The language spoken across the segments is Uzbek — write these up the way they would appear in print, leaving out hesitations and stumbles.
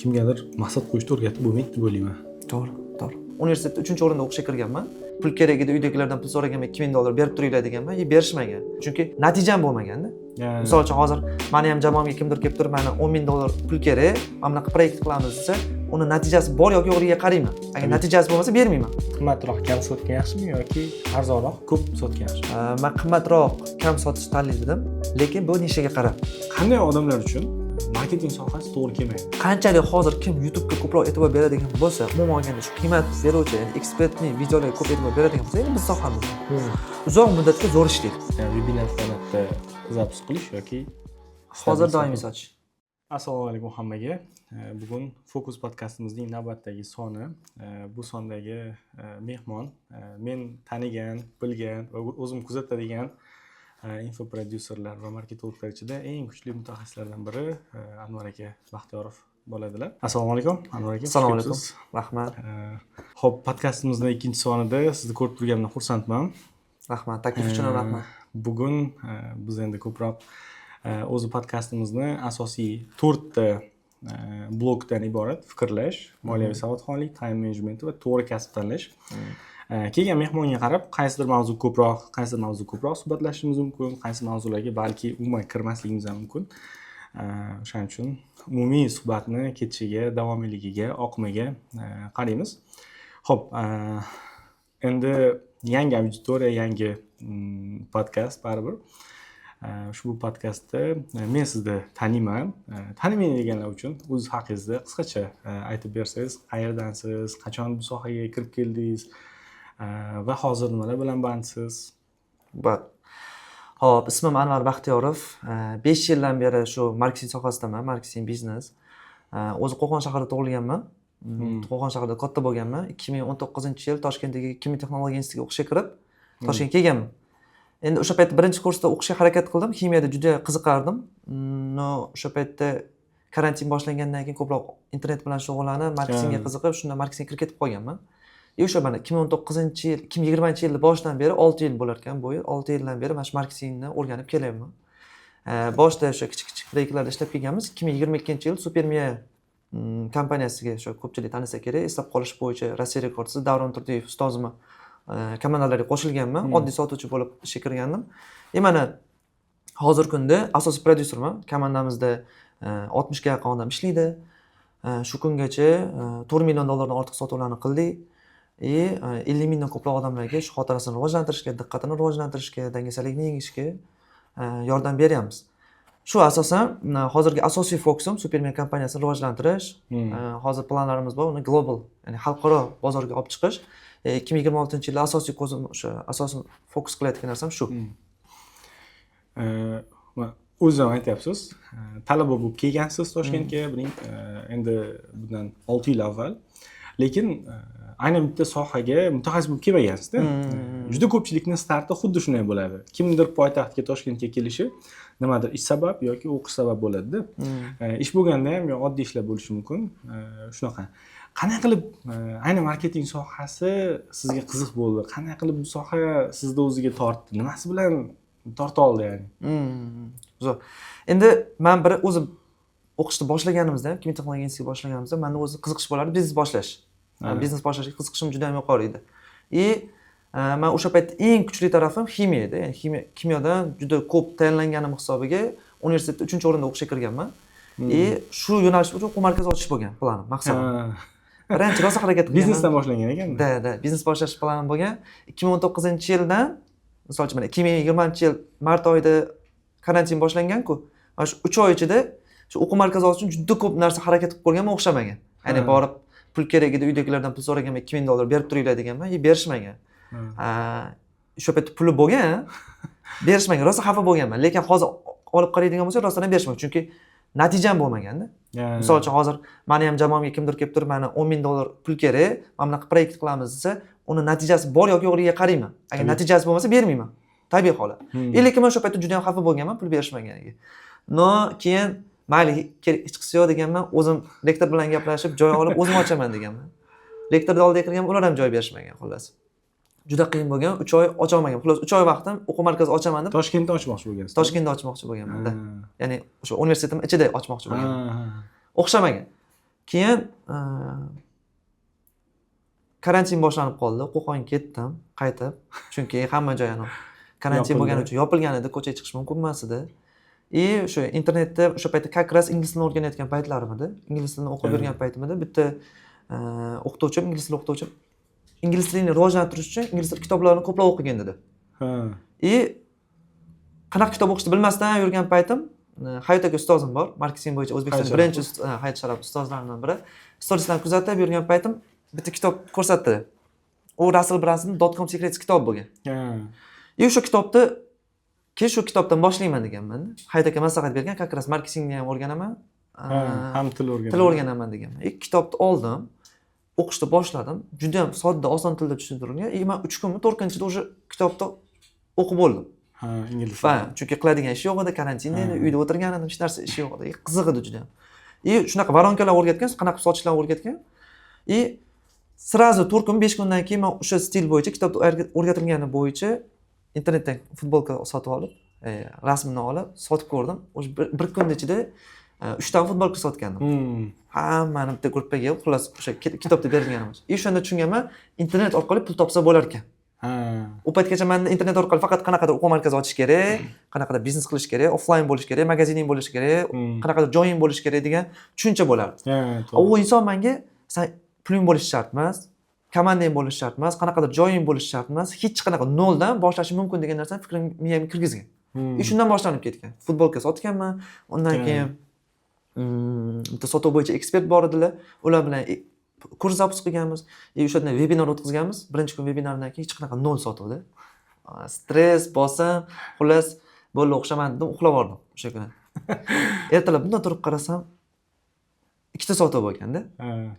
Kimgadir maqsad qo'yishni o'rgatib bo'lmaydi deb o'ylayman. To'g'ri. Universitetda uchinchi o'rinda o'qishga kirganman. Pul kerak edi, uydagilardan pul so'raganman, 2000 dollar berib turinglar deganman и berishmagan, chunki natijam bo'lmaganda. Misol uchun, hozir mani ham jamoamga kimdir kelib turib, "Mana, 10 000 dollar pul kerak, mana bunaqa proyekt qilamiz" desa, uni natijasi bor yoki yo'qligiga qarayman. Agar natijasi bo'lmasa, bermayman. Qimmatroq, kam sotgan yaxshimi yoki arzonroq, ko'p sotgan yaxshimi? Man qimmatroq, kam sotishni tanlaydim, lekin bu nishaga qarab. Qanday odamlar uchun marketing sohasi to'g'ri kelmaydi? Qanchalik hozir kim YouTubega ko'proq e'tibor beradigan bo'lsa, umuman olganda shu qiymat beruvchi, ya'ni экспертный videolarga ko'p e'tibor beradigan bo'lsa, endi biz sohamizda uzoq muddatga zo'r ishlaydi. Yani webinar formatda запуск qilish yoki Hozir doimiy sotish. Assalomu alaykum hammaga. Bugun Fokus podkastimizning navbatdagi soni. Bu sondagi mehmon men tanigan, bilgan va o'zim kuzatadigan infoprodyuserlar va marketologlar ichida eng kuchli mutaxassislardan biri Anvar aka Baxtiyorov bo'ladilar. Assalomu alaykum, Anvar aka, xush Assalomu alaykum. kelibsiz. Rahmat. Ho'p, podkastimizni ikkinchi sonida sizni ko'rib turganimdan xursandman. Rahmat, taklif uchun ham rahmat. Bugun biz endi ko'proq o'zi podkastimizni asosiy to'rtta blokdan iborat: fikrlash, moliyaviy savodxonlik, time management va to'g'ri kasb tanlash. Kelgan mehmonga qarab qaysidir mavzu ko'proq, qaysidir mavzu ko'proq suhbatlashishimiz mumkin, qaysi mavzularga balki umuman kirmasligimiz ham mumkin. O'shaning uchun umumiy suhbatni ketishiga, davomiyligiga, oqimiga qaraymiz. Ho'p, endi yangi auditoriya, yangi podkast baribir. Ushbu podkastda men sizni taniyman. Tanimaydiganlar uchun o'z haqingizda qisqacha aytib bersangiz, qayerdansiz, qachon bu sohaga kirib keldingiz va hozir nimalar bilan bandsiz? Ho'p, ismim Anvar Baxtiyorov. 5 yildan beri shu marketing sohasidaman, marketing, biznes. O'zi Qo'qon shahrida tug'ilganman. Qo'qon shahrida katta bo'lganman. 2019-yil Toshkentdagi Kimyo texnologiya institutiga o'qishga kirib, Toshkentga kelganman. Endi o'sha paytda birinchi kursda o'qishga harakat qildim, ximiyada juda qiziqardim. Но o'sha paytda karantin boshlangandan keyin ko'proq internet bilan shug'ullanib, marketingga qiziqib, shunda marketingga kirib ketib qolganman. И o'sha mana 2019-yil, 2020-yilni boshidan beri, 6 yil bo'lar ekan bu yil, 6 yildan beri mana shu marketingni o'rganib kelyapman. Boshida o'sha kichik kichik proyektlarda ishlab kelganmiz. 2022-yil Supermiya kompaniyasiga, o'sha ko'pchilik tanisa kerak, eslab qolish bo'yicha Rossiya rekordchisi Davron Turdiyev ustozimni komandalariga qo'shilganman. Oddiy sotuvchi bo'lib ishga kirgandim и mana hozirgi kunda asosiy prodyuserman. Komandamizda 60ga yaqin odam ishlaydi. Shu kungacha 4 million dollardan ortiq sotuvlarni qildik и 50 mingdan ko'proq odamlarga shu xotirasini rivojlantirishga, diqqatini rivojlantirishga, dangasalikni yengishga yordam beryapmiz. Shu asosan hozirgi asosiy fokusim Supermiya kompaniyasini rivojlantirish. Hozir planlarimiz bor, uni global, ya'ni xalqaro bozorga olib chiqish. 2026-yilda asosiy ko'zim, o'sha asosiy fokus qilayotgan narsam shu. O'ziz ham aytyapsiz, talaba bo'lib kelgansiz Toshkentga buning endi bundan 6 yil avval, lekin aynan bitta sohaga mutaxassis bo'lib kelmagansizda. Juda ko'pchilikni starti xuddi shunday bo'ladi. Kimdir poytaxtga, Toshkentga kelishi nimadir ish sabab yoki o'qish sabab bo'ladida. Ish bo'lganda ham yo oddiy ishlar bo'lishi mumkin. Shunaqa qanday qilib aynan marketing sohasi sizga qiziq bo'ldi? Qanday qilib bu soha sizni o'ziga tortdi? Nimasi bilan torta oldi ya'ni? Zo'r. Endi man bir o'zim o'qishni boshlaganimizda, kimyo texnologiya institutiga boshlaganimizda manda o'zi qiziqish bo'lardi biznes boshlash. Biznes boshlashga qiziqishim juda ham yuqori edi. И man o'sha paytda eng kuchli tarafim ximiya edi. Ya'ni ximiya, kimyodan juda ko'p tayyorlanganim hisobiga universitetda uchinchi o'rinda o'qishga kirganman. И shu yo'nalish bo'yicha o'quv markazi ochish bo'lgan planim, maqsadim. Birinchi rosa harakat qilganman. Biznesdan boshlangan ekan. Да, biznes boshlash planim bo'lgan. 2019-yildan, misol uchun, mana 2020-yil mart oyida karantin boshlangan-ku. Mana shu 3 oy ichida shu o'quv markazi ochish uchun juda ko'p narsa harakat qilib ko'rganman, o'xshamagan. Ya'ni borib pul kerak edi, uydagilardan pul so'raganman, 2000 dollar berib turinglar deganman, и berishmagan. O'sha paytda puli bo'lgan, berishmagan, rosa xafa bo'lganman. Lekin hozir olib qaraydigan bo'lsak, rostdan ham berishmagan, chunki natijam bo'lmaganda. Misol uchun, hozir mani ham jamoamga kimdir kelib turib, "Mana, 10 000 dollar pul kerak, mana bunaqa proyekt qilamiz" desa, uni natijasi bor yoki yo'qligiga qarayman. Agar natijasi bo'lmasa, bermayman. Tabiiy holat. И lekin man o'sha paytda juda ham xafa bo'lganman pul berishmaganiga. Но keyin mayli, hech qisi yo'q deganman, o'zim rektor bilan gaplashib, joy olib, o'zim ochaman deganman. Rektorni oldiga kirganman, ular ham joy berishmagan, xullas. Juda qiyin bo'lgan, 3 oy ocha olmagan. Xullas, 3 oy vaqtim o'quv markazi ochaman deb. Toshkentda ochmoqchi bo'lgansiz? Toshkentda ochmoqchi bo'lganman-da. Ya'ni o'sha universitetim ichida ochmoqchi bo'lganman. O'xshamagan. Keyin karantin boshlanib qoldi, Qo'qonga ketdim qaytib, chunki hamma joy karantin Yopildi. bo'lgani uchun yopilgan edi, ko'chaga chiqish mumkin emas edi. И o'sha internetda o'sha paytda как раз ingliz tilini o'rganayotgan paytlarim edi, ingliz tilini o'qib yurgan paytim edi. Bitta o'qituvchim, ingliz tili o'qituvchim, "Ingliz tilini rivojlantirish uchun ingliz tili kitoblarini ko'plab o'qigin", dedi. И qanaqa kitob o'qishni bilmasdan yurgan paytim Hayot aka ustozim bor, marketing bo'yicha O'zbekistonda Hayot birinchi Hayot Sharapov ustozlarimdan biri. Storieslarni kuzatib yurgan paytim bitta kitob ko'rsatdi. U Rassel Bransonning Dotcom Secrets kitobi bo'lgan. И o'sha kitobni keyin, shu kitobdan boshlayman deganman. Hayot aka maslahat bergan, как раз marketingni ham o'rganaman, Ham til o'rganaman. Til o'rganaman deganman. И kitobni oldim, o'qishni boshladim. Juda ham sodda, oson tilda tushuntirilgan. И man 3 kunmi, 4 kun ichida уже kitobni o'qib bo'ldim. Ha, ingliz. Va chunki qiladigan ish yo'q edi, karantinda edi, uyda o'tirgan edim, hech narsa ishi yo'q edi. И qiziq edi juda ham. И shunaqa воронка lar o'rgatgan, qanaqa qilib sotishlarni o'rgatgan. И сразу 4 kun, 5 kundan keyin man o'sha stil bo'yicha, kitobda o'rgatilgani bo'yicha internetdan futbolka sotib olib, rasmini olib sotib ko'rdim. O'sha bir kunni ichida uchtani futbolka sotgandim. Hammani bitta gruppaga yig'ib, xullas, o'sha kitobda berilgan. И o'shanda tushunganman, internet orqali pul topsa bo'lar ekan. U paytgacha manda internet orqali faqat qanaqadir o'quv markazi ochish kerak, qanaqadir biznes qilish kerak, offlayn bo'lishi kerak, magazining bo'lishi kerak, qanaqadir joying bo'lishi kerak degan tushuncha bo'lardi. To'g'ri. U inson menga: "San puling bo'lishi shart emas, komandang bo'lishi shart emas, qanaqadir joying bo'lishi shart emas, hech qanaqa noldan boshlashing mumkin", degan narsani fikrim miyamga kirgizgan. И shundan boshlanib ketgan. Futbolka sotganman, undan keyin bitta sotuv bo'yicha ekspert bor edilar, ular bilan kurs запуск qilganmiz. И o'sha yerda vebinar o'tkazganmiz. Birinchi kun vebinardan keyin hech qanaqa nol sotuvda. Stress, bosim, xullas, bo'ldi, o'xshamadi dedim, uxlab yubordim o'sha kuni. Ertalab bundan turib qarasam, ikkita sotuv bo'lganda.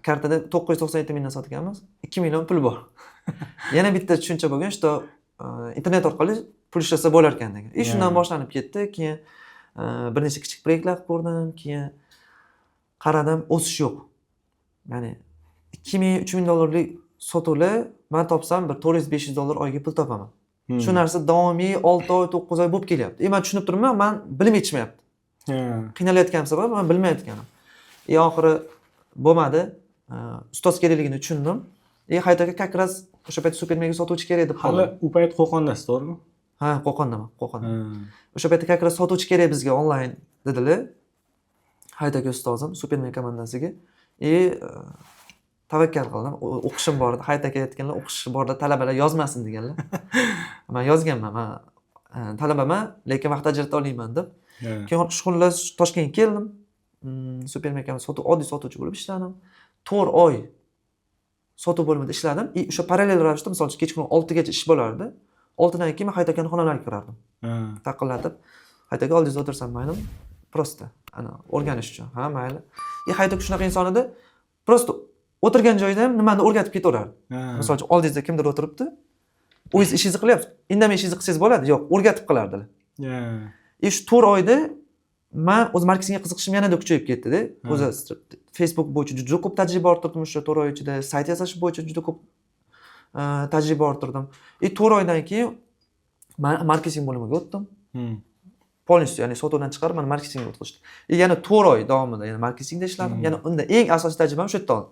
Kartada 997 mingdan sotganmiz, 2 million pul bor. Yana bitta tushuncha bo'lgan, что internet orqali pul ishlasa bo'lar ekan degan. И shundan boshlanib ketdi. Keyin bir necha kichik proyektlar qilib ko'rdim, keyin qaradim, o'sish yo'q. Ya'ni 2000, 3000 dollarlik sotuvlar man topsam, bir 400, 500 dollar oyiga pul topaman. Shu narsa davomiy 6 oy, 9 oy bo'lib kelyapti. И man tushunib turibman, man bilim yetishmayapti. Qiynalayotganim sabab man bilmayotganim. И oxiri bo'lmadi. Ustoz kerakligini tushundim. И Hayot aka как раз o'sha payt Supermega sotuvchi kerak deb Hali qoldi. u payt Qo'qondasiz, to'g'rimi? Ha, Qo'qondaman, Qo'qonda. O'sha paytda как раз sotuvchi kerak bizga onlayn dedilar. Hayot aka ustozim Supermen komandasiga. И tavakkal qildim. O'qishim bor edi. Hayot aka aytganlar, o'qish borda talabalar yozmasin deganlar. Man yozganman, man talabaman, lekin vaqt ajrata olmayman deb. Keyin xullas Toshkentga keldim. Supermen sotuv, oddiy sotuvchi bo'lib ishladim. 4 oy sotuv bo'limida ishladim. И o'sha parallel ravishda, misol uchun, kechqurun 6gacha ish bo'lardi. 6dan keyin man Hayot akani xonalariga kirardim. Taqillatib, "Hayot aka, oldingizda o'tirsam maylimi? Просто ana o'rganish uchun". "Ha, mayli". И Hayot aka shunaqa inson edi. Просто o'tirgan joyida ham nimani o'rgatib ketaverardi. Misol uchun, oldingizda kimdir o'tiribdi. O'zingiz ishingizni qilyapsiz. Indamay ishingizni qilsangiz bo'ladi. Yo'q, o'rgatib qilardilar. И shu 4 oyda man o'zi marketingga qiziqishim yanada kuchayib ketdida. O'zi Facebook bo'yicha juda ko'p tajriba orttirdim o'sha 4 oy ichida. Sayt yasash bo'yicha juda ko'p tajriba orttirdim. И 4 oydan keyin man marketing bo'limiga o'tdim. Полностью, ya'ni sotuvdan chiqarib, mani marketingga o'tkazishdi. И yana 4 oy davomida yana marketingda ishladim. Yana unda eng asosiy tajribam shu yerda oldim.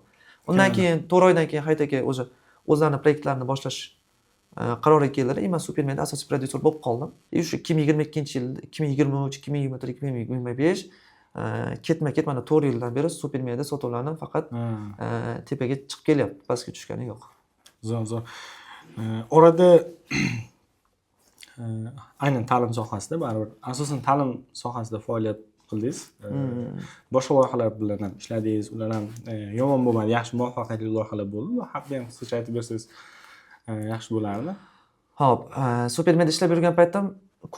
Undan keyin 4 oydan keyin Hayot aka o'zi o'zlarini proyektlarini boshlash qaroriga keldilar. И man Supermenda asosiy prodyuser bo'lib qoldim. И shu 2022-yil, 2023, 2024, 2025 ketma ket mana 4 yildan beri Supermenda sotuvlarni faqat tepaga chiqib kelyapti, pastga tushgani yo'q. Zo'r, zo'r. Orada aynan ta'lim sohasida, baribir asosan ta'lim sohasida faoliyat qildingiz. Boshqa loyihalar bilan ham ishladingiz, ular ham yomon bo'lmadi, yaxshi, muvaffaqiyatli loyihalar bo'ldi. Bu haqida ham qisqacha aytib bersangiz, yaxshi bo'lardi. Ho'p, Supermenda ishlab yurgan paytim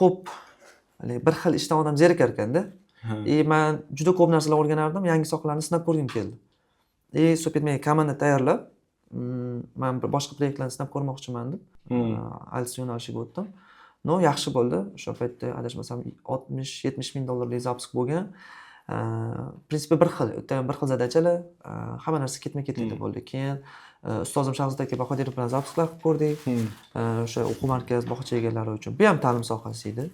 ko'p haligi bir xil ishdan odam zerikar ekanda. И man juda ko'p narsalar o'rganardim, yangi sohalarni sinab ko'rgim keldi. И Supermenga komanda tayyorlab, man bir boshqa proyektlarni sinab ko'rmoqchiman deb IELTS yo'nalishiga o'tdim. Но, yaxshi bo'ldi. O'sha paytda adashmasam 60-70 ming dollarlik запуск bo'lgan. Prinsipi bir xil, u yerda ham bir xil задача lar, hamma narsa ketma-ketlikda bo'ldi. Keyin ustozim Shahzod aka Bahodirov bilan запуск lar qilib ko'rdik. O'sha o'quv markaz, bog'cha egalari uchun. Bu ham ta'lim sohasi edi.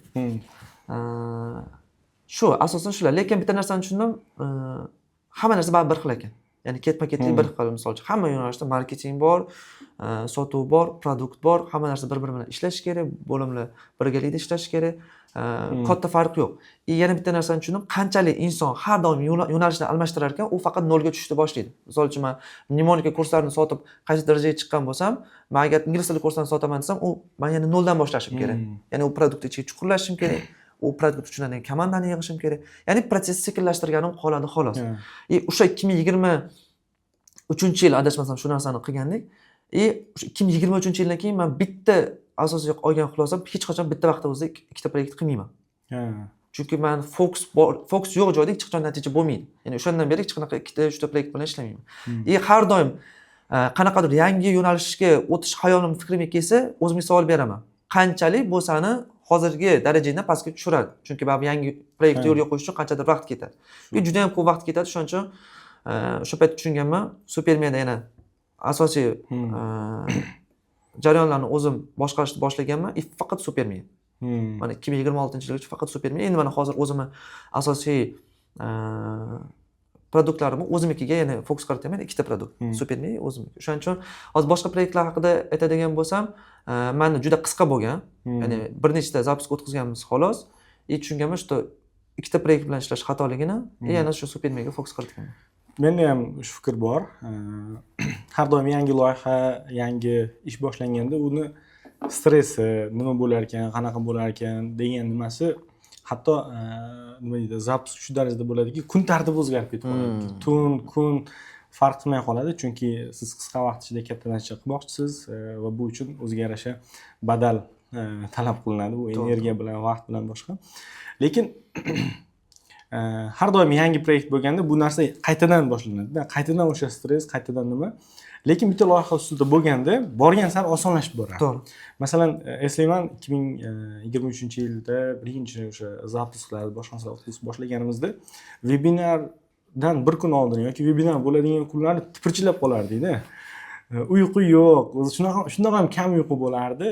Shu asosan shular. Lekin bitta narsani tushundim, hamma narsa baribir bir xil ekan. Ya'ni ketma ketlik bir xil. Misol uchun, hamma yo'nalishda marketing bor, sotuv bor, продукт bor, hamma narsa bir biri bilan ishlashi kerak, bo'limlar birgalikda ishlashi kerak. Katta farq yo'q. И yana bitta narsani tushundim: qanchalik inson har doim yo'nalishni almashtirar ekan, u faqat nolga tushishni boshlaydi. Misol uchun, man mnemonika kurslarini sotib qaysi darajaga chiqqan bo'lsam, man agar ingliz tili kurslarini sotaman desam, u man yana noldan boshlashim kerak. Ya'ni u продукт ichiga chuqurlashishim kerak, u продукт uchun komandani yig'ishim kerak, ya'ni процесс sekinlashtirganim qoladi, xolos. И o'sha 2023-yil, adashmasam, shu narsani qilgandik. И o'sha 2023-yildan keyin man bitta asosiy olgan xulosam: hech qachon bitta vaqtda o'zida ikkita proyekt qilmayman. Chunki man fokus bor, fokus yo'q joyda hech qachon natija bo'lmaydi. Ya'ni o'shandan beri hech qanaqa ikkita, uchta proyekt bilan ishlamayman. И har doim qanaqadir yangi yo'nalishga o'tish xayolim, fikrimga kelsa, o'zimga savol beraman: qanchalik bu sani hozirgi darajangdan pastga tushiradi? Chunki baribir yangi proyektni yo'lga qo'yish uchun qanchadir vaqt ketadi и juda yam ko'p vaqt ketadi. Shuning uchun o'sha payt tushunganman, Supermiyada yana asosiy jarayonlarni o'zim boshqarishni boshlaganman и faqat Supermiya. Mana 2026-yilgacha faqat Supermiya. Endi mana hozir o'zimni asosiy продукт larimni o'zimnikiga yana fokus qaratyapman, ikkita продукт: Supermiya, o'zimniki. O'shaning uchun hozir boshqa proyektlar haqida aytadigan bo'lsam, mani juda qisqa bo'lgan. Ya'ni bir nechta запуск o'tkazganmiz, xolos. И tushunganman, что ikkita proyekt bilan ishlash xatoligini и yana shu Supermiyaga fokus qaratganman. Menda ham shu fikr bor. Har doim yangi loyiha, yangi ish boshlanganda uni stressi, nima bo'lar ekan, qanaqa bo'lar ekan degan nimasi, hatto nima deydi, запуск shu darajada bo'ladiki, kun tartibi o'zgarib ketib qoladi. Tun, kun farq qilmay qoladi, chunki siz qisqa vaqt ichida katta natija qilmoqchisiz va bu uchun o'ziga yarasha badal talab qilinadi, bu energiya bilan, vaqt bilan, boshqa. Lekin har doim yangi proyekt bo'lganda bu narsa qaytadan boshlanadida, qaytadan o'sha stress, qaytadan nima. Lekin bitta loyiha ustida bo'lganda borgan sari osonlashib boradi. Masalan, eslayman, 2023-yilda birinchi o'sha запуск lar, boshqa narsalar o'tkazib boshlaganimizda vebinardan bir kun oldin yoki vebinar bo'ladigan kunlari tipirchilab qolardikda. Uyqu yo'q, o'zi shunaqa, shundoq ham kam uyqu bo'lardi.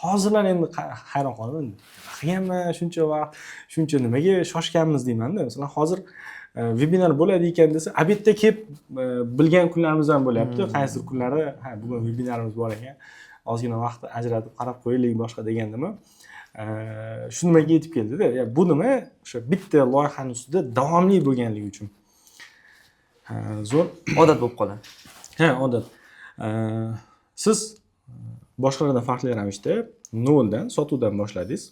Hozirlar endi hayron qolaman, nima qilganman shuncha vaqt, shuncha nimaga shoshganmiz deymanda. Masalan, hozir vebinar bo'ladi ekan desa, обед da kelib bilgan kunlarimiz ham bo'lyapti. Qaysidir kunlari, ha, bugun vebinarimiz bor ekan, ozgina vaqt ajratib qarab qo'yaylik, boshqa degandimi, shu nimaga yetib keldida. Ya, bu nima, o'sha bitta loyihani ustida davomli bo'lganligi uchun. Ha, zo'r. Odat bo'lib qoladi. Ha, odat. Siz boshqalardan farqli ravishda noldan, sotuvdan boshladingiz.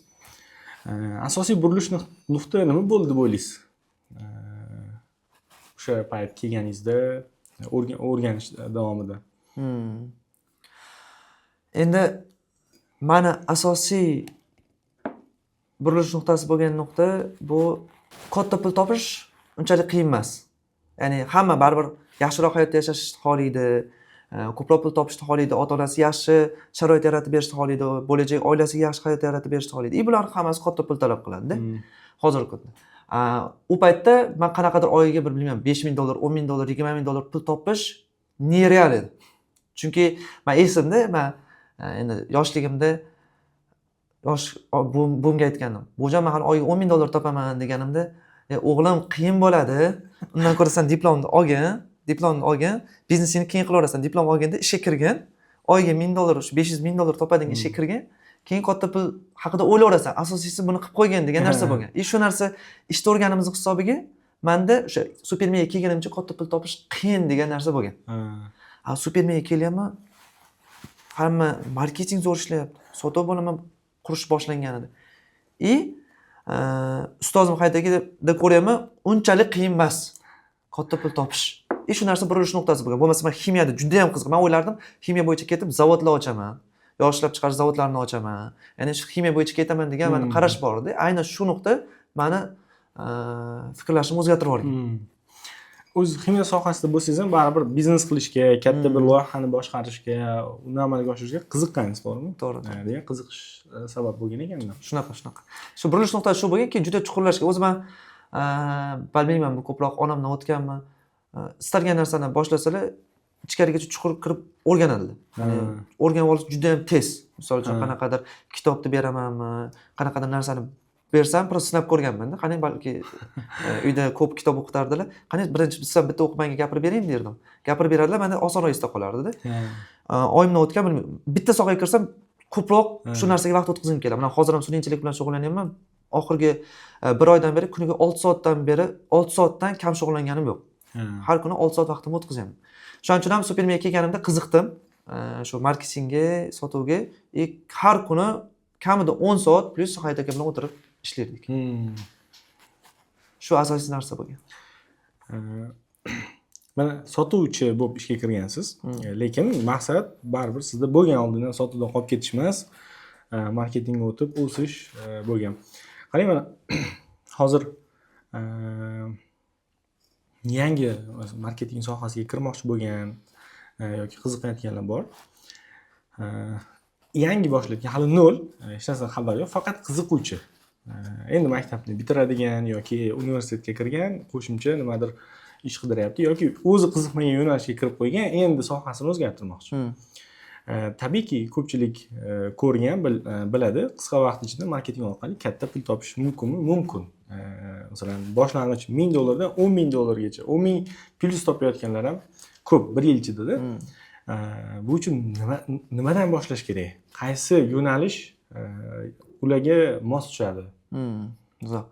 Asosiy burilish nuqta nima bo'ldi deb o'ylaysiz o'sha payt kelganingizda, o'rganish davomida? Endi mani asosiy burilish nuqtasi bo'lgan nuqta bu katta pul topish unchalik qiyin emas. Ya'ni hamma baribir yaxshiroq hayotda yashashni xohlaydi, ko'proq pul topishni xohlaydi, ota onasi yaxshi sharoit yaratib berishni xohlaydi, bo'lajak oilasiga yaxshi hayot yaratib berishni xohlaydi. И bularni hammasi katta pul talab qiladida hozirgi kunda. U paytda man qanaqadir oyiga bir, bilmayman, 5000 dollar, 10 000 dollar, 20 000 dollar pul topish нереал edi. Chunki man esimda, man endi yoshligimda yosh buvimga aytgandim: "Buvijon, man hali oyiga 10 000 dollar topaman", deganimda, "O'g'lim, qiyin bo'ladi, undan ko'ra san diplomni olgin, diplomni olgin, biznesingni keyin qilaverasan, diplom olganda ishga kirgin, oyiga 1000 dollar, shu 500 000 dollar topadigan ishga kirgin, keyin katta pul haqida o'ylayverasan, asosiysi buni qilib qo'ygin", degan narsa bo'lgan. И shu narsa ishda o'rganimizni hisobiga manda o'sha Supermiyaga kelganimcha katta pul topish qiyin degan narsa bo'lgan. A Supermiyaga kelyapman, hamma marketing zo'r ishlayapti, sotuv bo'limi qurish boshlangan edi. И ustozim hayotida ko'ryapman, unchalik qiyin emas katta pul topish. И shu narsa burilish nuqtasi bo'lgan. Bo'lmasa man ximiyada juda yam qiziq, man o'ylardim, ximiya bo'yicha ketib zavodlar ochaman, yog' ishlab chiqarish zavodlarini ochaman, ya'ni shu ximiya bo'yicha ketaman degan mani qarash bor edi. Aynan shu nuqta mani fikrlashimni o'zgartirib yuborgan. O'zi ximiya sohasida bo'lsangiz ham, baribir biznes qilishga, katta bir loyihani boshqarishga, uni amalga oshirishga qiziqqansiz, to'g'rimi? To'g'ri. Degan qiziqish sabab bo'lgan ekanda. Shunaqa, shu burilish nuqtasi shu bo'lgan. Keyin juda chuqurlashgan o'zi man, bilmayman, bu ko'proq onamdan o'tganmi, istalgan narsani boshlasalar, ichkarigacha chuqur kirib o'rganadilar. Ya'ni o'rganib olish juda yam tez. Misol uchun, qanaqadir kitobni beramanmi, qanaqadir narsani. Bersam, просто sinab ko'rganmanda, qani, balki uyda ko'p kitob o'qitardilar, qani, birinchi sizlar bitta o'qib, menga gapirib bering derdim. Gapirib beradilar, manda osonroq esda qolardida. Oyimdan o'tgan, bilmayman, bitta sohaga kirsam, ko'proq shu narsaga vaqt o'tkazgim keladi. Mana hozir ham sun'iy intellekt bilan shug'ullanyapman. Oxirgi bir oydan beri kuniga 6 soatdan beri, 6 soatdan kam shug'ullanganim yo'q. Har kuni 6 soat vaqtimni o'tkazyapman. Shuning uchun ham Supermiyaga kelganimda qiziqdim shu marketingga, sotuvga и har kuni kamida 10 soat plyus Hayot aka bilan o'tirib ishlardik. Shu asosiy narsa bo'lgan. Mana sotuvchi bo'lib ishga kirgansiz, lekin maqsad baribir sizda bo'lgan oldindan sotuvdan qolib ketish emas, marketingga o'tib o'sish bo'lgan. Qarang, mana hozir yangi marketing sohasiga kirmoqchi bo'lgan yoki qiziqayotganlar bor. Yangi boshlayotgan, hali nol, hech narsadan xabari yo'q, faqat qiziquvchi. Endi maktabni bitiradigan yoki universitetga kirgan, qo'shimcha nimadir ish qidiryapti yoki o'zi qiziqmagan yo'nalishga kirib qo'ygan, endi sohasini o'zgartirmoqchi. Tabiiyki, ko'pchilik ko'rgan, biladi, qisqa vaqt ichida marketing orqali katta pul topish mumkinmi? Mumkin. Masalan, boshlang'ich 1000 dollardan 10 000 dollargacha, 10 000 plyus topayotganlar ham ko'p bir yil ichidada. Bu uchun nimadan boshlash kerak? Qaysi yo'nalish ularga mos tushadi? Zo'r.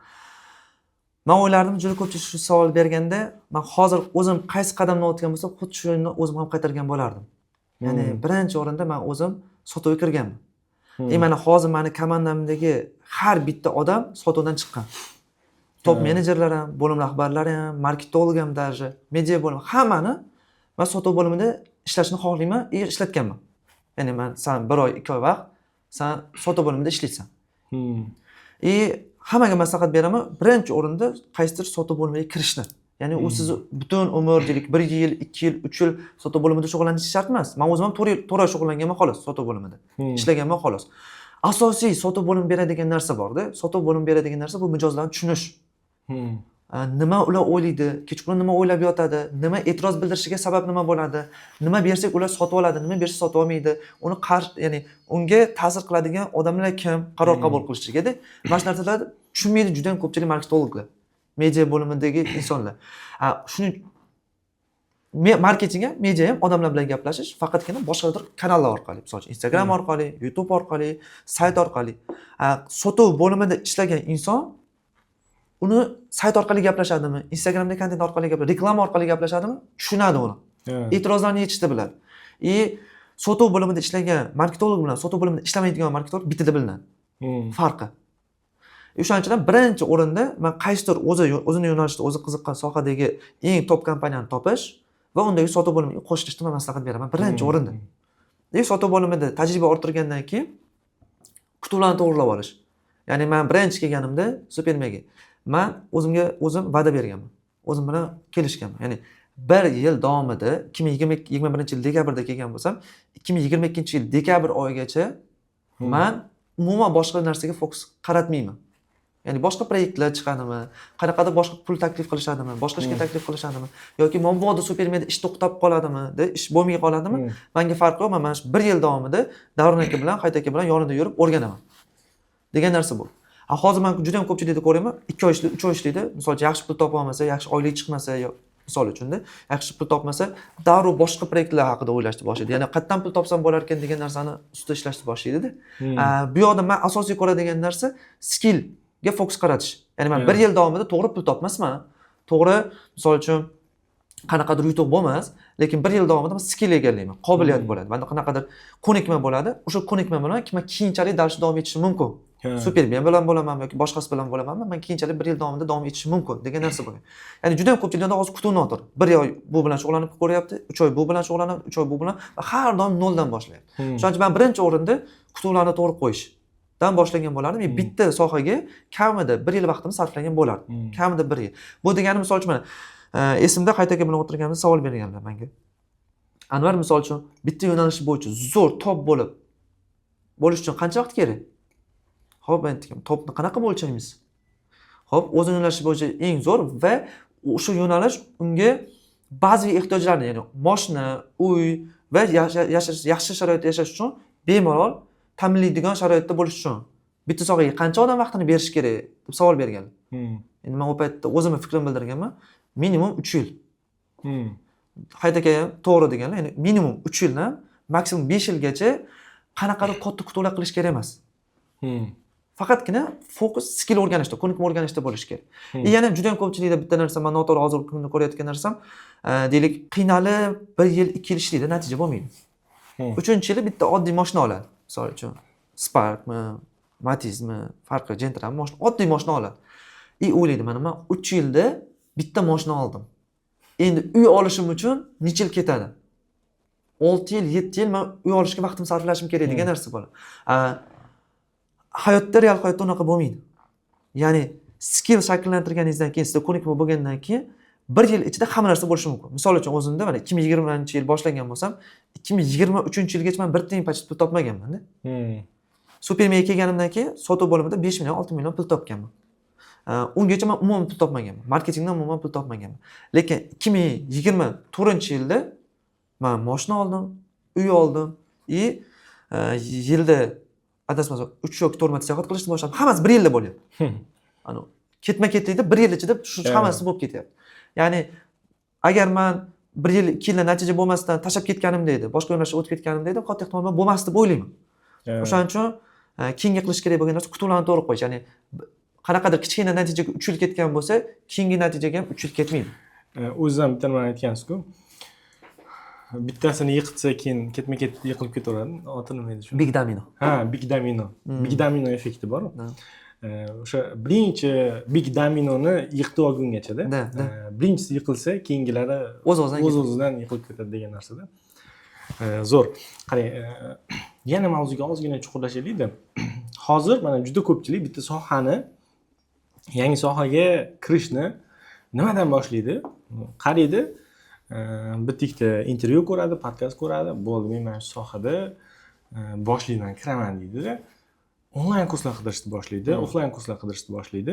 Man o'ylardim, juda ko'pchilik shu savol berganda, man hozir o'zim qaysi qadamni o'tgan bo'lsam, xuddi shuni o'zim ham qaytargan bo'lardim. Ya'ni birinchi o'rinda man o'zim sotuvga kirganman. И mana hozir mani komandamdagi har bitta odam sotuvdan chiqqan. Top menejerlar ham, bo'lim rahbarlari ham, marketolog ham, даже media bo'lim, hammani man sotuv bo'limida ishlashni xohlayman и ishlatganman. Ya'ni man, san bir oy, 2 oy vaqt san sotuv bo'limida ishlaysan. И hammaga maslahat beraman, birinchi o'rinda qaysidir sotuv bo'limiga kirishni. Ya'ni u sizni butun umr, deylik, bir yil, 2 yil, 3 yil sotuv bo'limida shug'ullanish shart emas. Man o'zim ham 4 yil, 4 oy shug'ullanganman, xolos, sotuv bo'limida ishlaganman, xolos. Asosiy sotuv bo'limi beradigan narsa borda. Sotuv bo'limi beradigan narsa bu mijozlarni tushunish. Nima ular o'ylaydi, kechqurun nima o'ylab yotadi, nima e'tiroz bildirishiga sabab nima bo'ladi, nima bersak ular sotib oladi, nima bersa sotib olmaydi, uni qarshi, ya'ni unga ta'sir qiladigan odamlar kim, qaror qabul qilishigada. Mana shu narsalarni tushunmaydi juda ham ko'pchilik marketologlar, media bo'limidagi insonlar. Shuni marketing ham, media ham odamlar bilan gaplashish, faqatgina boshqadir kanallar orqali, misol uchun, Instagram orqali, YouTube orqali, sayt orqali. Sotuv bo'limida ishlagan inson uni sayt orqali gaplashadimi, Instagramda kontent orqali reklama orqali gaplashadimi, tushunadi uni, e'tirozlarni yechishni biladi. И sotuv bo'limida ishlagan marketolog bilan sotuv bo'limida ishlamaydigan marketolog bittada bilinadi farqi. O'shaning uchun ham birinchi o'rinda man qaysidir o'zi o'zini yo'nalishida, o'zi qiziqqan sohadagi eng top kompaniyani topish va undagi sotuv bo'limiga qo'shilishni man maslahat beraman birinchi o'rinda. И sotuv bo'limida tajriba orttirgandan keyin kutuvlarni to'g'irlab olish. Ya'ni man birinchi kelganimda Supermega man o'zimga o'zim va'da berganman, o'zim bilan kelishganman. Ya'ni bir yil davomida, 2021 yil dekabrda kelgan bo'lsam, 2022 yil dekabr oyigacha man umuman boshqa narsaga fokus qaratmayman. Ya'ni boshqa proyektlar chiqadimi, qanaqadir boshqa pul taklif qilishadimi, boshqa ishga taklif qilishadimi yoki mabodo Supermeda ish to'xtab qoladimi, ish bo'lmay qoladimi, manga farqi yo'q. Man mana shu bir yil davomida Davron aka bilan, Hayit aka bilan yonida yurib o'rganaman degan narsa bu. A hozir man juda ham ko'pchilikda ko'raman, 2 oy ishlaydi, 3 oy ishlaydi, misol uchun, yaxshi pul topa olmasa, yaxshi oylik chiqmasa, yo misol uchunda yaxshi pul topmasa, darrov boshqa proyektlar haqida o'ylashni boshlaydi. Ya'ni qayerdan pul topsam bo'lar ekan degan narsani ustida ishlashni boshlaydida. Bu yoqda man asosiy ko'radigan narsa skillga fokus qaratish. Ya'ni man bir yil davomida to'g'ri pul topmasman, to'g'ri, misol uchun, qanaqadir yutuq bo'lmas, lekin bir yil davomida man skill egallayman, qobiliyat bo'ladi, manda qanaqadir ko'nikma bo'ladi. O'sha ko'nikma bilan man keyinchalik дальше davom etishim mumkin. Supermen bilan bo'lamanmi yoki boshqasi bilan bo'lamanmi, man keyinchalik bir yil davomida davom etishim mumkin degan narsa bo'lgan. Ya'ni juda yam ko'pchilikda hozir kutuv noto'g'ri. Bir oy bu bilan shug'ullanib ko'ryapti, 3 oy bu bilan shug'ullanadi, 3 oy bu bilan va har doim noldan boshlayapti. Shuning uchun man birinchi o'rinda kutuvlarni to'g'ri qo'yishdan boshlagan bo'lardim и bitta sohaga kamida bir yil vaqtimni sarflagan bo'lardim. Kamida bir yil. Bu degani, misol uchun, mana esimda, Hayit aka bilan o'tirganimizda savol berganlar menga: "Anvar, misol uchun, bitta yo'nalish bo'yicha zo'r top bo'lib bo'lish uchun qancha vaqt kerak?" Ho'p, men aytdim, topni qanaqa o'lchaymiz? Ho'p, o'zini yo'nalishi bo'yicha eng zo'r va o'sha yo'nalish unga bazaviy ehtiyojlarni, ya'ni moshina, uy va yashash, yaxshi sharoitda yashash uchun bemalol ta'minlaydigan sharoitda bo'lish uchun Bitta sohaga qancha odam vaqtini berishi kerak deb savol berganlar. Endi man u paytda o'zimni fikrimni bildirganman: minimum 3 yil. Hayit aka ham to'g'ri deganlar, ya'ni minimum 3 yildan maksimum 5 yilgacha qanaqadir katta kutuvlar qilish kerak emas. Faqatgina fokus skill o'rganishda, ko'nikma o'rganishda bo'lishi kerak. И yana juda yam ko'pchilikda bitta narsa, man noto'g'ri hozirgi kunda ko'rayotgan narsam, deylik, qiynalib bir yil, 2 yil ishlaydi, natija bo'lmaydi. Uchinchi yili bitta oddiy moshina oladi, misol uchun, Sparkmi, Matizmi, farqi, Gentrami, moshina, oddiy moshina oladi и o'ylaydi: mana man 3 yilda bitta moshina oldim, endi uy olishim uchun necha yil ketadi, 6 yil, 7 yil man uy olishga vaqtimni sarflashim kerak degan narsa bo'ladi. Hayotda, real hayotda unaqa bo'lmaydi. Ya'ni skill shakllantirganingizdan keyin, sizda ko'nikma bo'lgandan keyin bir yil ichida hamma narsa bo'lishi mumkin. Misol uchun, o'zimda mana 2020-yil boshlagan bo'lsam, 2023-yilgacha man bir tiyin почти pul topmaganmanda. Supermega kelganimdan keyin sotuv bo'limida 5 million, 6 million pul topganman. Ungacha man umuman pul topmaganman, marketingdan umuman pul topmaganman. Lekin 2024-yilda man moshina oldim, uy oldim и yilda, adashmasam, uch yoki to'rt marta sayohat qilishni boshladim. Hammasi bir yilda bo'lyapti. Ani ketma ketlikda bir yil ichida shu hammasi bo'lib ketyapti. Ya'ni agar man bir yil, 2 yilda natija bo'lmasdan tashlab ketganimda edi, boshqa yo'nalishga o'tib ketganimda edi, katta ehtimol bilan bo'lmasdi deb o'ylayman. O'shaning uchun keyingi qilish kerak bo'lgan narsa kutuvlarni to'g'ri qo'yish. Ya'ni qanaqadir kichkina natijaga 3 yil ketgan bo'lsa, keyingi natijaga ham 3 yil ketmaydi. O'ziz ham bitta nimani aytgansizku, bittasini yiqitsa, keyin ketma ket yiqilib ketaveradi. Oti nima edi shu? Big domino. Ha, big domino. Big domino effekti bor. Да. O'sha birinchi big dominoni yiqitib olgungachada Да, да. Birinchisi yiqilsa, keyingilari O'z o'zidan o'z o'zidan yiqilib ketadi degan narsada. Zo'r. Qarang, yana mavzuga ozgina chuqurlashaylikda. Hozir mana juda ko'pchilik bitta sohani, yangi sohaga kirishni nimadan boshlaydi? Qaraydi, bitta ikkita intervyu ko'radi, podkast ko'radi, bo'ldi, men mana shu sohada boshlayman, kiraman deydida, onlayn kurslar qidirishni boshlaydi, offlayn kurslar qidirishni boshlaydi.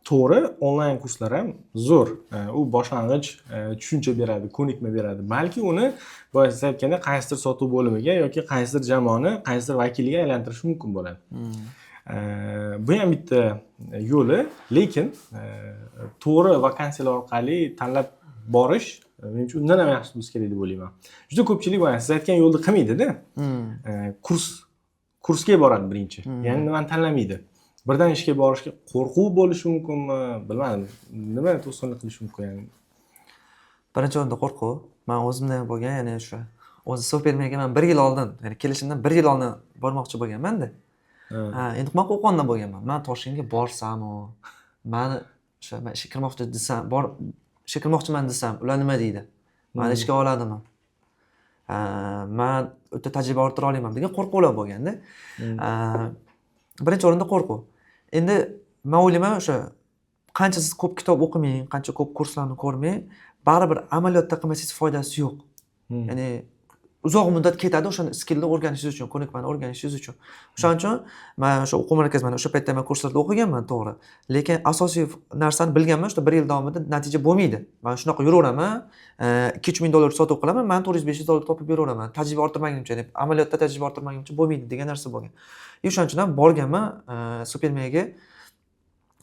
To'g'ri, onlayn kurslar ham zo'r. U boshlang'ich tushuncha beradi, ko'nikma beradi. Balki uni boya siz aytgandek qaysidir sotuv bo'limiga yoki qaysidir jamoani qaysidir vakiliga aylantirish mumkin bo'ladi. Bu ham bitta yo'li, lekin to'g'ri vakansiyalar orqali tanlab borish menimcha undan ham yaxshi bo'lsa kerak deb o'ylayman. Juda ko'pchilik boya siz aytgan yo'lni qilmaydida. Kursga boradi birinchi, ya'ni nimani tanlamaydi, birdan ishga borishga qo'rquv bo'lishi mumkinmi, bilmadim, nima to'sqinlik qilishi mumkin ya'ni? Birinchi o'rinda qo'rquv. Man o'zimda ham bo'lgan, ya'ni o'sha o'zi Supermenga man bir yil oldin, ya'ni kelishimdan bir yil oldin bormoqchi bo'lganmanda. Ha, endi man Qo'qondan bo'lganman. Man Toshkentga borsamu, mani o'sha man ishga kirmoqchi desam, bor ishga kirmoqchiman desam, ular nima deydi, mani ishga oladimi, ha, man u yerda tajriba orttira olamanmi degan qo'rquvlar bo'lganda. Ha, birinchi o'rinda qo'rquv. Endi man o'ylayman, o'sha qancha siz ko'p kitob o'qimang, qancha ko'p kurslarni ko'rmang, baribir amaliyotda qilmasangiz foydasi yo'q. Ya'ni uzoq muddat ketadi o'shani skillni o'rganishingiz uchun, ko'nikmani o'rganishingiz uchun. O'shaning uchun man o'sha o'quv markazi, mana o'sha paytda man kurslarda o'qiganman, to'g'ri, lekin asosiy narsani bilganman, что bir yil davomida natija bo'lmaydi. Man shunaqa yuraveraman, 2-3 ming dollar sotuv qilaman, man 400-500 dollar topib yuraveraman, tajriba orttirmagunimcha, deb, amaliyotda tajriba orttirmagunimcha bo'lmaydi degan narsa bo'lgan. И o'shaning uchun ham borganman Supermegaga.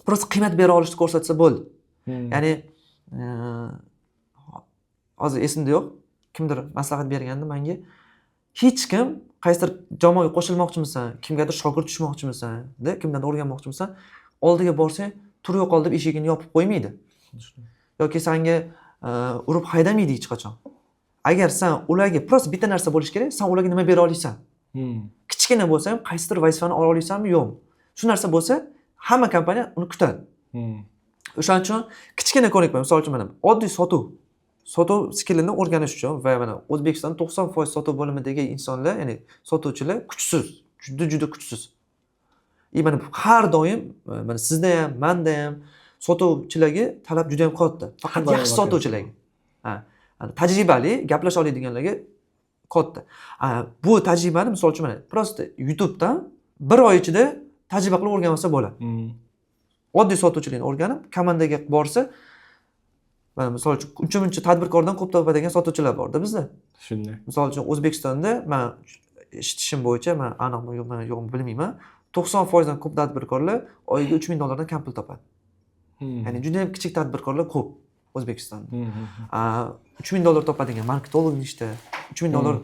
Просто qiymat bera olishni ko'rsatsa bo'ldi. Ya'ni hozir esimda yo'q, kimdir maslahat bergandi manga: hech kim qaysidir jamoaga qo'shilmoqchimisan, kimgadir shogird tushmoqchimisan, da kimdandir o'rganmoqchimisan, oldiga borsang, tur yo'qol deb eshigini yopib qo'ymaydi yoki sanga urib haydamaydi hech qachon. Agar san ularga просто bitta narsa bo'lishi kerak, san ularga nima bera olasan, kichkina bo'lsa ham qaysidir vazifani ola olasanmi, yo'qmi, shu narsa bo'lsa, hamma kompaniya uni kutadi. O'shaning uchun kichkina ko'nikma, misol uchun, mana oddiy sotuv skillini o'rganish uchun. Va mana O'zbekistonda 90% sotuv bo'limidagi insonlar, ya'ni sotuvchilar kuchsiz, juda juda kuchsiz. И mana har doim mana sizda ham, manda ham sotuvchilarga talab juda yam katta, faqat doim yaxshi vakansiya. sotuvchilarga, ha, hani tajribali, gaplasha oladiganlarga katta. Ha, bu tajribani, misol uchun, mana просто YouTubedan bir oy ichida tajriba qilib o'rganib olsa bo'ladi. Oddiy sotuvchilikni o'rganib, komandaga borsa, mana misol uchun, uncha muncha tadbirkordan ko'p topadigan sotuvchilar borda bizda. Shunday. Misol uchun, O'zbekistonda man Eshitishim bo'yicha, man aniqmi, yo'qmi, yo'qmi bilmayman, 90%dan ko'p tadbirkorlar oyiga 3000 dollardan kam pul topadi. Ya'ni juda yam kichik tadbirkorlar ko'p O'zbekistonda. 3000 dollar topadigan marketolog nechta, 3000 dollar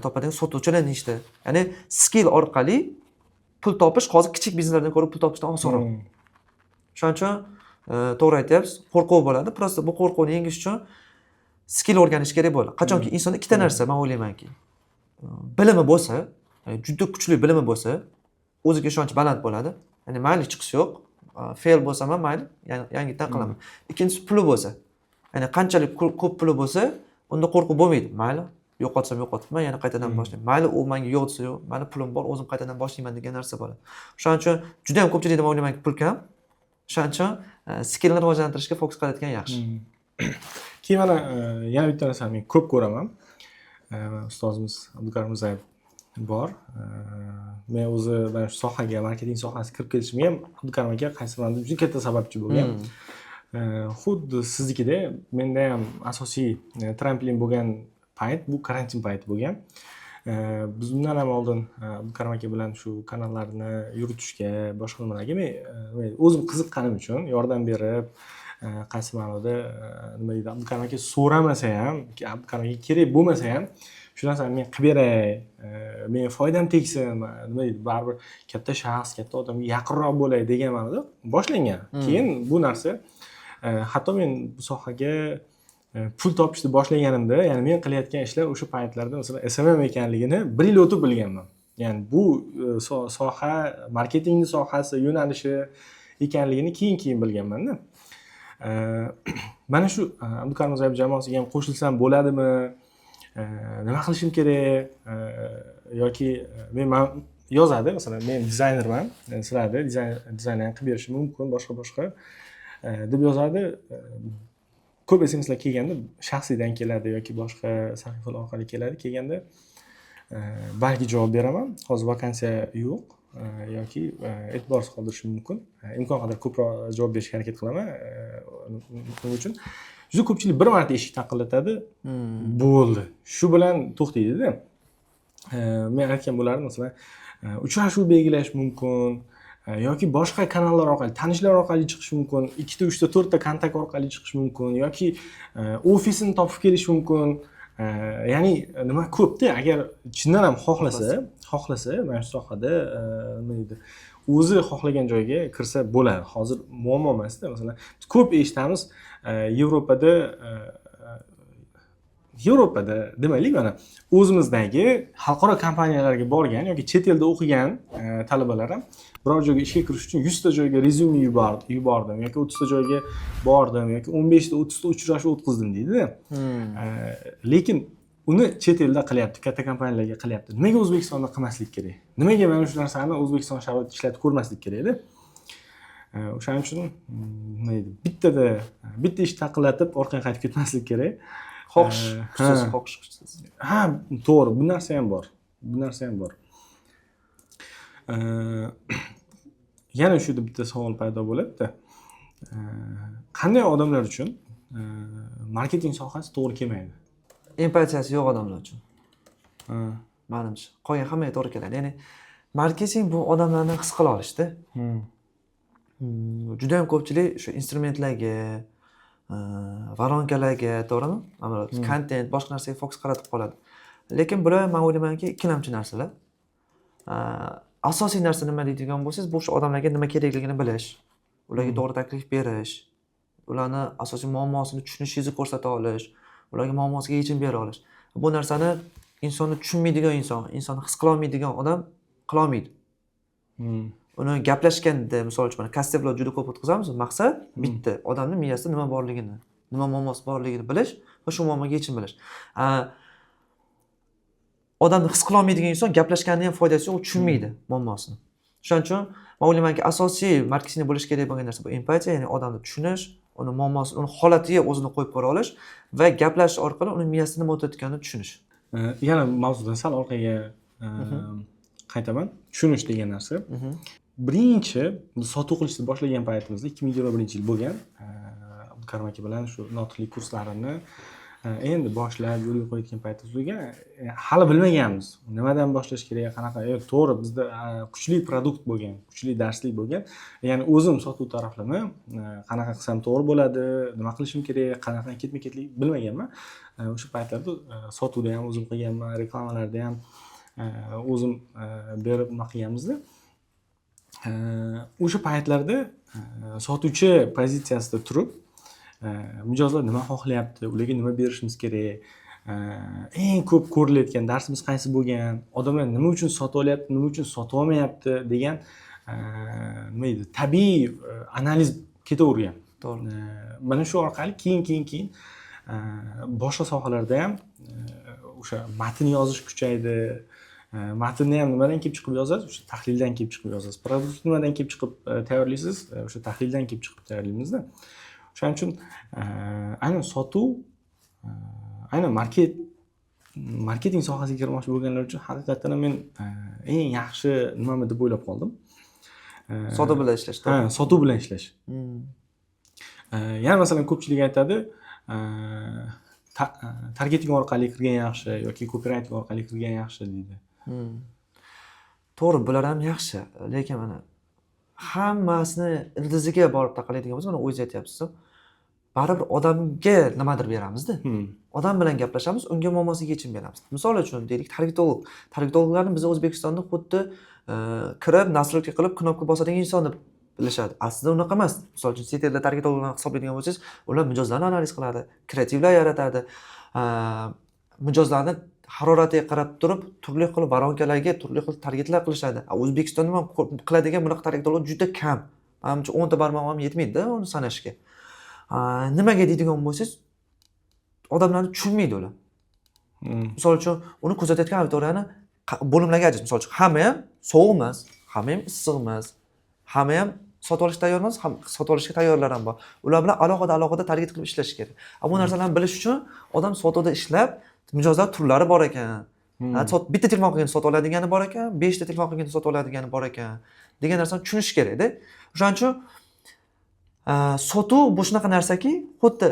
topadigan sotuvchilar nechta? Ya'ni skill orqali pul topish hozir kichik bizneslardan ko'ra pul topishdan osonroq. Shuning uchun to'g'ri aytyapsiz, qo'rquv bo'ladi. Просто bu qo'rquvni yengish uchun skill o'rganish kerak bo'ladi. Qachonki insonda ikkita narsa, man o'ylaymanki, bilimi bo'lsa, ya'ni juda kuchli bilimi bo'lsa, o'ziga ishonchi baland bo'ladi. Ya'ni mayli, hech yo'q, fail bo'lsam ham mayli, yangitdan qilaman. Ikkinchisi, puli bo'lsa, ya'ni qanchalik ko'p puli bo'lsa, unda qo'rquv bo'lmaydi. Mayli, yo'qotsam yo'qotibman, yana qaytadan boshlayman. Mayli, u manga yo'q desa, yo'q, mani pulim bor, o'zim qaytadan boshlayman degan narsa bo'ladi. Shuning uchun juda yam ko'pchilikda, man o'ylaymanki, pul kam. Shuning uchun skillni rivojlantirishga fokus qaratgan yaxshi. Keyin mana yana bitta narsani men ko'p ko'raman. Ustozimiz Abdukarim Mirzayev bor. Men o'zi mana shu sohaga, marketing sohasiga kirib kelishimga ham Abdukarim aka qaysi ma'noda juda katta sababchi bo'lgan. Xuddi siznikidek menda ham asosiy tramplin bo'lgan payt bu karantin payti bo'lgan. Biz undan ham oldin Abdukarim aka bilan shu kanallarni yuritishga, boshqa nimalarga men o'zim qiziqqanim uchun yordam berib, qaysi ma'noda, nima deydi, Abdukarim aka so'ramasa ham, Abdukarim aka kerak bo'lmasa ham, shu narsani men qilib beray, menga foydam tegsin, nima deydi, baribir katta shaxs, katta odamga yaqinroq bo'lay degan ma'noda boshlangan. Keyin bu narsa hatto men bu sohaga pul topishni boshlaganimda, ya'ni men qilayotgan ishlar o'sha paytlarda, masalan, SMM ekanligini bir yil o'tib bilganman. Ya'ni bu soha marketingni sohasi, yo'nalishi ekanligini keyin keyin bilganmanda. Mana shu Abdukarim Mirzayev jamoasiga ham qo'shilsam bo'ladimi, nima qilishim kerak, yoki men man yozadi, masalan, men dizaynerman, sizlarni dizayn ham qilib berishim mumkin, boshqa boshqa deb yozadi. Ko'p SMSlar kelganda, shaxsiydan keladi yoki boshqa sahifalar orqali keladi, kelganda balki javob beraman, hozir vakansiya yo'q, yoki e'tiborsiz qoldirishim mumkin. Imkon qadar ko'proq javob berishga harakat qilaman. Nima uchun juda ko'pchilik bir marta eshik taqillatadi, bo'ldi, shu bilan to'xtaydida. Men aytgan bo'lardim, masalan, uchrashuv belgilash mumkin yoki boshqa kanallar orqali, tanishlar orqali chiqish mumkin, ikkita, uchta, to'rtta kontakt orqali chiqish mumkin yoki ofisini topib kelish mumkin. Ya'ni nima ko'pda, agar chindan ham xohlasa, mana shu sohada, nima deydi, o'zi xohlagan joyga kirsa bo'ladi. Hozir muammo emasda. Masalan, biz ko'p eshitamiz, Yevropada demaylik, mana o'zimizdagi xalqaro kompaniyalarga borgan yoki chet elda o'qigan talabalar ham biror joyga ishga kirish uchun 100ta joyga rezyume yubordim yoki 30ta joyga bordim yoki 15ta, 30ta uchrashuv o'tkazdim deydida. Lekin uni chet elda qilyapti, katta kompaniyalarga qilyapti. Nimaga O'zbekistonda qilmaslik kerak? Nimaga mana shu narsani O'zbekiston sharoitida ishlatib ko'rmaslik kerakda? O'shaning uchun nima deydi, bittada bitta ish taqillatib, orqaga qaytib ketmaslik kerak. Xohish kuchsiz, xohish kuchsiz. Ha, to'g'ri, bu narsa ham bor, bu narsa ham bor. Yana shu yerda bitta savol paydo bo'ladida. Qanday odamlar uchun marketing sohasi to'g'ri kelmaydi? Empatiyasi yo'q odamlar uchun, manimcha. Qolgan hammaga to'g'ri keladi. Ya'ni marketing bu odamlarni his qila olishda. Judayam ko'pchilik shu instrumentlarga, воронка larga, to'g'rimi, kontent, boshqa narsaga fokus qaratib qoladi. Lekin bular, man o'ylaymanki, ikkilamchi narsalar. Asosiy narsa nima deydigan bo'lsangiz, bu shu odamlarga nima kerakligini bilish, ularga to'g'ri taklif berish, ularni asosiy muammosini tushunishingizni ko'rsata olish, ularga muammosiga yechim bera olish. Bu narsani insonni tushunmaydigan inson, insonni his qilolmaydigan odam qilolmaydi. Uni gaplashganda, misol uchun, mana кастдев lar juda ko'p o'tkazamiz. Maqsad bitta: odamni miyasida nima borligini, nima muammosi borligini bilish va shu muammoga yechim bilish. Odamni his qilolmaydigan inson gaplashganni ham foydasi yo'q, u tushunmaydi muammosini. Shuning uchun man o'ylaymanki, asosiy marketingda bo'lishi kerak bo'lgan narsa bu empatiya, ya'ni odamni tushunish, uni muammosini, uni holatiga o'zini qo'yib ko'ra olish va gaplashish orqali uni miyasida nima o'tayotganini tushunish. Yana mavzudan sal orqaga qaytaman. Tushunish degan narsa. Birinchi sotuv qilishni boshlagan paytimizda, 2021 yil bo'lgan, Abdukarim aka bilan shu notiqlik kurslarini Endi boshlab yo'lga qo'yayotgan paytimiz bo'lgan. Hali bilmaganmiz nimadan boshlash kerak, qanaqa. To'g'ri, bizda kuchli продукт bo'lgan, kuchli darslik bo'lgan. Ya'ni o'zim sotuv taraflama qanaqa qilsam to'g'ri bo'ladi, nima qilishim kerak, qanaqa ketma ketlik bilmaganman. O'sha paytlarda sotuvda ham o'zim qilganman, reklamalarda ham o'zim berib nima qilganmizda. O'sha paytlarda sotuvchi pozitsiyasida turib, mijozlar nima xohlayapti, ularga nima berishimiz kerak, eng ko'p ko'rilayotgan darsimiz qaysi bo'lgan, odamlar nima uchun sotib olyapti, nima uchun sotib olmayapti degan, nima deydi, tabiiy analiz ketavergan. Mana shu orqali keyin boshqa sohalarda ham o'sha matn yozish kuchaydi. Matnni ham nimadan kelib chiqib yozasiz? O'sha tahlildan kelib chiqib yozasiz. Продукт nimadan kelib chiqib tayyorlaysiz? O'sha tahlildan kelib chiqib tayyorlaymizda. O'shaning uchun aynan sotuv, aynan marketing sohasiga kirmoqchi bo'lganlar uchun haqiqatdan ham men eng yaxshi nimami deb o'ylab qoldim. Sotuv bilan ishlash. Ha, sotuv bilan ishlash. Yana masalan, ko'pchilik aytadi, targeting orqali kirgan yaxshi yoki copywriting orqali kirgan yaxshi deydi. To'g'ri, bular ham yaxshi, lekin mana hammasini ildiziga borib taqalaydigan bo'lsa, mana o'zingiz aytyapsiz, baribir odamga nimadir beramizda. Odam bilan gaplashamiz, unga muammosiga yechim beramiz. Misol uchun, deylik, targetolog. Targetologlarni biz O'zbekistonda xuddi kirib, настройка qilib, knopka bosadigan inson deb bilishadi. Aslida unaqa emas. Misol uchun, chet elda targetologlarni hisoblaydigan bo'lsangiz, ular mijozlarni analiz qiladi, kreativlar yaratadi, mijozlarni haroratiga qarab turib, turli xil воронка larga turli xil targetlar qilishadi. A O'zbekistonda ham qiladigan bunaqa targetolog juda kam. Manimcha, 10 ta barmoq ham yetmaydida uni sanashga. Nimaga deydigan bo'lsangiz, odamlarni tushunmaydi ular. Misol uchun, uni kuzatayotgan auditoriyani bo'limlarga ajratish. Misol uchun, hamma ham sovuq emas, hamma ham issiq emas, hamma ham sotib olishga tayyor emas, ham sotib olishga tayyorlar ham bor. Ular bilan alohida alohida target qilib ishlash kerak. A bu narsalarni bilish uchun odam sotuvda ishlab, mijozlar turlari bor ekan. Ha, bitta telefon qilganda sotib oladigani bor ekan, beshta telefon qilganda sotib oladigani bor ekan degan narsani tushunish kerakda. O'shaning uchun sotuv bu shunaqa narsaki, xuddi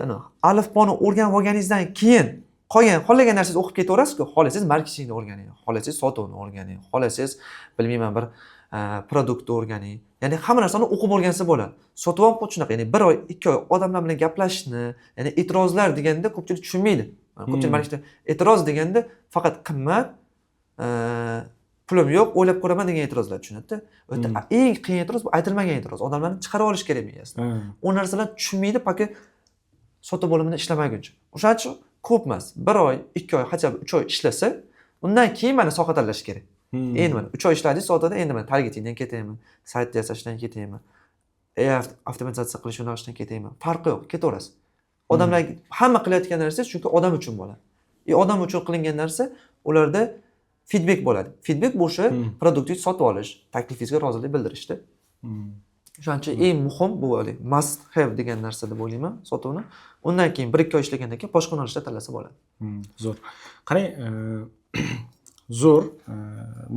alifboni o'rganib olganingizdan keyin qolgan xohlagan narsangizni o'qib ketaverasiz-ku. Xohlasangiz marketingni o'rganing, xohlasangiz sotuvni o'rganing, xohlasangiz, bilmayman, bir продукт ni o'rganing. Ya'ni hamma narsani o'qib o'rgansa bo'ladi. Sotuv ham xuddi shunaqa. Ya'ni bir oy, 2 oy odamlar bilan gaplashishni, ya'ni e'tirozlar deganda ko'pchilik tushunmaydi. Ko'pchilik marketingda e'tiroz deganda faqat qimmat, pulim yo'q, o'ylab ko'raman degan e'tirozlar tushunadida. U yerda eng qiyin e'tiroz bu aytilmagan e'tiroz. Odamlarni chiqarib olish kerak miyasidan. U narsalarni tushunmaydi, пока sotuv bo'limida ishlamaguncha. O'shaning uchun ko'p emas, bir oy, 2 oy, хотя бы 3 oy ishlasa, undan keyin mana soha tanlash kerak. Endi mana 3 oy ishladingiz sotuvda, endi mana targetingdan ketaymi, sayt yasashdan ketaymi, AI avtomatizatsiya qilish yo'nalishidan ketaymi, farqi yo'q, ketaverasiz. Odamlar hamma qilayotgan narsa chunki odam uchun bo'ladi. И odam uchun qilingan narsa ularda feedback bo'ladi. Feedback bu o'sha продукт ingizni sotib olish, taklifingizga rozilik bildirishda. O'shaning uchun eng muhim bu haligi must have degan narsa deb o'ylayman sotuvni. Undan keyin 1-2 oy ishlagandan keyin boshqa yo'nalishda tanlasa bo'ladi. Zo'r. Qarang, zo'r.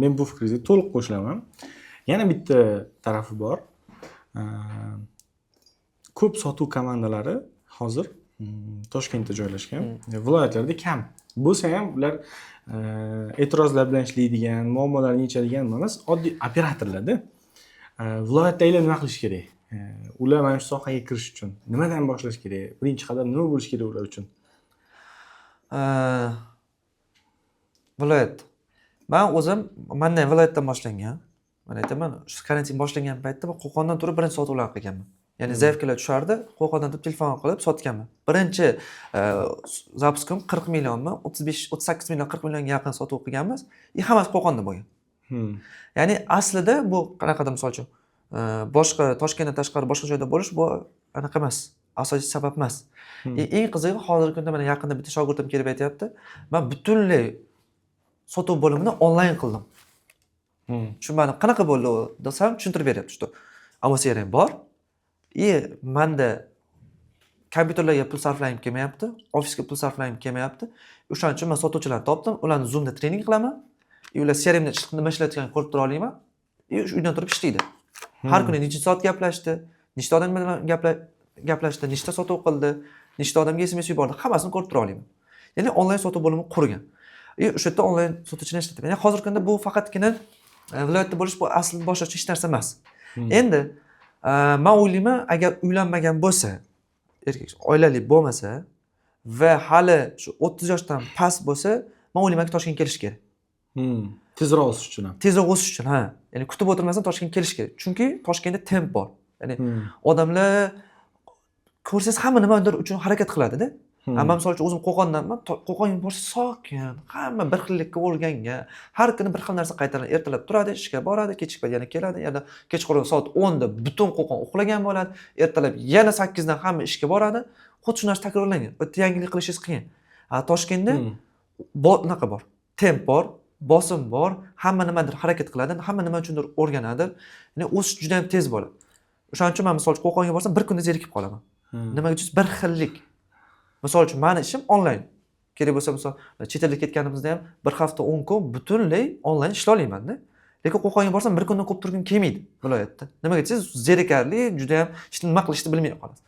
Men bu fikringizga to'liq qo'shilaman. Yana bitta tarafi bor. Ko'p sotuv komandalari hozir Toshkentda joylashgan. Viloyatlarda kam. Bo'lsa ham ular e'tirozlar bilan ishlaydigan, muammolarni yechadigan emas, oddiy operatorlarda. Viloyatdagilar nima qilish kerak? Ular mana shu sohaga kirish uchun nimadan boshlash kerak? Birinchi qadam nima bo'lishi kerak ular uchun? Viloyat. Man o'zim mandan viloyatdan boshlangan. Man aytaman, shu karantin boshlangan paytda man Qo'qondan turib birinchi sotuvlarni qilganman. Ya'ni заявка lar tushardi, Qo'qondan turib telefon qilib sotganman. Birinchi запуск im 40 millionmi, 35, 38 million, 40 millionga yaqin sotuv qilganmiz. И hammasi Qo'qonda bo'lgan. Ya'ni aslida bu qanaqadir, misol uchun, boshqa Toshkentdan tashqari boshqa joyda bo'lish bu anaqa emas, asosiy sabab emas. Eng qizig'i, hozirgi kunda mana yaqinda bitta shogirdim kelib aytyapti, man butunlay sotuv bo'limini onlayn qildim. Tushunmadim, qanaqa bo'ldi u desam, tushuntirib beryapti, что Amo CRM bor и manda kompyuterlarga pul sarflagim kelmayapti, ofisga pul sarflagim kelmayapti. O'shaning uchun man sotuvchilarni topdim, ularni Zoomda trening qilaman и ular CRMda nima ishlayotganini ko'rib tura olaman и o'sha uydan turib ishlaydi. Har kuni necha soat gaplashdi, nechta odam bilan gaplashdi, nechta sotuv qildi, nechta odamga SMS yubordi, hammasini ko'rib tura olaman. Ya'ni onlayn sotuv bo'limi qurgan и o'sha yerda onlayn sotuvchini ishlatgan. Ya'ni hozirgi kunda bu faqatgina viloyatda bo'lish, bu asli boshlovchi hech narsa emas. Endi man o'ylayman, agar uylanmagan bo'lsa erkak, oilali bo'lmasa va hali shu 30 yoshdan past bo'lsa, man o'ylaymanki, Toshkentga kelish kerak. Tezroq o'sish uchun ham. Tezroq o'sish uchun, ha. Ya'ni kutib o'tirmasdan Toshkentga kelish kerak, chunki Toshkentda temp bor. Ya'ni odamlar ko'rsangiz, hamma nimadir uchun harakat qiladida. Man misol uchun o'zim Qo'qondanman. Qo'qonga borsa, sokin, hamma bir xillikka o'rgangan, har kuni bir xil narsa qaytariladi. Ertalab turadi, ishga boradi, kechki payt yana keladi, yana kechqurun soat 10da butun Qo'qon uxlagan bo'ladi, ertalab yana 8dan hamma ishga boradi. Xuddi shu narsa takrorlangan, u yerda yangilik qilishingiz qiyin. A Toshkentda unaqa bor, temp bor, bosim bor, hamma nimadir harakat qiladi, hamma nima uchundir o'rganadi. Ya'ni o'sish juda yam tez bo'ladi. O'shaning uchun man misol uchun Qo'qonga borsam, bir kunda zerikib qolaman. Nimaga desangiz, bir xillik. Misol uchun, mani ishim onlayn. Kerak bo'lsa, misol, chet elga ketganimizda ham bir hafta, 10 kun butunlay onlayn ishlolaymanda. Lekin Qo'qonga borsam, bir kundan ko'p turgim kelmaydi viloyatda. Nimaga desangiz, zerikarli judayam, hech nima qilishni bilmay qolasiz.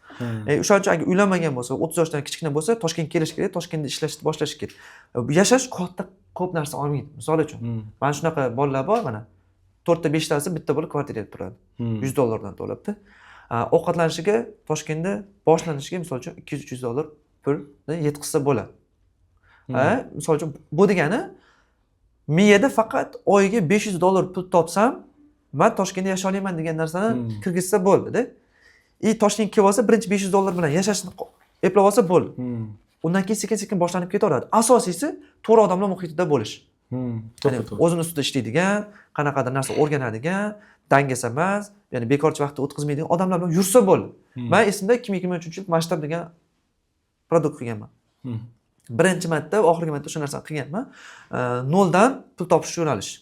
O'shaning uchun agar uylanmagan bo'lsa, 30 yoshdan kichkina bo'lsa, Toshkentga kelish kerak, Toshkentda ishlashni boshlash kerak. Yashash katta ko'p narsa olmaydi. Misol uchun, mana shunaqa bolalar bor, mana to'rtta, beshtasi bitta bo'lib kvartirada turadi, 100 dollardan to'labdi. Ovqatlanishiga Toshkentda boshlanishiga, misol uchun, 200-300 dollar pulni yetkazsa bo'ladi. Ha, misol uchun, bu degani miyada faqat oyiga 500 dollar pul topsam, man Toshkentda yashay olaman degan narsani kirgizsa bo'ldida. И Toshkentga kelib olsa, birinchi 500 dollar bilan yashashni eplab olsa bo'ldi. Undan keyin sekin sekin boshlanib ketaveradi. Asosiysi, to'g'ri odamlar muhitida bo'lish. Ya'ni To'ppa to'g'ri. o'zini ustida ishlaydigan, qanaqadir narsa o'rganadigan, dangasa emas, ya'ni bekorchi vaqtni o'tkazmaydigan odamlar bilan yursa bo'ldi. Man esimda, 2023 yil masshtab degan продукт qilganman. Birinchi marta, oxirgi marta o'sha narsani qilganman. Noldan pul topish yo'nalishi.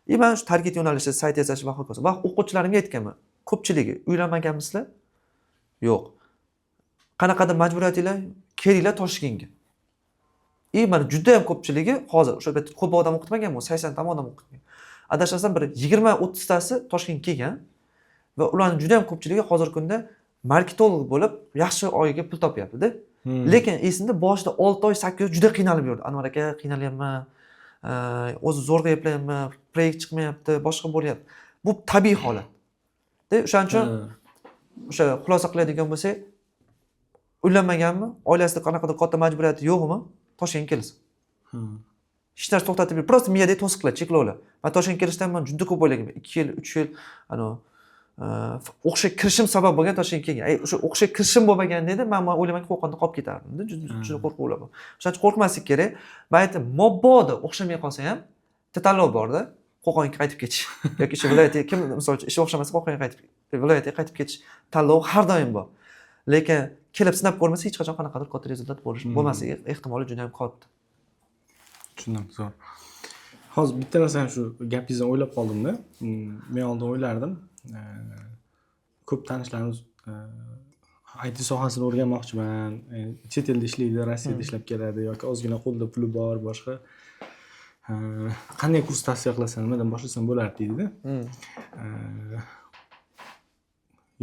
И man shu target yo'nalishi, sayt yasash va hokazo. Va o'quvchilarimga aytganman. Ko'pchiligi: "Uylanmaganmisizlar? Yo'q. Qanaqadir majburiyatinglar? Kelinglar Toshkentga." И mana juda ham ko'pchiligi hozir, o'sha paytda ko'p odam o'qitmaganman, 80 ta odam o'qitgan. Adashmasam, bir 20-30 tasi Toshkentga kelgan va ularning juda ham ko'pchiligi hozirgi kunda marketolog bo'lib, yaxshi oyiga pul topyapti-da. Lekin esimda, boshida 6 oy, 8 oy juda qiynalib yurdi. "Anvar aka, qiynalyapman, o'zi zo'rg'a eplayapman, proyekt chiqmayapti, boshqa bo'lyapti." Bu tabiiy holat. De, o'shaning uchun o'sha xulosa qiladigan bo'lsak, uylanmaganmi, oilasida qanaqadir katta majburiyati yo'qmi, Toshkentga kelsin. Hech narsa to'xtatib, просто miyadagi to'siqlar, cheklovlar. Man Toshkentga kelishdan man juda ko'p o'ylaganman. 2 yil, 3 yil anavi o'qishga kirishim sabab bo'lgan Toshkentga kelgan. Ay, o'sha o'qishga kirishim bo'lmaganda edi, man o'ylaymanki, Qo'qonda qolib ketardimda. Juda juda qo'rquvlar bor. O'shaning uchun qo'rqmaslik kerak. Man aytdim, mabodo o'xshamay qolsa ham, bitta tanlov borda, Qo'qonga qaytib ketish yoki shu viloyatga. Kim, misol uchun, ishi o'xshamasa, Qo'qonga qaytib, viloyatga qaytib ketish tanlovi har doim bor. Lekin kelib sinab ko'rmasa, hech qachon qanaqadir katta результат bo'lish bo'lmasligi ehtimoli juda ham katta. Tushundim, zo'r. Hozir bitta narsani shu gapingizdan o'ylab qoldimda. Men oldin o'ylardim, ko'p tanishlarimiz IT sohasini o'rganmoqchiman, chet elda ishlaydi, Rossiyada ishlab keladi yoki ozgina qo'lida puli bor, boshqa. Qanday kurs tavsiya qilasan, nimadan boshlasam bo'lardi deydida.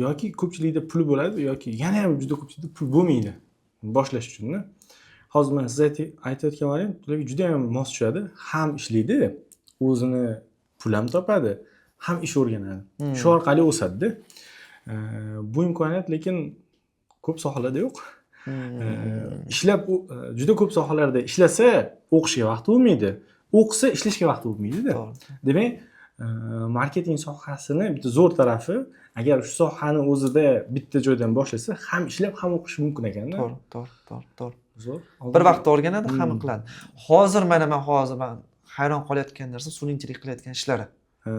Yoki ko'pchilikda pul bo'ladi yoki yana ham juda ko'pchilikda pul bo'lmaydi boshlash uchunda. Hozir mana siz aytayotgan variant ularga juda ham mos tushadi. Ham ishlaydi, o'zini pul ham topadi, ham ish o'rganadi. Shu orqali o'sadida. Bu imkoniyat lekin ko'p sohalarda yo'q. Ishlab juda ko'p sohalarda ishlasa, o'qishga vaqti bo'lmaydi, o'qisa, ishlashga vaqti bo'lmaydida. Demak, marketing sohasini bitta zo'r tarafi, agar shu sohani o'zida bitta joydan boshlasa, ham ishlab, ham o'qish mumkin ekanda. To'g'ri. Zo'r. Bir vaqtda o'rganadi, hamma qiladi. Hozir mana man, hozir man hayron qolayotgan narsa sun'iy intellekt qilayotgan ishlari. Ha.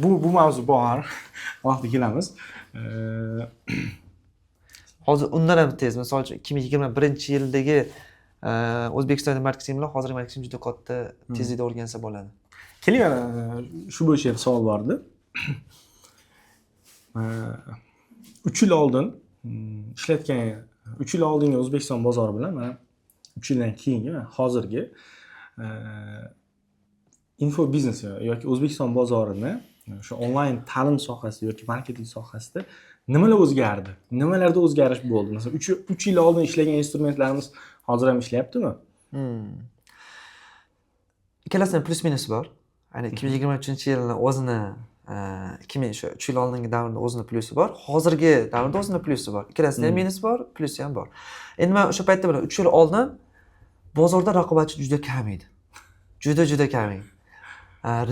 Bu mavzu bor, vaqti kelamiz. Hozir undan ham tez. Misol uchun, 2021 yildagi O'zbekistonda marketing bilan hozirgi marketing juda katta tezlikda o'rgansa bo'ladi. Keling, mana shu bo'yicha ham savol bor edi. 3 yil oldin ishlatgan, 3 yil oldingi O'zbekiston bozori bilan mana 3 yildan keyingi, mana hozirgi info biznes yoki O'zbekiston bozorini o'sha onlayn ta'lim sohasida yoki marketing sohasida nimalar o'zgardi, nimalarda o'zgarish bo'ldi? Masalan, 3 yil oldin ishlagan instrumentlarimiz hozir ham ishlayaptimi? Ikkalasini plyus minusi bor. Ya'ni 2023-yilni o'zini, 2000 shu 3 yil oldingi davrni o'zini plyusi bor, hozirgi davrda o'zini plyusi bor. Ikkalasida ham minusi bor, plyusi ham bor. Endi man o'sha paytda bilan 3 yil oldin bozorda raqobatchi juda kam edi, juda juda kam edi.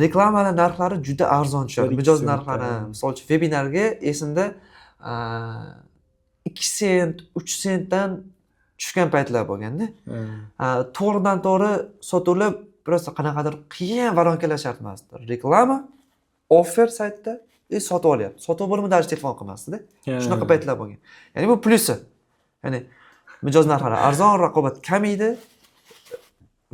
Reklamalar narxlari juda arzon tushadi. 1-2 Mijoz sentdan. narxlari, misol uchun, vebinarga esimda, 2 sent, 3 sentdan tushgan paytlar bo'lganda. To'g'ridan to'g'ri sotuvlar просто qanaqadir qiyin воронка lar shart emasdi. Reklama, offer saytda и sotib olyapti. Sotuv bo'limi даже telefon qilmasdida. Shunaqa paytlar bo'lgan. Ya'ni bu plyusi. Ya'ni mijoz narxlari arzon, raqobat kam edi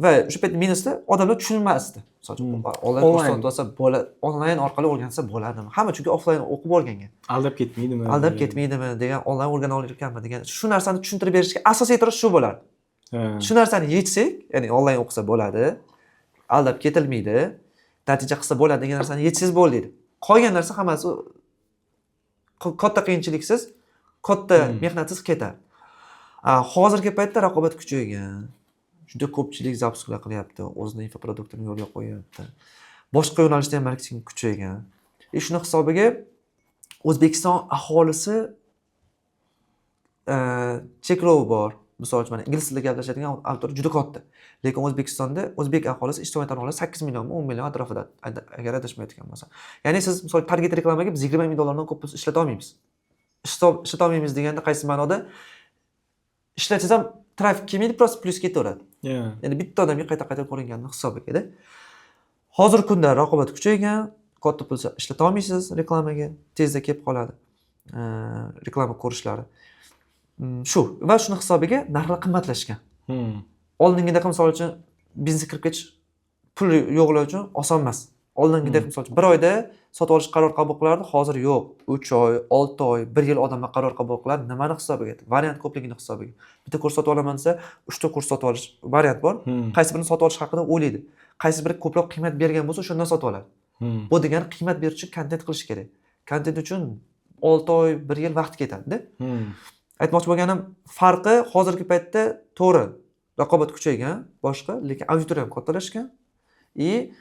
va o'sha payt minusda odamlar tushunmasdi. Misol uchun, onlayn kurs Onlayn. sotib olsa bo'ladi, onlayn orqali o'rgansa bo'ladimi? Hamma chunki offlayn o'qib o'rgangan. Aldab ketmaydimi? Aldab ketmaydimi degan, onlayn o'rgana olarkanmi degan shu narsani tushuntirib berishga asosiy e'tiroz shu bo'lardi. Shu narsani yechsak, ya'ni onlayn o'qisa bo'ladi, aldab ketilmaydi, natija qilsa bo'ladi degan narsani yechsangiz bo'ldi deydi. Qolgan narsa hammasi katta qiyinchiliksiz, katta mehnatsiz ketadi. Hozirgi paytda raqobat kuchaygan. Juda ko'pchilik запуск lar qilyapti, o'zini инфопродукт ini yo'lga qo'yyapti. Boshqa yo'nalishda ham marketing kuchaygan. И shuni hisobiga O'zbekiston aholisi cheklov bor. Misol uchun, mana ingliz tilida gaplashadigan auditoriya juda katta. Lekin O'zbekistonda o'zbek aholisi ijtimoiy tarmoqlarda 8 millionmi, 10 million atrofida, agar adashmayotgan bo'lsam. Ya'ni siz, misol, target reklamaga biz 20 ming dollardan ko'p pul ishlata olmaymiz. Ishlata olmaymiz deganda qaysi ma'noda? Ishlatsangiz ham трафик kelmaydi, просто plyus ketaveradi. Ya'ni bitta odamga qayta-qayta ko'ringanini hisobiga. Hozirgi kunda raqobat kuchaygan, katta pul ishlata olmaysiz reklamaga, tezda kelib qoladi reklama ko'rishlari. Shu va shuni hisobiga narxlar qimmatlashgan. Oldingidaqa, misol uchun, biznesga kirib ketish pul yo'qlar uchun oson emas. Oldingidek, misol uchun, bir oyda sotib olish qaror qabul qilardi, hozir yo'q. 3 oy, 6 oy, 1 yil odamlar qaror qabul qiladi. Nimani hisobiga? Variant ko'pligini hisobiga. Bitta kurs sotib olaman desa, 3 ta kurs sotib olish variant bor. Qaysi birini sotib olish haqida o'ylaydi. Qaysi biri ko'proq qiymat bergan bo'lsa, o'shandan sotib oladi. Bu degani qiymat berish uchun kontent qilish kerak. Kontent uchun 6 oy, 1 yil vaqt ketadi-da. Aytmoqchi bo'lganim, farqi hozirgi paytda to'g'ri raqobat kuchaygan, boshqa, lekin auditoriya ham kattalashgan и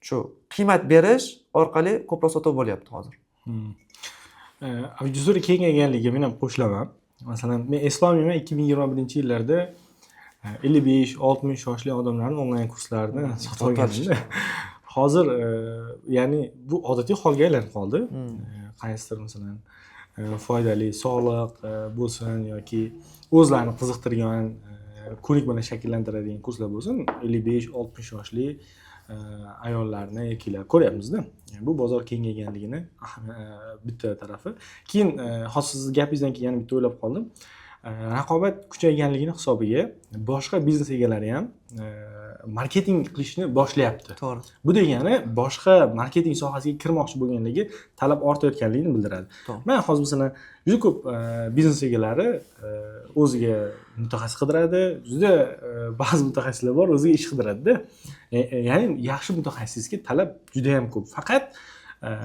shu qiymat berish orqali ko'proq sotuv bo'lyapti hozir. Auditoriya kengayganligiga men ham qo'shilaman. Masalan, men eslolmayman, 2021-yillarda 55-60 yoshli odamlarni onlayn kurslarini sotib olganimda. Hozir ya'ni bu odatiy holga aylanib qoldi. Qaysidir, masalan, foydali sog'liq bo'lsin yoki o'zlarini qiziqtirgan, ko'nikmalar shakllantiradigan kurslar bo'lsin, 55-60 yoshli ayollarni, erkaklar ko'ryapmizda. Yani bu bozor kengayganligini bitta tarafi. Keyin hozir sizni gapingizdan keyin yana bitta o'ylab qoldim. Raqobat kuchayganligini hisobiga boshqa biznes egalari ham marketing qilishni boshlayapti. Bu degani boshqa marketing sohasiga kirmoqchi bo'lganligi, talab ortayotganligini bildiradi. Man hozir, masalan, juda ko'p biznes egalari o'ziga mutaxassis qidiradi. Juda ba'zi mutaxassislar bor, o'ziga ish qidiradida. Ya'ni yaxshi mutaxassisga talab juda yam ko'p. Faqat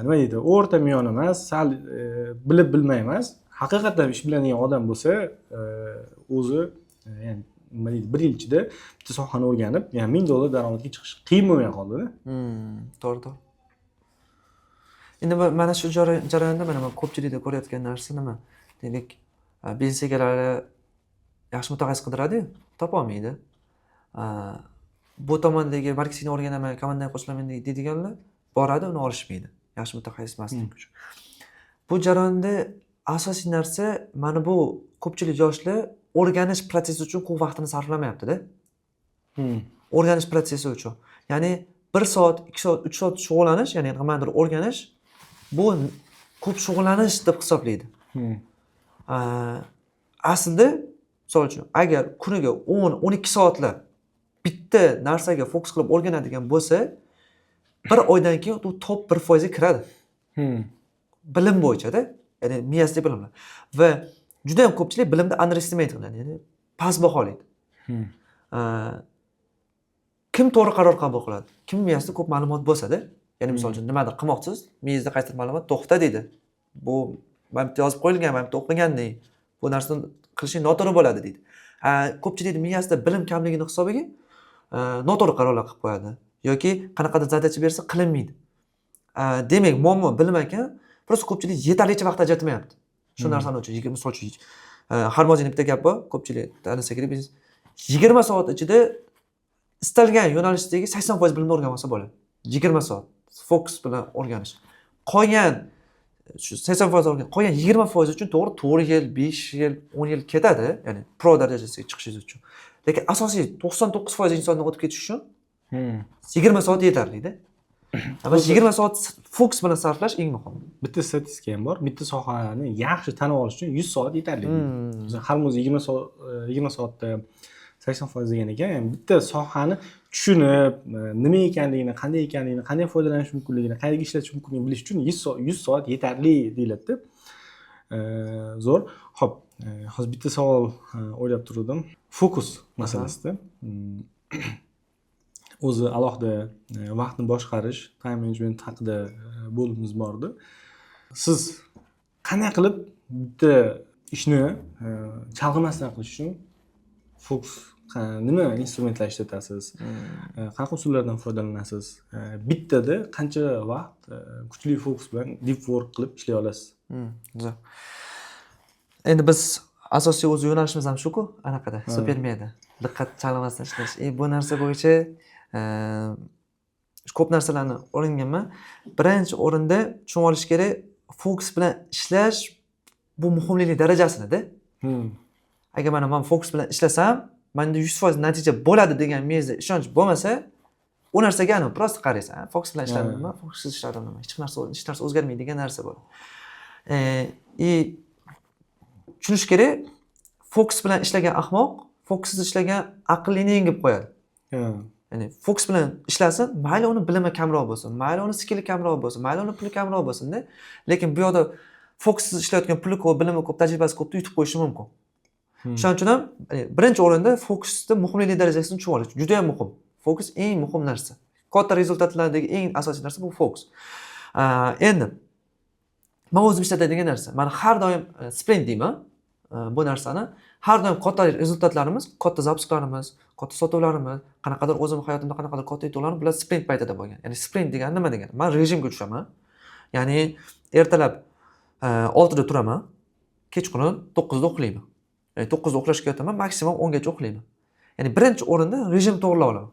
nima deydi, o'rta me'yor emas, sal bilib bilmay emas, haqiqatdan ish biladigan odam bo'lsa, o'zi ya'ni nima deydi, bir yil ichida bitta sohani o'rganib, ya'ni 1000 dollar daromadga chiqish qiyin bo'lmay qoldida. To'g'ri. Endi mana shu jarayonda mana man ko'pchilikda ko'rayotgan narsa nima? Deylik, biznes egalari yaxshi mutaxassis qidiradi-yu, topolmaydi. Bu tomondagi marketingni o'rganaman, komandaga qo'shilaman deydiganlar boradi, uni olishmaydi. Yaxshi mutaxassis emasligi uchun. Bu jarayonda asosiy narsa mana bu: ko'pchilik yoshlar o'rganish protsessi uchun ko'p vaqtini sarflamayapti-da. O'rganish protsessi uchun. Ya'ni 1 soat, 2 soat, 3 soat shug'ullanish, ya'ni nimanidir o'rganish bu ko'p shug'ullanish deb hisoblaydi. Aslida, misol uchun, agar kuniga 10-12 soatlab bitta narsaga fokus qilib o'rganadigan bo'lsa, bir oydan keyin u top 1% ga kiradi. Bilim bo'yicha-da, ya'ni miyasidagi bilimlar. Va juda ham ko'pchilik bilimni underestimate qiladi, ya'ni past baholaydi. Kim to'g'ri qaror qabul qiladi? Kim miyasida ko'p ma'lumot bo'lsa-da, ya'ni misol uchun nimadir qilmoqchisiz, miyangizda qaysidir ma'lumot to'xta deydi. Bu mana bitta yozib qo'yilgan, mana bitta o'qigan deydi. Bu narsani qilishing noto'g'ri bo'ladi deydi. Ko'pchilikni miyasida bilim kamligini hisobiga noto'g'ri qarorlar qilib qo'yadi yoki qanaqadir задача bersa, qilinmaydi. Demak, muammo bilim ekan, просто ko'pchilik yetarlicha vaqt ajratmayapti shu narsani uchun. Misol uchun, Xarmoziyni bitta gap bor, ko'pchilik tanisa kerak: biz 20 soat ichida istalgan yo'nalishdagi 80% bilimni o'rganib olsa bo'ladi. 20 soat fokus bilan o'rganish, qolgan shu 80% o'rgan, qolgan 20% uchun, to'g'ri, 4 yil, 5 yil, 10 yil ketadi, ya'ni pro darajasiga chiqishingiz uchun. Lekin asosiy 99% insondan o'tib ketish uchun 20 soat yetarlida. Mana shu 20 soat fokus bilan sarflash eng muhimi. Bitta statistika ham bor: bitta sohani yaxshi tanib olish uchun 100 soat yetarli deydi. Masalan, Xarmuz 20 soat, 20 soatda 80% degan ekan. Ya'ni bitta sohani tushunib, nima ekanligini, qanday ekanligini, qanday foydalanish mumkinligini, qayerga ishlatish mumkinligini bilish uchun 100 soat, 100 soat yetarli deyiladida. Zo'r. Ho'p, hozir bitta savol o'ylab turdim, fokus masalasida. O'zi alohida vaqtni boshqarish, time management haqida bo'limimiz bor edi. Siz qanday qilib bitta ishni chalg'imasdan qilish uchun fokus, nima instrumentlar ishlatasiz? Qanaqa usullardan foydalanasiz? Bittada qancha vaqt kuchli fokus bilan deep work qilib ishlay olasiz? Zo'r. Endi biz asosiy o'zi yo'nalishimiz ham shuku, anaqada, supermeda diqqat chalg'imasdan ishlash. И bu narsa bo'yicha ko'p narsalarni o'rganganman. Birinchi o'rinda tushunib olish kerak fokus bilan ishlash bu muhimliklik darajasinida. Agar mana man fokus bilan ishlasam, manda 100% natija bo'ladi degan miyangizda ishonch bo'lmasa, u narsaga anavi просто qaraysan: "Ha, fokus bilan ishladim nima, fokussiz ishladim nima, hech narsa o'zgarmaydi" degan narsa bo'ladi. И tushunish kerak, fokus bilan ishlagan ahmoq fokussiz ishlagan aqllini yengib qo'yadi. Ya'ni fokus bilan ishlasin, mayli uni bilimi kamroq bo'lsin, mayli uni skilli kamroq bo'lsin, mayli uni puli kamroq bo'lsinda, lekin bu yoqda fokussiz ishlayotgan puli ko'p, bilimi ko'p, tajribasi ko'pda yutib qo'yishi mumkin. Shuning uchun ham birinchi o'rinda fokusni muhimlik darajasini tushunib olish juda yam muhim. Fokus eng muhim narsa, katta результат lardagi eng asosiy narsa bu fokus. Endi man o'zim ishlatadigan narsa, man har doim sprint deyman bu narsani. Har doim katta результат larimiz, katta запуск larimiz, katta sotuvlarimiz, qanaqadir o'zimni hayotimda qanaqadir katta yutuqlarim, bular sprint paytida bo'lgan. Ya'ni sprint degani nima degani? Man rejimga tushaman, ya'ni ertalab 6da turaman, kechqurun 9da uxlayman, ya'ni 9da uxlashga yotaman, maksimum 10gacha uxlayman. Ya'ni birinchi o'rinda rejim to'g'irlab olaman.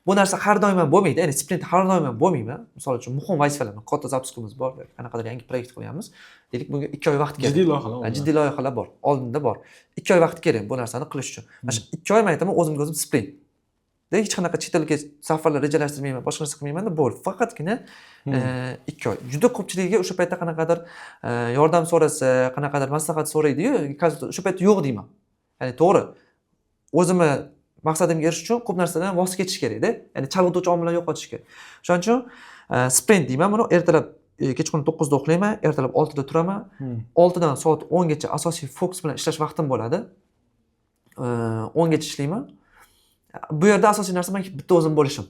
Bu narsa har doim ham bo'lmaydi, ya'ni sprint har doim ham bo'lmayman. Misol uchun, muhim vazifalar, katta запуск imiz bor yoki qanaqadir yangi proyekt qilyapmiz deylik, bunga 2 oy vaqt kerak. Jiddiy loyihalar. Ha, jiddiy loyihalar bor, oldinda bor, 2 oy vaqt kerak bu narsani qilish uchun. Mana shu 2 oy man aytaman o'zimga o'zim sprint, hech qanaqa chet elga safarlar rejalashtirmayman, boshqa narsa qilmaymanda, bo'ldi, faqatgina 2 oy. Juda ko'pchiligiga o'sha paytda qanaqadir yordam so'rasa, qanaqadir maslahat so'raydiyu, o'sha paytda yo'q deyman. Ya'ni to'g'ri, o'zimni maqsadimga erishish uchun ko'p narsadan voz kechish kerakda, ya'ni chalg'ituvchi omillarni yo'qotish kerak. Shuning uchun sprint deyman buni. Ertalab, kechqurun 9da uxlayman, ertalab 6da turaman. 6dan soat 10gacha asosiy fokus bilan ishlash vaqtim bo'ladi. 10gacha ishlayman. Bu yerda asosiy narsa man bitta o'zim bo'lishim.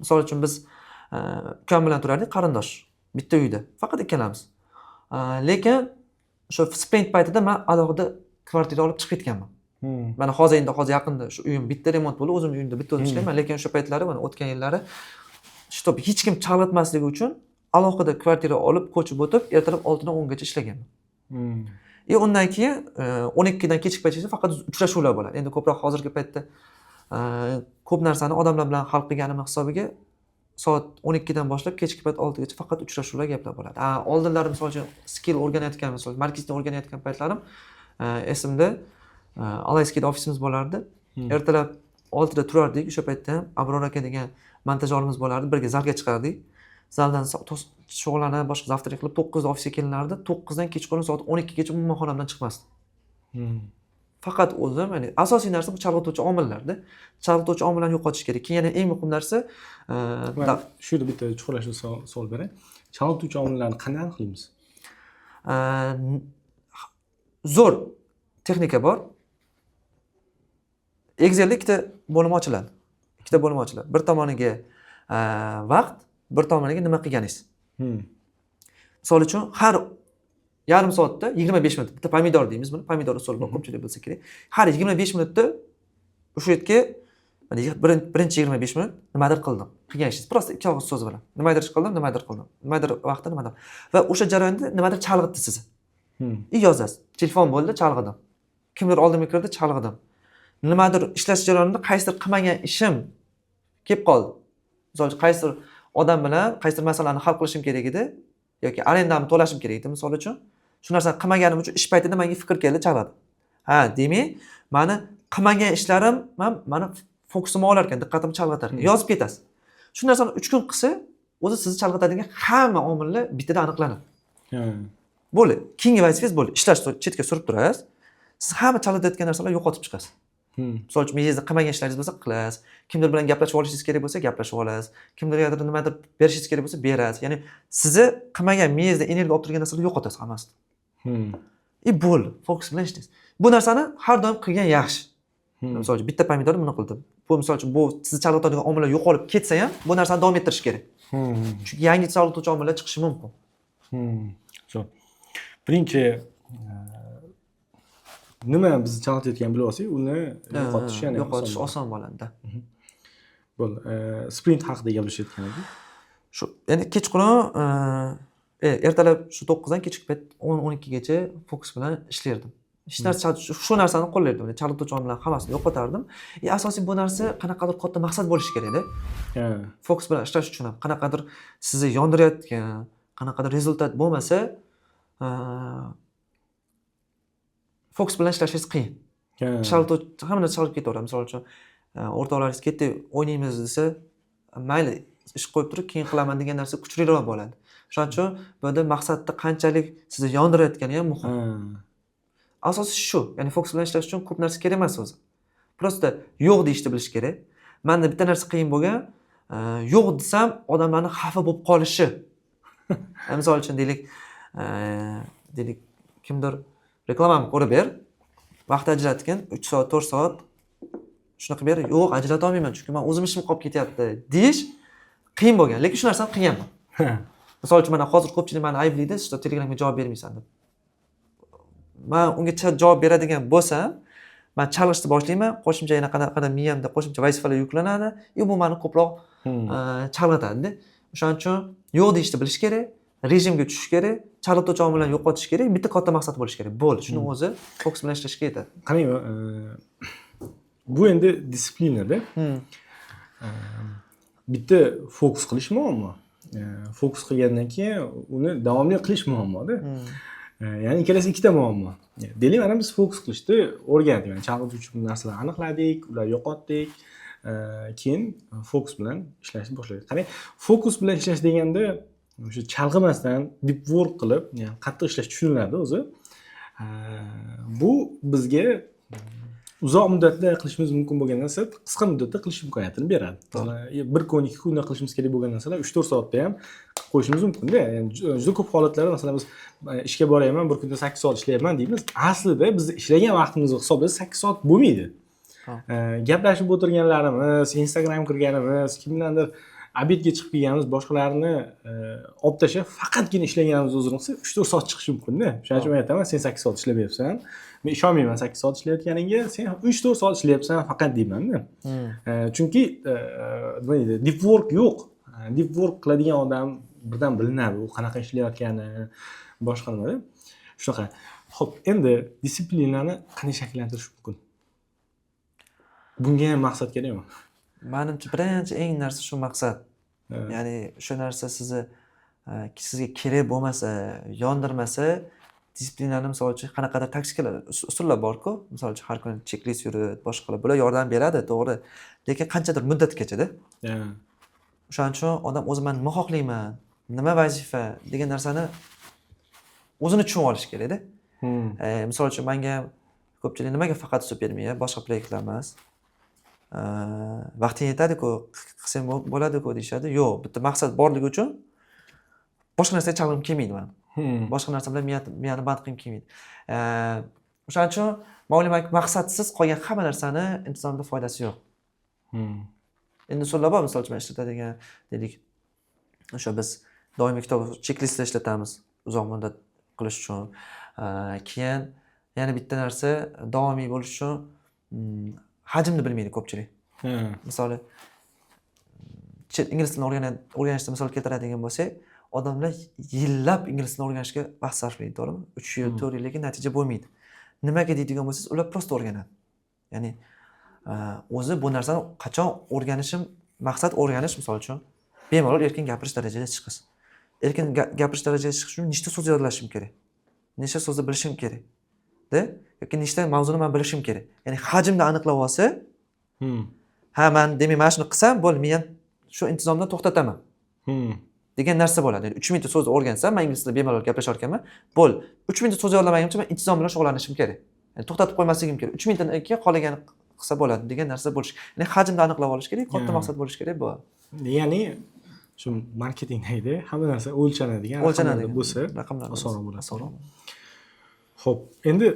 Misol uchun, biz ukam bilan turardik, qarindosh, bitta uyda faqat ikkalamiz. Lekin o'sha sprint paytida man alohida kvartira olib chiqib ketganman. Mana hozir, endi hozir yaqinda shu uyim bitta remont bo'ldi, o'zim uyimda bitta o'zim ishlayman, lekin o'sha paytlari, mana o'tgan yillari, чтобы hech kim chalg'itmasligi uchun alohida kvartira olib, ko'chib o'tib, ertalab 6dan 10gacha ishlaganman. И undan keyin 12dan kechki paytgacha faqat uchrashuvlar bo'ladi. Endi ko'proq hozirgi paytda ko'p narsani odamlar bilan hal qilganimni hisobiga soat 12dan boshlab kechki payt 6gacha faqat uchrashuvlar, gaplar bo'ladi. A oldinlari, misol uchun, skill o'rganayotgan, misol marketing o'rganayotgan paytlarim, esimda, Alayskiyda ofisimiz bo'lardi. Ertalab 6da turardik. O'sha paytda ham Abror aka degan montajyorimiz bo'lardi, birga zalga chiqardik. Zaldan shug'ullanib, boshqa завтрак qilib, 9da ofisga kelinardi. 9dan kechqurun soat 12gacha umuman xonamdan chiqmasdim. Faqat o'zim. Ya'ni asosiy narsa bu chalg'ituvchi omillarda, chalg'ituvchi omillarni yo'qotish kerak. Keyin yana eng muhim narsa Man shu yerda bitta chuqurlashib savol beray. Chalg'ituvchi omillarni qanday aniqlaymiz? Zo'r texnika bor. Excelda ikkita bo'lim ochiladi, ikkita bo'lim ochiladi: bir tomoniga vaqt, bir tomoniga nima qilganingiz. Misol uchun, har Yarim soatda 25 minut, bitta pomidor deymiz buni, pomidor usuli bor, ko'pchilik bilsa kerak. Har 25 minutda o'sha yerga mana birinchi 25 minut nimadir qildim, qilgan ishingiz просто ikki og'iz so'z bilan nimadir ish qildim, nimadir qildim, nimadir vaqtda nimadir va o'sha jarayonda nimadir chalg'itdi sizni. И yozasiz: telefon bo'ldi, chalg'idim, kimdir oldimga kirdi, chalg'idim, nimadir ishlash jarayonida qaysidir qilmagan ishim kelib qoldi. Misol uchun, qaysidir odam bilan qaysidir masalani hal qilishim kerak edi yoki arendamni to'lashim kerak edi, misol uchun. Shu narsani qilmaganim uchun ish paytida menga fikr keldi, chalg'idi. Ha, demak, mani qilmagan ishlarim ham mani fokusimni olar ekan, diqqatimni chalg'itar ekan. Yozib ketasiz. Shu narsani 3 kun qilsa, o'zi sizni chalg'itadigan hamma omillar bittada aniqlanadi. Bo'ldi, keyingi vazifangiz bo'ldi, ishlashni chetga surib turasiz, siz hamma chalg'itayotgan narsalarni yo'qotib chiqasiz. Misol uchun, miyangizda qilmagan ishlaringiz bo'lsa, qilasiz, kimdir bilan gaplashib olishingiz kerak bo'lsa, gaplashib olasiz, kimdirgadir nimadir berishingiz kerak bo'lsa, berasiz. Ya'ni sizni qilmagan, miyangizda energiya olib turgan narsalarni yo'qotasiz hammasini. И bo'ldi, fokus bilan ishlaysiz. Bu narsani har doim qilgan yaxshi. Misol uchun, bitta pomidorni buni qildim. Bu, misol uchun, bu sizni chalg'itadigan omillar yo'qolib ketsa ham, bu narsani davom ettirish kerak, chunki yangi chalg'ituvchi omillar chiqishi mumkin. Zo'r. Birinchi nima bizni chalg'itayotganini bilib olsak, uni yo'qotish yana yo'qotish oson. Oson bo'ladida. Bo'ldi. Sprint haqida gaplashayotgan edik. Shu, ya'ni kechqurun, ertalab shu 9dan kechki payt 10-12gacha fokus bilan ishlardim. Hech narsa, shu narsani qo'llardim, chalg'ituvchi omillarni hammasini yo'qotardim. И asosiy bu narsa qanaqadir katta maqsad bo'lishi kerakda. Fokus bilan ishlash uchun ham qanaqadir sizni yondirayotgan qanaqadir результат bo'lmasa, fokus bilan ishlashingiz qiyin. Chalg'ituvchi, hamma narsa chalg'ib ketaveradi. Misol uchun, o'rtoqlaringiz "Ketdik, o'ynaymiz" desa, "Mayli, ish qo'yib turib, keyin qilaman" degan narsa kuchliroq bo'ladi. Shuning uchun bu yerda maqsadni qanchalik sizni yondirayotgani ham muhim. Asosiysi shu. Ya'ni fokus bilan ishlash uchun ko'p narsa kerak emas o'zi, просто yo'q deyishni bilish kerak. Manda bitta narsa qiyin bo'lgan, yo'q desam, odamlarni xafa bo'lib qolishi. Misol uchun, deylik, kimdir "Reklamamni ko'rib ber, vaqt ajratgin, 3 soat, 4 soat shunaqa ber." "Yo'q, ajrata olmayman, chunki man o'zim ishim qolib ketyapti" deyish qiyin bo'lgan, lekin shu narsani qilganman. Misol uchun, mana hozir ko'pchilik mani ayblaydi, что "Telegramga javob bermaysan" deb. Man unga javob beradigan bo'lsam, man chalg'ishni boshlayman, qo'shimcha yana qanaqadir miyamda qo'shimcha vazifalar yuklanadi и bu mani ko'proq chalg'itadida. O'shaning uchun yo'q deyishni bilish kerak, rejimga tushish kerak, chalg'ituvchi omillarni yo'qotish kerak, bitta katta maqsad bo'lishi kerak, bo'ldi. Shuni o'zi fokus bilan ishlashga yetadi. Qarang, bu endi дисциплина da. Bitta fokus qilish muammo. Fokus qilgandan keyin uni davomli qilish muammoda. Ya'ni ikkalasi ikkita muammo. Deylik, mana biz fokus qilishni o'rgandik, ya'ni chalg'ituvchi narsalarni aniqladik, ularni yo'qotdik. Keyin fokus bilan ishlashni boshladik. Qarang, fokus bilan ishlash deganda o'sha chalg'imasdan deep work qilib, ya'ni qattiq ishlash tushuniladi o'zi. Bu bizga uzoq muddatda qilishimiz mumkin bo'lgan narsa qisqa muddatda qilish imkoniyatini beradi. Masalan, bir kun, 2 kunda qilishimiz kerak bo'lgan narsalar 3-4 soatda ham qilib qo'yishimiz mumkinda. Ya'ni juda ko'p holatlarda, masalan, biz ishga boryapman, bir kunda 8 soat ishlayapman deymiz. Aslida biz ishlagan vaqtimizni hisoblasak, 8 soat bo'lmaydi. Gaplashib o'tirganlarimiz, Instagram kirganimiz, kim bilandir обед ga chiqib kelganimiz, boshqalarni olib tashlab, faqatgina ishlaganimiz o'zini qilsa, 3-4 soat chiqishi mumkinda. Shuning uchun men aytaman: "Sen 8 soat ishlamayapsan, men ishonmayman 8 soat ishlayotganingga, sen 3-4 soat ishlayapsan faqat", deymanda. Chunki nima deydi, deep work yo'q. Deep work qiladigan odam birdan bilinadi, u qanaqa ishlayotgani, boshqa nimada shunaqa. Ho'p, endi дисциплина ni qanday shakllantirish mumkin? Bunga ham maqsad kerakmi? Manimcha, birinchi eng narsa shu maqsad. Ya'ni o'sha narsa sizni, sizga kerak bo'lmasa, yondirmasa, дисциплина ni, misol uchun, qanaqadir taktikalar, usullar borku, misol uchun, har kuni checklist yurit, boshqalar, bular yordam beradi, to'g'ri, lekin qanchadir muddatgachada. O'shaning uchun odam o'zi man nima xohlayman, nima vazifa degan narsani o'zini tushunib olishi kerakda. Misol uchun, manga ham ko'pchilik "Nimaga faqat Supermiya, boshqa proyektlar emas, vaqting yetadiku, qilsang bo'ladiku" deyishadi. Yo'q, bitta maqsad borligi uchun boshqa narsaga chalg'im kelmaydi mani. Boshqa narsa bilan miyani band qilgim kelmaydi. O'shaning uchun man o'ylaymanki, maqsadsiz qolgan hamma narsani insonda foydasi yo'q. Endi usullar bor, misol uchun, man ishlatadigan, deylik, o'sha biz doimiy kitob, checklistlar ishlatamiz uzoq muddat. qilish uchun. Keyin yana bitta narsa, davomiy bo'lish uchun hajmni bilmaydi ko'pchilik. Misoli, chet ingliz tilini o'rganishda misol keltiradigan bo'lsak, odamlar yillab ingliz tilini o'rganishga vaqt sarflaydi, to'g'rimi? 3 yil, 4 yil, lekin natija bo'lmaydi. Nimaga deydigan bo'lsangiz, ular просто o'rganadi. Ya'ni o'zi bu narsani qachon o'rganishim, maqsad o'rganish, misol uchun, bemalol erkin gapirish darajaga chiqish. Erkin gapirish darajaga chiqish uchun nechta so'z yodlashim kerak, nechta so'zni bilishim kerak da yoki nechta mavzuni man bilishim kerak, ya'ni hajmni aniqlab olsa, ha, man demak mana shuni qilsam bo'ldi, men ham shu intizomdan to'xtataman degan narsa bo'ladi. Ya'ni 3000 ta so'zni o'rgansam, man ingliz tilida bemalol gaplasha ekanman, bo'ldi. 3000 ta so'z yodlamaguncha man intizom bilan shug'ullanishim kerak, ya'ni to'xtatib qo'ymasligim kerak. 3000 tadan keyin qolganini qilsa bo'ladi degan narsa bo'lishi, ya'ni hajmni aniqlab olish kerak, katta maqsad bo'lishi kerak, bo'ladi. Ya'ni shu marketingdagi hamma narsa o'lchanadigan o'lchanadigan raqamlarda bo'lsa, raqamlar bo'lsa, osonroq bo'ladi. Osonroq. Ho'p, endi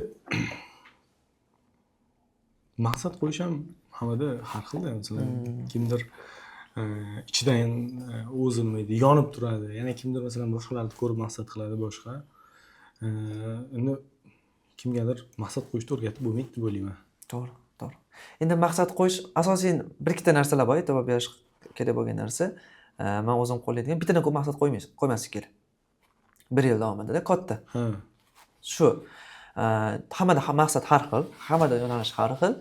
maqsad qo'yish ham hammada har xilda. Masalan, kimdir ichidan o'zi, nima deydi, yonib turadi, yana kimdir, masalan, boshqalarni ko'rib maqsad qiladi boshqa. Endi kimgadir maqsad qo'yishni o'rgatib bo'lmaydi deb o'ylayman. To'g'ri. Endi maqsad qo'yish, asosiy bir ikkita narsalar bor e'tibor berish kerak bo'lgan narsa. Man o'zim qo'llaydigan, bittadan ko'p maqsad qo'ymaslik kerak bir yil davomida katta. Shu hammada maqsad har xil, hammada yo'nalish har xil,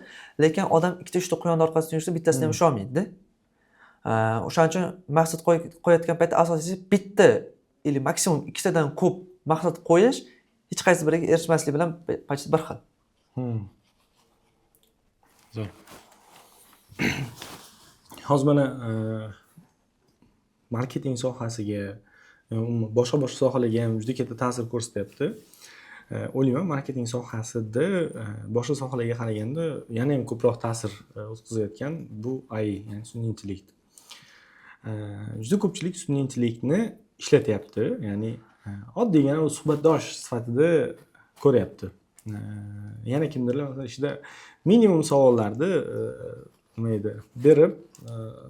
lekin odam ikkita uchta quyonni orqasidan yursa, bittasini ham usholmaydida. O'shaning uchun maqsad qo'yayotgan paytda asosiysi bitta или maksimum ikkitadan ko'p maqsad qo'yish hech qaysi biriga erishmaslik bilan почти bir xil. Zo'r. Hozir mana marketing sohasiga, umuman boshqa boshqa sohalarga ham juda katta ta'sir ko'rsatyapti. O'ylayman, marketing sohasida boshqa sohalarga qaraganda yana ham ko'proq ta'sir o'tkazayotgan bu AI, ya'ni sun'iy intellekt. Juda ko'pchilik sun'iy intellektni ishlatyapti, ya'ni oddiygina u suhbatdosh sifatida ko'ryapti. Yana kimdirlar, masalan, ishida minimum savollarni nima edi, berib,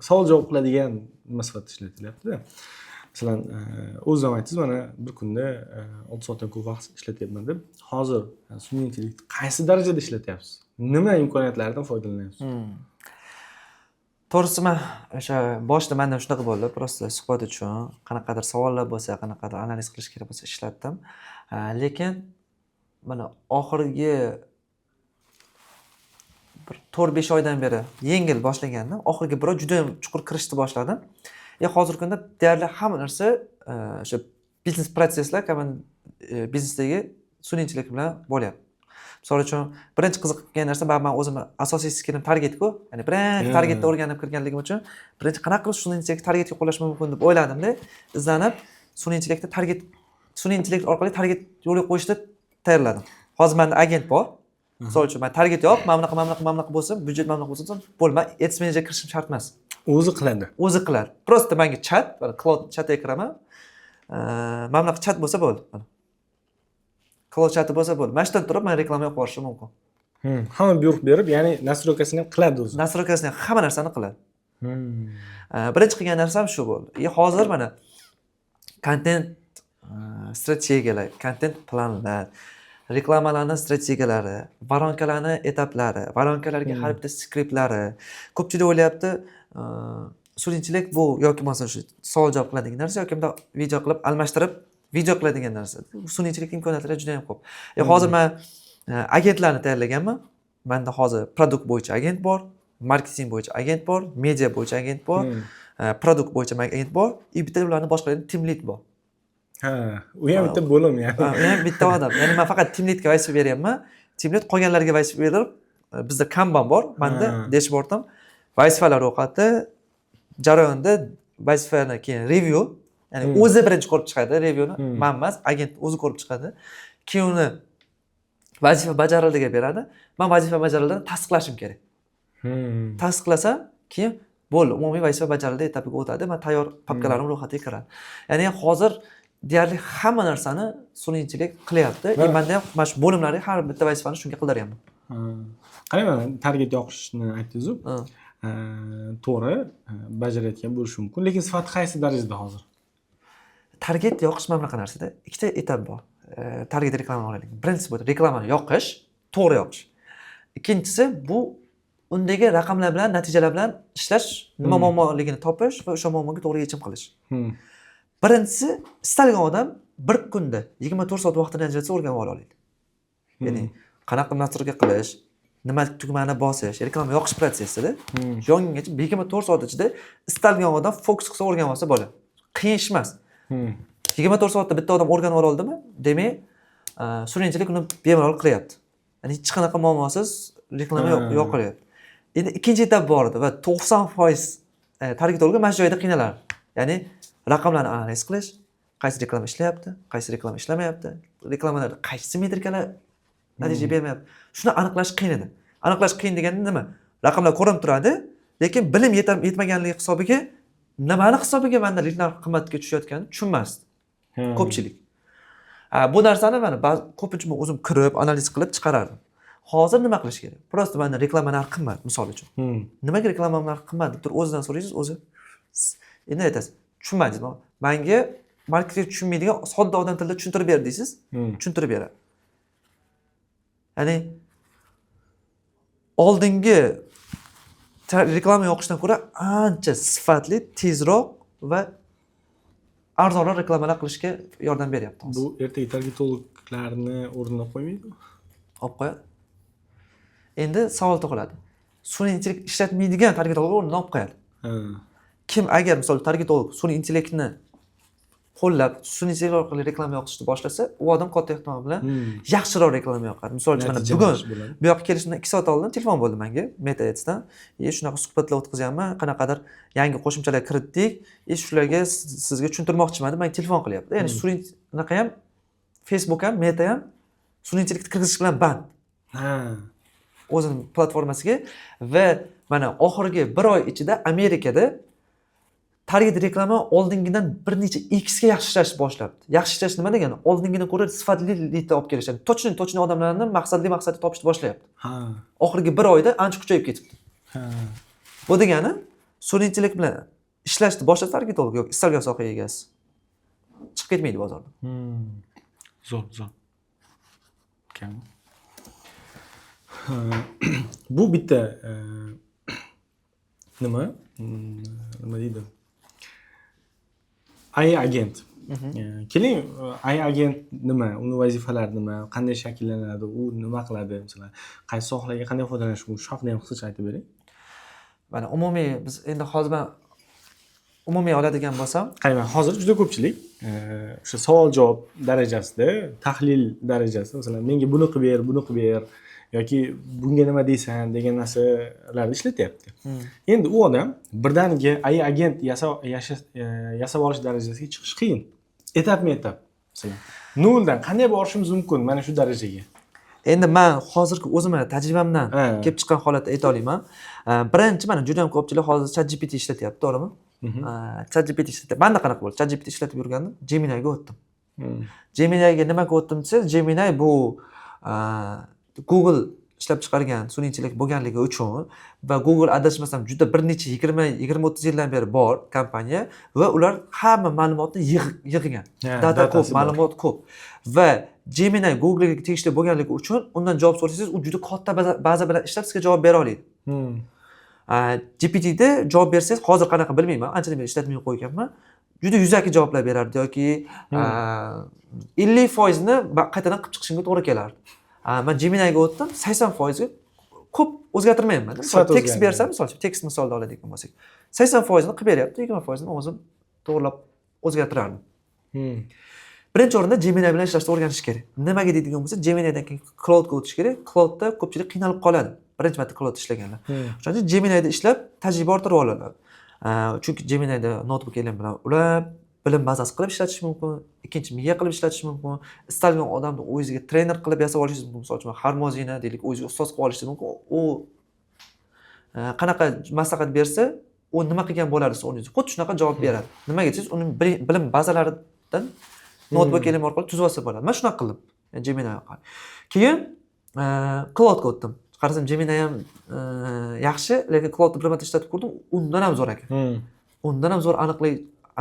savol javob qiladigan nima sifatida ishlatilyaptida. Masalan, o'ziz ham aytdingiz, mana bir kunda 6 soatdan ko'p vaqt ishlatyapman deb. Hozir sun'iy intellekt qaysi darajada ishlatyapsiz, nima imkoniyatlardan foydalanyapsiz? To'g'risi, man o'sha boshida manda shunaqa bo'ldi, просто suhbat uchun qanaqadir savollar bo'lsa, qanaqadir analiz qilish kerak bo'lsa, ishlatdim. Lekin mana oxirgi bir 4-5 oydan beri yengil boshlagandim, oxirgi bir oy judayam chuqur kirishni boshladim. И hozirgi kunda deyarli hamma narsa, o'sha biznes protsesslar biznesdagi sun'iy intellekt bilan bo'lyapti. Misol uchun, birinchi qiziqib kelgan narsa, baribir man o'zimni asosiy skillim targetku, ya'ni birinchi targetda o'rganib kirganligim uchun birinchi qanaqa qilib sun'iy intellekt targetga qo'llash mumkin deb o'yladimda, izlanib sun'iy intellektda target, sun'iy intellekt orqali target yo'lga qo'yishni tayyorladim. Hozir manda agent bor. Misol uchun, man target yo'q, mana bunaqa, mana bunaqa, mana bunaqa bo'lsin, byudjet mana bunaqa bo'lsin desam, bo'ldi, man ads manager kirishim shart emas. O'zi qiladi. O'zi qiladi. Просто manga chat, mana Claude chatga kiraman, mana bunaqa chat bo'lsa bo'ldi, mana Claude chati bo'lsa bo'ldi, mana shu yerdan turib man reklama yoqib yuborishim mumkin. Hamma buyruq berib, ya'ni настройка sini ham qiladi o'zi. Настройка sini ham, hamma narsani qiladi. Birinchi qilgan narsam shu bo'ldi. И hozir mana kontent strategiyalar, kontent planlar, reklamalarni strategiyalari, воронка larni etaplari, воронка larga har bitta skriptlari. Ko'pchilik o'ylayapti, sun'iy intellekt bu yoki bo'lmasa shu savol javob qiladigan narsa yoki bundoq video qilib almashtirib video qiladigan narsa. Sun'iy intellekt imkoniyatlari juda yam ko'p. Hozir man agentlarni tayyorlaganman. Manda hozir продукт bo'yicha agent bor, marketing bo'yicha agent bor, media bo'yicha agent bor, продукт bo'yicha agent bor и bitta ularni boshqaradigan team lead bor. Ha, u ham bitta bo'lim, ya'ni. Ha, u ham bitta odam. Ya'ni man faqat team leadga vazifa beryapman. Team lead qolganlarga vazifa berib, bizda kanban bor, manda dashboardim, vazifalar ro'yxati, jarayonda vazifani keyin review, ya'ni o'zi birinchi ko'rib chiqadi reviewni, man emas, agent o'zi ko'rib chiqadi. Keyin uni vazifa bajarildiga beradi. Man vazifa bajarildini tasdiqlashim kerak. Tasdiqlasam, keyin bo'ldi, umumiy vazifa bajarildi etapiga o'tadi, man tayyor papkalarim ro'yxatiga kiradi. Ya'ni hozir deyarli hamma narsani sun'iy intellekt qilyapti. И manda ham mana shu bo'limlarga har bitta vazifani shunga qildiryapman. Ha. Qarang, mana target yoqishni aytdingizu. Ha. To'g'ri, bajarayotgan bo'lishi mumkin, lekin sifati qaysi darajada hozir? Target yoqish mana bunaqa narsada ikkita etap bor. Target reklamani olaylik. Birinchisi bu reklamani yoqish, to'g'ri yoqish. Ikkinchisi bu undagi raqamlar bilan, natijalar bilan ishlash, nima muammoligini topish va o'sha muammoga to'g'ri yechim qilish. Birinchisi, istalgan odam bir kunda 24 soat vaqtini ajratsa, o'rganib ola oladi. Ya'ni qanaqa настройка qilish, nima tugmani bosish, reklama yoqish protsessida yongungacha 24 soat ichida istalgan odam fokus qilsa, o'rganib olsa bo'ladi. Qiyin ish emas. 24 soatda bitta odam o'rganib ola oldimi, demak, sun'iy intellekt uni bemalol qilyapti. Ya'ni hech qanaqa muammosiz reklama yoqilyapti. Endi ikkinchi etap bor edi va 90% targetolog mana shu joyda qiynalardi. Ya'ni raqamlarni analiz qilish, qaysi reklama ishlayapti, qaysi reklama ishlamayapti, reklamalarda qaysi metrikalar natija bermayapti. Shuni aniqlash qiyin edi. Aniqlash qiyin deganda nima? Raqamlar ko'rinib turadi, lekin bilim yetmaganligi hisobiga nimani hisobiga manda narx qimmatga tushayotganini tushunmasdi ko'pchilik. Ha, bu narsani mana ko'pincha men o'zim kirib, analiz qilib chiqarardim. Hozir nima qilish kerak? Просто manda reklama narxi qimmat, misol uchun. Nimaga reklama narxi qimmat deb turib o'zidan so'raysiz, o'zi endi aytasiz, tushunmadingiz. Manga marketing tushunmaydigan sodda odam tilida tushuntirib ber deysiz, tushuntirib beradi. Ya'ni oldingi reklama yoqishdan ko'ra ancha sifatli, tezroq va arzonroq reklamalar qilishga yordam beryapti hozir. Bu ertaga targetologlarni o'rnini qo'ymaydimi? Olib qo'yadi. Endi savol tug'iladi. Sun'iy intellekt ishlatmaydigan targetolog o'rnini olib qo'yadi. Kim agar, misol, targetolog sun'iy intellektni qo'llab, sun'iy intellekt orqali reklama yoqishni boshlasa, u odam katta ehtimol bilan yaxshiroq reklama yoqadi. Misol uchun, mana Natija bugun yaxshi bo'ladi. bu yoqqa kelishimdan 2 soat oldin telefon bo'ldi menga Meta Ads'dan. E, shunaqa suhbatlar o'tkazyapman, qanaqadir yangi qo'shimchalar kiritdik, e, shularga sizga tushuntirmoqchiman deb menga telefon qilyapti. Ya'ni sun'iy anaqa ham, Facebook ham, Meta ham sun'iy intellekt kirgizish bilan band o'zini platformasiga. Va mana oxirgi bir oy ichida Amerikada target reklama oldingidan bir necha x ga yaxshi ishlash boshlabdi. Yaxshi ishlash nima degani? Oldingidan ko'ra sifatli lidni olib kelishadi. Точно, точно odamlarni maqsadli maqsadga topishni boshlayapti. Oxirgi bir oyda ancha kuchayib ketibdi. Bu degani, sun'iy intellekt bilan ishlashni boshlasa targetolog yoki istalgan soha egasi chiqib ketmaydi bozordan. Zo'r, zo'r. Kam. Ha, bu bitta nima? Nima deydi? AI agent. Keling, AI agent nima? Uni vazifalari nima? Qanday shakllanadi? U nima qiladi? Masalan, qaysi sohalarga qanday foydalanish mumkin? Shu haqida ham qisqacha aytib bering. Mana umumiy, biz endi hozir man umumiy oladigan bo'lsam, Qarang, hozir juda ko'pchilik o'sha savol javob darajasida, tahlil darajasida, masalan, menga buni qilib ber, buni qilib ber yoki bunga nima deysan degan narsalarni ishlatyapti. Endi u odam birdaniga AI agent yasab olish darajasiga chiqish qiyin. Etapma etap. Masalan, noldan qanday borishimiz mumkin mana shu darajaga? Endi man hozirgi o'zimni tajribamdan kelib chiqqan holatda ayta olaman. Birinchi, mana juda ham ko'pchilik hozir ChatGPT ishlatyapti, to'g'rimi? Mhm. ChatGPT ishlatyapti. Manda qanaqa bo'ldi? ChatGPT ishlatib yurgandim, Geminiga o'tdim. Geminiga nimaga o'tdim desangiz, Gemini bu Google ishlab chiqargan sun'iy intellekt bo'lganligi uchun va Google, adashmasam, juda bir necha 20, 20-30 yildan beri bor kompaniya va ular hamma ma'lumotni yig'gan. Data ko'p, datasi bor. ma'lumot ko'p. Va Gemini Google'ga tegishli bo'lganligi uchun undan javob so'rasangiz, u juda katta baza bilan ishlab sizga javob bera oladi. GPTda javob bersangiz, hozir qanaqa bilmayman, anchadan beri ishlatmay qo'yganman. Juda yuzaki javoblar berardi yoki 50 foizini qaytadan qilib chiqishimga to'g'ri kelardi. Man Geminiga o'tdim, 80 foizga ko'p o'zgartirmayapman. Misol, Sifat tekst o'zgardi. bersam, misol uchun, tekst misolida oladigan bo'lsak, 80 foizini qilib beryapti, 20 foizini o'zim to'g'irlab o'zgartirardim. Birinchi o'rinda Gemini bilan ishlashni o'rganish kerak. Nimaga deydigan bo'lsa, Geminidan keyin Claude'ga o'tish kerak. Claude'da ko'pchilik qiynalib qoladi. Birinchi marta Claude ishlaganlar. O'shaning uchun Gemini'da ishlab tajriba orttirib oladi. Chunki Gemini'da Notebook LM bilan ulab, bilim bazasi qilib ishlatish mumkin, ikkinchi miya qilib ishlatish mumkin. Istalgan odamni o'ziga trener qilib yasab olishingiz mumkin. Misol uchun, Harmozini deylik, o'ziga ustoz qilib olishingiz mumkin. U qanaqa maslahat bersa, u nima qilgan bo'lardi siz o'rningizda? Xuddi shunaqa javob beradi. Nimaga desangiz, uning bilim bazalaridan Notebook LM orqali tuzib olsa bo'ladi. Man shunaqa qildim. Gemini orqali. Keyin Claude'ga o'tdim. Qarasam, Gemini ham yaxshi, lekin Claude'ni bir marta ishlatib ko'rdim, undan ham zo'r ekan. Undan ham zo'r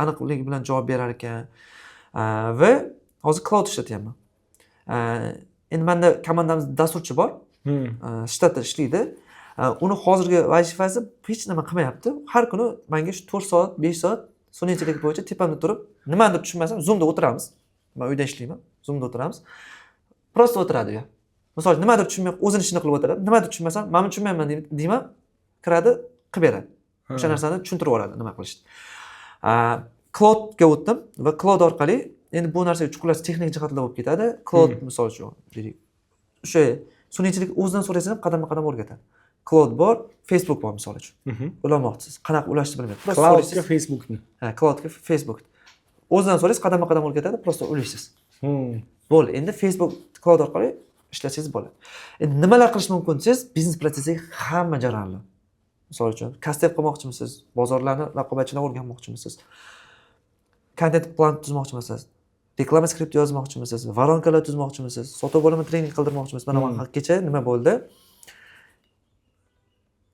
aniqlik bilan javob berar ekan. Va hozir Claude ishlatyapman. Endi manda komandamizda dasturchi bor, shtatda ishlaydi. Uni hozirgi vazifasi hech nima qilmayapti. Har kuni menga shu 4 soat, 5 soat sun'iy intellekt bo'yicha tepamda turib, nimanidir tushunmasam, Zoomda o'tiramiz. Man uyda ishlayman, Zoomda o'tiramiz, просто o'tiradi u. Misol uchun, nimadir tushunmay, o'zini ishini qilib o'tiradi. Nimadir tushunmasam, "Mana buni tushunmayman", deyman, kiradi, qilib beradi o'sha narsani, tushuntirib yuboradi nima qilishni. Claudega o'tdim va Claude orqali endi bu narsaga chuqurlashish texnik jihatlar bo'lib ketadi. Claude, misol uchun, deylik, o'sha sun'iy intellekt o'zidan so'rasangiz ham, qadamma qadam o'rgatadi. Claude bor, Facebook bor, misol uchun. Ulamoqchisiz, qanaqa ulashni bilmayapsiz, просто Claudega so'raysiz. Facebookni. Ha, Claudega Facebook o'zidan so'raysiz, qadamma qadam o'rgatadi, просто ulaysiz. Bo'ldi, endi Facebook, Claude orqali ishlasangiz bo'ladi. Endi nimalar qilish mumkin desangiz, biznes protsessiga hamma jarayonlar. Misol uchun, кастдев qilmoqchimisiz, bozorlarni, raqobatchilarni o'rganmoqchimisiz, kontent plan tuzmoqchimisiz, reklama skript yozmoqchimisiz, воронка lar tuzmoqchimisiz, sotuv bo'limi trening qildirmoqchimisiz. Mana kecha nima bo'ldi?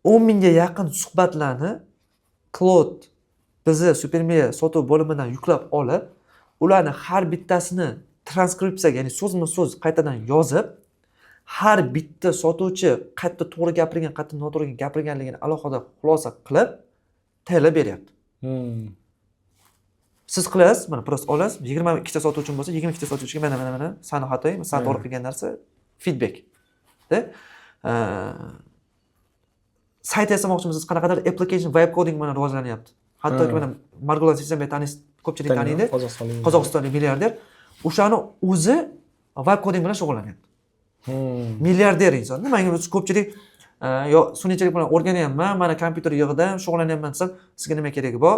10 mingga yaqin suhbatlarni Claude bizni Supermedia sotuv bo'limidan yuklab olib, ularni har bittasini transkripsiyaga, ya'ni so'zma so'z qaytadan yozib, har bitta sotuvchi qayerda to'g'ri gapirgan, qayerda noto'g'ri gapirganligini alohida xulosa qilib, tayyorlab beryapti. Siz qilasiz, mana, просто olasiz, 22 ta sotuvchim bo'lsa, 22 ta sotuvchiga "Mana, mana, mana sani xatoying, san to'g'ri qilgan narsa", feedback da. Sayt yasamoqchimisiz, qanaqadir application, vibe coding mana rivojlanyapti. Hattoki mana Margulan Seysenbay taniysiz, ko'pchilik taniydi. Qozog'istonlik. Qozog'istonlik milliarder. O'shani o'zi vibe coding bilan shug'ullanyapti. Milliarder inson. Manga ko'pchilik yo sun'iy intellekt bilan o'rganyapman, mana kompyuter yig'dim, shug'ullanyapman desam, "Sizga nima keragi bor?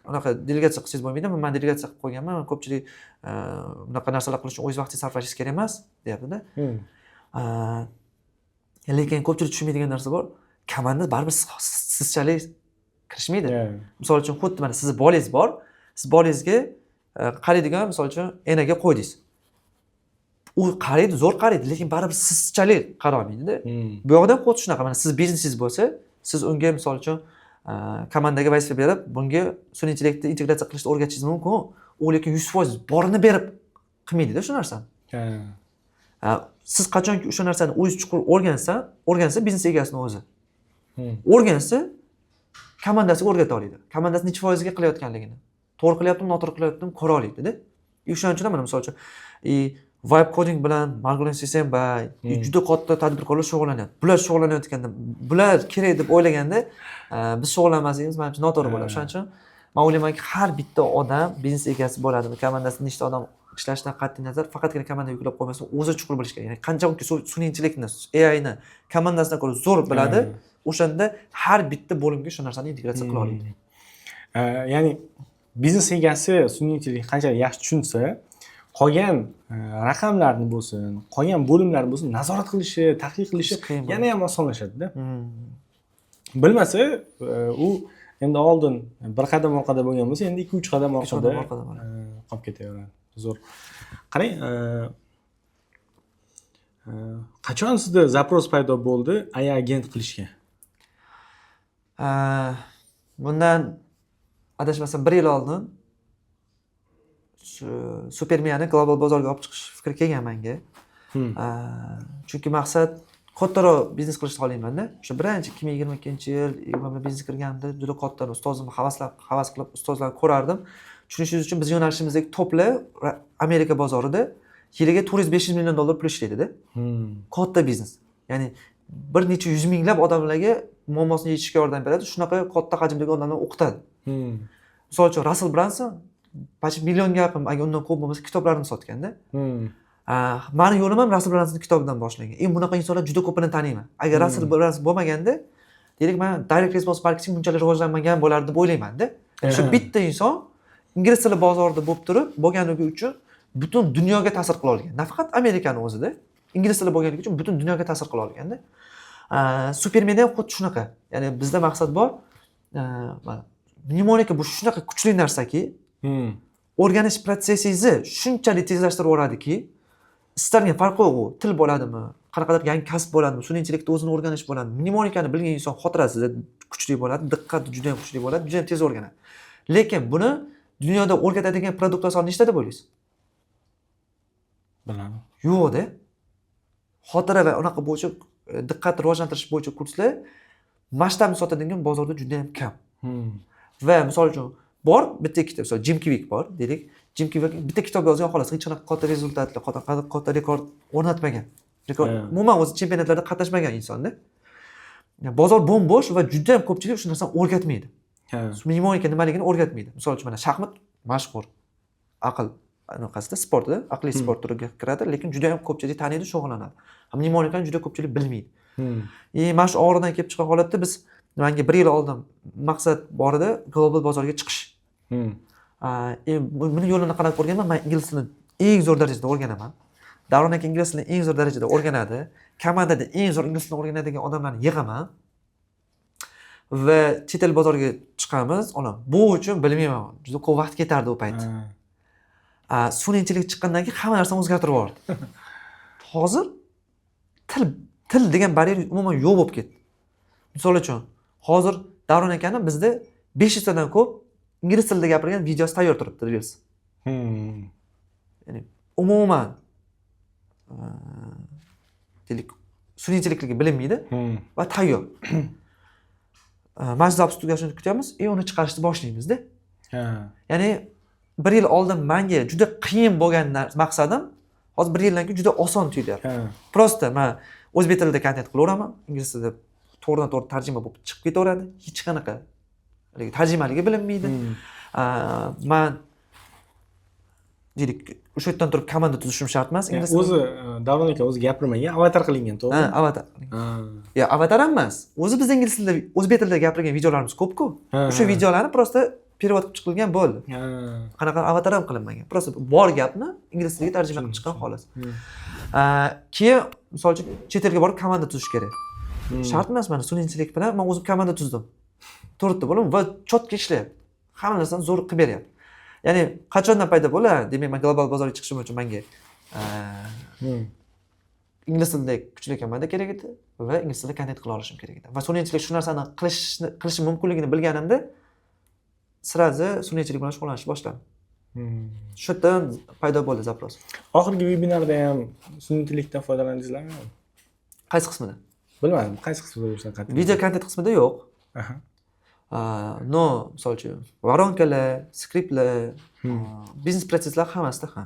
Unaqa delegatsiya qilsangiz bo'lmaydimi? Man delegatsiya qilib qo'yganman, ko'pchilik bunaqa narsalar qilish uchun o'z vaqtingizni sarflashingiz kerak emas", deyaptida. Lekin ko'pchilik tushunmaydigan narsa bor, komanda baribir sizchalik kirishmaydi. Misol uchun, xuddi mana sizni bolangiz bor, siz bolangizga qaraydigan, misol uchun, enaga qo'ydingiz, u qaraydi, zo'r qaraydi, lekin baribir sizchalik qarolmaydida. Bu yoqda ham xuddi shunaqa. Mana siz biznesingiz bo'lsa, siz unga, misol uchun, komandaga vazifa berib, bunga sun'iy intellektni integratsiya qilishni o'rgatishingiz mumkin, u lekin 100% borini berib qilmaydida shu narsani. Siz qachonki o'sha narsani o'zingiz chuqur o'rgansa, biznes egasini o'zi o'rgansa, komandasiga o'rgata oladi, komandasi necha foizga qilayotganligini, to'g'ri qilyaptimi, noto'g'ri qilyaptimi, ko'ra oladida. И o'shaning uchun ham mana, misol uchun, и vibe coding bilan Margulan Seysenbay, juda katta tadbirkorlar shug'ullanyapti. Bular shug'ullanayotganda, bular kerak deb o'ylaganda, biz shug'ullanmasligimiz manimcha noto'g'ri bo'ladi. O'shaning uchun man o'ylaymanki, har bitta odam biznes egasi bo'ladimi, komandasida nechta odam ishlashidan qat'iy nazar, faqatgina komanda yuklab qo'ymasdan, o'zi chuqur bilish kerak. Ya'ni qancha sun'iy intellektni, AIni komandasidan ko'ra zo'r biladi, o'shanda har bitta bo'limga shu narsani integratsiya qila oladi. Ya'ni biznes egasi sun'iy intellekt qanchalik yaxshi tushunsa, qolgan raqamlarni bo'lsin, qolgan bo'limlarni bo'lsin nazorat qilishi, tahlil qilishi qiyin bo'ladi. Yana ham osonlashadida. Bilmasa, u endi oldin bir qadam orqada bo'lgan bo'lsa, endi ikki uch qadam Uch orqada qadam orqada bo'ladi. Qolib ketaveradi. Zo'r. Qarang, qachon sizda запрос paydo bo'ldi AI agent qilishga? Bundan adashmasam bir yil oldin shu Supermiyani global bozorga olib chiqish fikri kelgan manga. Chunki maqsad kattaroq biznes qilishni xohlaymanda. O'sha birinchi 2022-yil 21 biznes kirganimda juda katta ustozimni havas qilib ustozlarni ko'rardim. Tushunishingiz uchun, biz yo'nalishimizdagi toplar Amerika bozorida yiliga 400-500 million dollar pul ishlaydida. Katta biznes. Ya'ni bir necha yuz minglab odamlarga muammosini yechishga yordam beradi. Shunaqa katta hajmdagi odamlarni o'qitadi. Misol uchun, Rassel Branson почти millionga yaqin, agar undan ko'p bo'lmasa, kitoblarini sotganda. Mani yo'lim ham Rassel Bransonni kitobidan boshlangan. И bunaqa insonlar juda ko'pini taniyman. Agar Rassel Branson bo'lmaganda, deylik, man direct response marketing bunchalik rivojlanmagan bo'lardi deb o'ylaymanda. Shu bitta inson ingliz tili bozorida bo'lib turib, bo'lganligi uchun butun dunyoga ta'sir qila olgan. Nafaqat Amerikani o'zida, ingliz tili bo'lganligi uchun butun dunyoga ta'sir qila olganda. Supermenda ham xuddi shunaqa. Ya'ni bizda maqsad bor. Mana mnemonika bu shunaqa kuchli narsaki, o'rganish protsessingizni shunchalik tezlashtirib yuboradiki, istalgan, farqi yo'q, u til bo'ladimi, qanaqadir yangi kasb bo'ladimi, sun'iy intellektni o'zini o'rganish bo'ladimi. Mnemonikani bilgan inson xotirasi kuchli bo'ladi, diqqati juda ham kuchli bo'ladi, juda ham tez o'rganadi. Lekin buni Dunyoda o'rgatadigan продукт lar soni nechta deb o'ylaysiz? Bilmadim. Yo'qda. Xotira va unaqa bo'yicha, diqqatni rivojlantirish bo'yicha kurslar масштаб ni sotadigan bozorda juda yam kam. Va misol uchun, bor bitta ikkita, misol, Jim Kvik bor deylik. Jim Kvik bitta kitob yozgan, xolos, hech qanaqa katta результат lar, katta rekord o'rnatmagan. Rekord umuman o'zi chempionatlarda qatnashmagan insonda. Bozor bo'm bo'sh va juda ham ko'pchilik shu narsani o'rgatmaydi. Mnemonika nimaligini o'rgatmaydi. Misol uchun, mana shaxmat mashhur aql anaqasida, sportida, aqliy sport turiga kiradi, lekin juda ham ko'pchilik taniydi, shug'ullanadi. Mnemonikani juda ko'pchilik bilmaydi. И mana shu og'riqdan kelib chiqqan holatda biz, manga bir yil oldin maqsad bor edi, global bozorga chiqish. Buni yo'lini qanaqa ko'rganman? Man ingliz tilini eng zo'r darajada o'rganaman, Davron aka ingliz tilini eng zo'r darajada o'rganadi, komandada eng zo'r ingliz tilini o'rganadigan odamlarni yig'aman va chet el bozoriga chiqamiz. Olam bu uchun, bilmayman, juda ko'p vaqt ketardi u payt. Sun'iy intellekt chiqqandan keyin hamma narsani o'zgartirib yubordi. Hozir til degan baryer umuman yo'q bo'lib ketdi. Misol uchun, hozir Davron akani bizda 500 tadan ko'p ingliz tilida gapirgan videosi tayyor turibdi, reels. Ya'ni umuman deylik, sun'iy intellektligi bilinmaydi va tayyor. Mana shu запуск tugashini kutamiz и uni chiqarishni boshlaymizda. Ya'ni bir yil oldin manga juda qiyin bo'lgan maqsadim hozir bir yildan keyin juda oson tuyulyapti. Просто man o'zbek tilida kontent qilaveraman, ingliz tilida to'g'ridan to'g'ri tarjima bo'lib chiqib ketaveradi, hech qanaqa haligi tarjimaligi bilinmaydi. Man, deylik, o'sha yerdan turib komanda tuzishim shart emas Yani ingliz tilida. O'zi Davron aka o'zi gapirmagan, avatar qilingan, Ha, to'g'rimi? Avatar. Yo, avatar ham emas, o'zi biz ingliz tilida, o'zbek tilida gapirgan videolarimiz ko'pku. O'sha videolarni просто перевод qilib chiqilgan, bo'ldi. Qanaqa avatar ham qilinmagan, просто bor gapni ingliz tiliga tarjima qilib chiqqan, xolos. Keyin, misol uchun, chet elga borib komanda tuzish kerak. Shart emas, mana sun'iy intellekt bilan man o'zim komanda tuzdim, to'rtta bo'lim, va четко ishlayapti, hamma narsani zo'r qilib beryapti. Ya'ni qachondan paydo bo'ladi? Demak, man global bozorga chiqishim uchun manga ingliz tilida kuchli komanda kerak edi va ingliz tilida kontent qila olishim kerak edi. Va sun'iy intellekt shu narsani qilishim mumkinligini bilganimda, сразу sun'iy intellekt bilan shug'ullanishni boshladim. Shu yerdan paydo bo'ldi запрос. Oxirgi vebinarda ham sun'iy intellektdan foydalandingizlarmi? Qaysi qismida? Bilmadim, qaysi qismida bo'lsa qat'iy. Video kontent qismida yo'q. Но misol uchun, воронка lar, skriptlar, biznes protsesslar hammasida ha.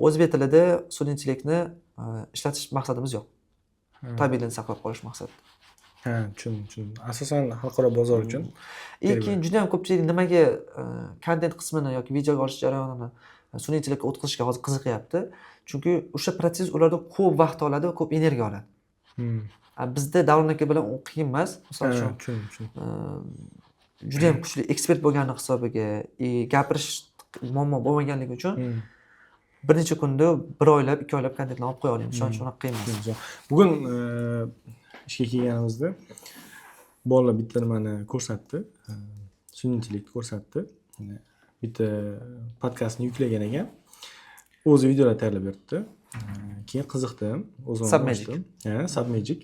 O'zbek tilida sun'iy intellektni ishlatish maqsadimiz yo'q. Tabiiylikni saqlab qolish maqsadi. Ha, tushundim, tushundim. Asosan xalqaro bozor uchun. И Kerak. keyin juda ham ko'pchilik nimaga kontent qismini yoki videoga olish jarayonini sun'iy intellektga o'tkazishga hozir qiziqyapti? Chunki o'sha protsess ularda ko'p vaqt oladi va ko'p energiya oladi. A bizda Davron aka bilan u qiyin emas. Misol uchun, Tushundim, tushundim. Juda ham kuchli ekspert bo'lgani hisobiga и gapirish muammo bo'lmaganligi uchun bir necha kunda, bir oylab, 2 oylab kontentlarni olib qo'ya olamiz. Shuning uchun unaqa qiyin emas. Zo'r. Bugun ishga kelganimizda bolalar bitta nimani ko'rsatdi. Sun'iy intellekt ko'rsatdi. Bitta podkastni yuklagan ekan. O'zi videolar tayyorlab beribdi. Keyin qiziqdim. O'zim Submagic. ochdim. Ha, Submagic.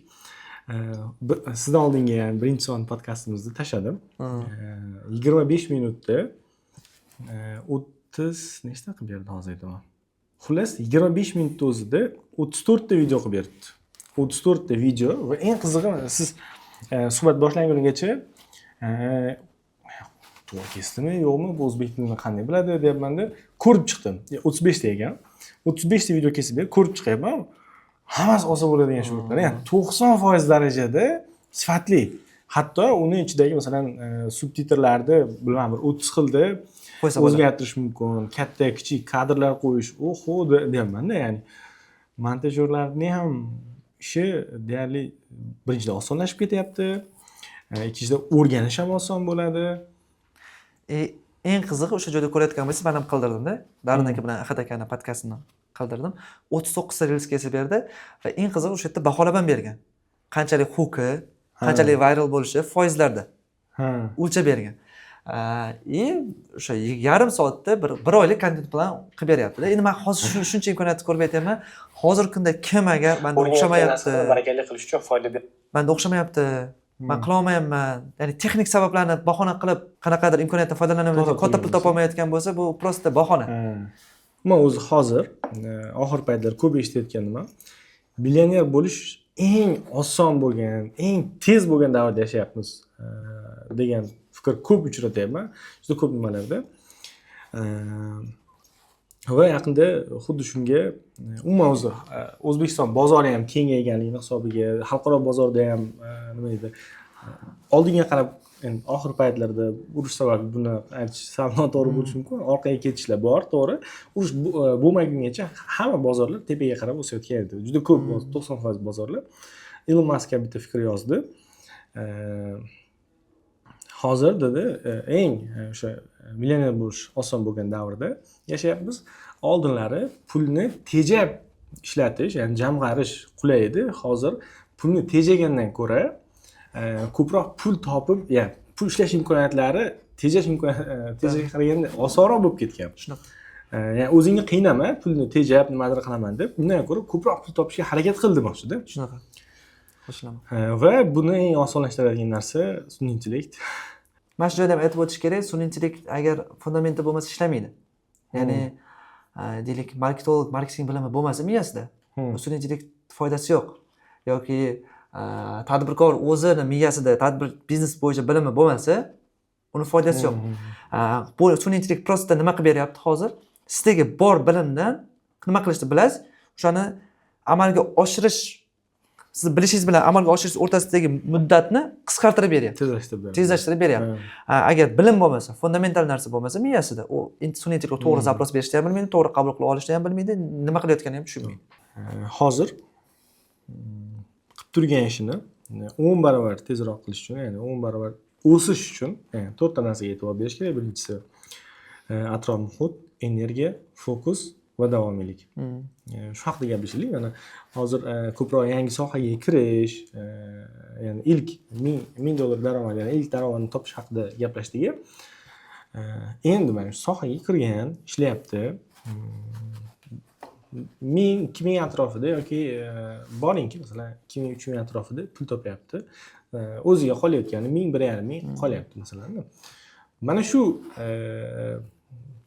Sizdan oldingi, ya'ni birinchi son podkastimizda tashladim. 25 minutda 30 nechta qilib berdi, hozir aytaman. Xullas, 25 minutda o'zida 34 ta video qilib beribdi. 34 ta video. Va eng qizig'i, mana siz suhbat boshlangungacha to'g'ri kesdimi, yo'qmi, bu o'zbek tilini qanday biladi deyapmanda, ko'rib chiqdim. 35 ta ekan. 35 ta video kesib berib, ko'rib chiqyapman. Hammasi olsa bo'ladigan shug'ullar. Ya'ni 90% darajada sifatli. Hatto uni ichidagi, masalan, subtitrlarni, bilmadim, bir 30 xilda Qo'ysa bo'ladi. o'zgartirish mumkin. Katta, kichik kadrlar qo'yish. Oho, deyapman-da, ya'ni montajyorlarning ham ishi deyarli birinchidan osonlashib ketyapti. Ikkinchidan o'rganish ham oson bo'ladi. Eng qizig'i, o'sha joyda ko'rayotgan bo'lsangiz, man ham qildirdimda. Davron aka bilan Ahad akani podkastini qildirdim. 39 ta reels kesib berdi va eng qizig'i, o'sha yerda baholab ham bergan. Qanchalik hook i, qanchalik viral bo'lishi foizlarda o'lchab bergan. И o'sha yarim soatda bir oylik kontent plan qilib beryapti-da. Endi man hozir shuncha imkoniyatni ko'rib aytyapman. Hozirgi kunda kim agar manda o'xshamayapti, barakali qilish uchun foyda manda o'xshamayapti. Man qilolmayapman, ya'ni texnik sabablarni bahona qilib, qanaqadir imkoniyatdan foydalanolmayotgan, To'g'ri katta pul qilgan. topolmayotgan bo'lsa, bu просто bahona. Man o'zi hozir oxirgi paytlar ko'p eshitayotgan nima, millioner bo'lish eng oson bo'lgan, eng tez bo'lgan davrda yashayapmiz degan fikr ko'p uchratyapman juda ko'p nimalarda. Va yaqinda xuddi shunga umuman o'zi O'zbekiston bozori ham kengayganligini hisobiga xalqaro bozorda ham nima deydi, oldinga qarab, endi oxirgi paytlarda urush sababli buni aytish sal noto'g'ri bo'lishi mumkin, orqaga ketishlar bor, to'g'ri. Urush bo'lmagungacha hamma bozorlar tepaga qarab o'sayotgan edi, juda ko'p, 90% bozorlar. Ilon Mask ham bitta fikr yozdi. Hozir, dedi, eng o'sha millioner bo'lish oson bo'lgan davrda yashayapmiz. Oldinlari pulni tejab ishlatish, ya'ni jamg'arish qulay edi. Hozir pulni tejagandan ko'ra ko'proq pul topib, ya'ni pul ishlash imkoniyatlari tejash tejashga qaraganda osonroq bo'lib ketgan. Shunaqa. Ya'ni o'zingni qiynama, pulni tejab nimadir qilaman deb, undan ko'ra ko'proq pul topishga harakat qil demoqchida. Shunaqa, qo'shilaman. Va buni eng osonlashtiradigan narsa sun'iy intellekt. Mana shu joyda ham aytib o'tish kerak, sun'iy intellekt agar fundamenti bo'lmasa, ishlamaydi. Ya'ni deylik, marketolog, marketing bilimi bo'lmasa miyasida, sun'iy intellekt foydasi yo'q. Yoki tadbirkor o'zini miyasida tadbir, biznes bo'yicha bilimi bo'lmasa, uni foydasi yo'q. Bu sun'iy intellekt просто nima qilib beryapti hozir? Sizdagi bor bilimdan nima qilishni bilasiz, o'shani amalga oshirish, siz bilishingiz bilan amalga oshirish o'rtasidagi muddatni qisqartirib beryapti. Tezlashtirib beradi. Tezlashtirib beryapti. Agar bilim bo'lmasa, fundamental narsa bo'lmasa miyasida, u sun'iy intellekt to'g'ri запрос berishni ham bilmaydi, to'g'ri qabul qila olishni ham bilmaydi, nima qilayotganini ham tushunmaydi. Hozir qilib turgan ishini 10 barobar tezroq qilish uchun, ya'ni 10 barobar o'sish uchun, ya'ni to'rtta narsaga e'tibor berish kerak. Birinchisi atrof muhit, energiya, fokus va davomiylik. Shu haqida gaplashaylik. Mana hozir ko'proq yangi sohaga kirish, ya'ni ilk ming dollar daromad, ya'ni ilk daromadni topish haqida gaplashdik. Endi mana shu sohaga kirgan, ishlayapti, 1000, 2000 atrofida yoki boringki, masalan, 2000, 3000 atrofida pul topyapti. O'ziga qolayotgani 1000, 1,5 ming qolyapti masalan. Mana shu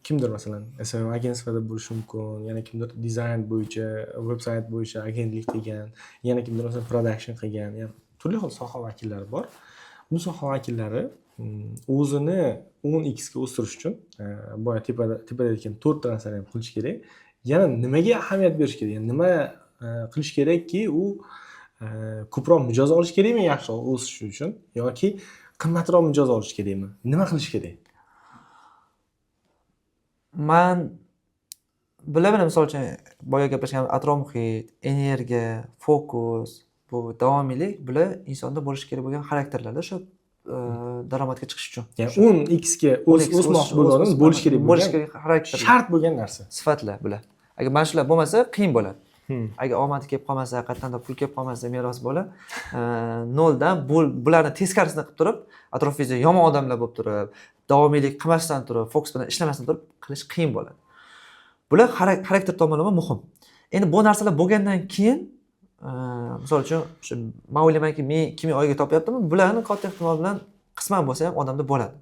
kimdir, masalan, SMM agentствоda bo'lishi mumkin, yana kimdir dizayn bo'yicha, veb sayt bo'yicha agentlik qilgan, yana kimdir, masalan, production qilgan, ya'ni turli xil soha vakillari bor. Bu soha vakillari o'zini 10 ga o'stirish uchun boya tepada aytgan to'rtta narsani ham qilish kerak. Yana nimaga ahamiyat berish kerak? Ya'ni nima qilish kerakki, u ko'proq mijoz olish kerakmi yaxshi o'sishi uchun yoki qimmatroq mijoz olish kerakmi? Nima qilish kerak? Man bilaman, misol uchun, boya gaplashgan atrof muhit, energiya, fokus, bu davomiylik, bular insonda bo'lishi kerak bo'lgan xarakterlarda o'sha daromadga chiqish uchun. Ya'ni 10 ga o'smoq bo'lgan odam bo'lishi kerak bo'lishi bo'lgan kerak xarakter, shart bo'lgan narsa. Sifatlar bular. Agar mana shular bo'lmasa, qiyin bo'ladi. Agar omadi kelib qolmasa, qayerdandir pul kelib qolmasa, meros bola noldan bularni teskarisini qilib turib, atrofingizda yomon odamlar bo'lib turib, davomiylik qilmasdan turib, fokus bilan ishlamasdan turib qilish qiyin bo'ladi. Bular xarakter tomonlama muhim. Endi bu narsalar bo'lgandan keyin misol uchun, o'sha man o'ylaymanki, 1000, 2000 oyiga topyaptimi, bularni katta ehtimol bilan qisman bo'lsa ham odamda bo'ladi.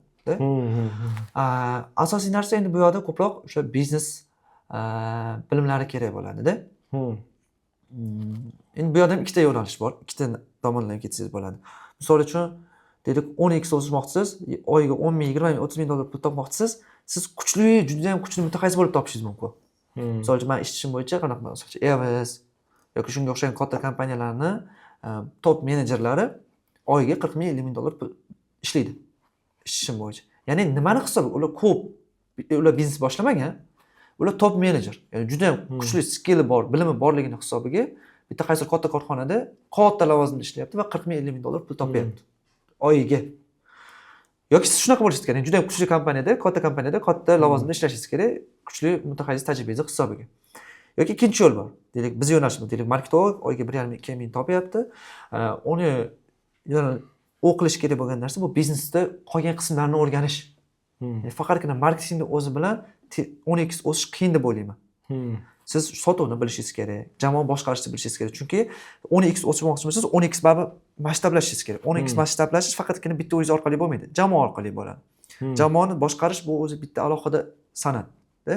Asosiy narsa endi bu yoqda ko'proq o'sha biznes bilimlari kerak bo'ladida. Endi bu yerda ham ikkita yo'nalish bor, ikkita tomondan ketsangiz bo'ladi. Misol uchun, deylik, 10x o'smoqchisiz, oyiga 10 ming, 20 ming, 30 ming dollar pul topmoqchisiz, siz kuchli, judayam kuchli mutaxassis bo'lib topishingiz mumkin. Misol uchun, man eshitishim bo'yicha, qanaqa, misol uchun, Airways yoki shunga o'xshagan katta kompaniyalarni top menejerlari oyiga 40 ming, 50 ming dollar pul ishlaydi, eshitishim bo'yicha. Ya'ni nimani hisobi? Ular ko'p, ular biznes boshlamagan, ular top menejer, ya'ni judayam kuchli skilli bor, bilimi borligini hisobiga bitta qaysidir katta korxonada katta lavozimda ishlayapti va 40 ming, 50 ming dollar pul topyapti oyiga. Yoki siz shunaqa bo'lishingiz kerak, juda yam kuchli kompaniyada, katta kompaniyada katta lavozimda ishlashingiz kerak, kuchli mutaxassis tajribangizni hisobiga. Yoki ikkinchi yo'l bor, deylik, bizni yo'nalishimiz, deylik, marketolog oyiga 1,5, 2 ming topyapti. Uni yana u qilish kerak bo'lgan narsa bu biznesda qolgan qismlarni o'rganish. Ya'ni faqatgina marketingni o'zi bilan 10x o'sish qiyin deb o'ylayman. Siz sotuvni bilishingiz kerak, jamoa boshqarishni bilishingiz kerak. Chunki 10x o'smoqchi bo'lsangiz, 10x baribir masshtablashingiz kerak. 10x masshtablashish faqatgina bitta o'zingiz orqali bo'lmaydi, jamoa orqali bo'ladi. Jamoani boshqarish bu o'zi bitta alohida san'at-da.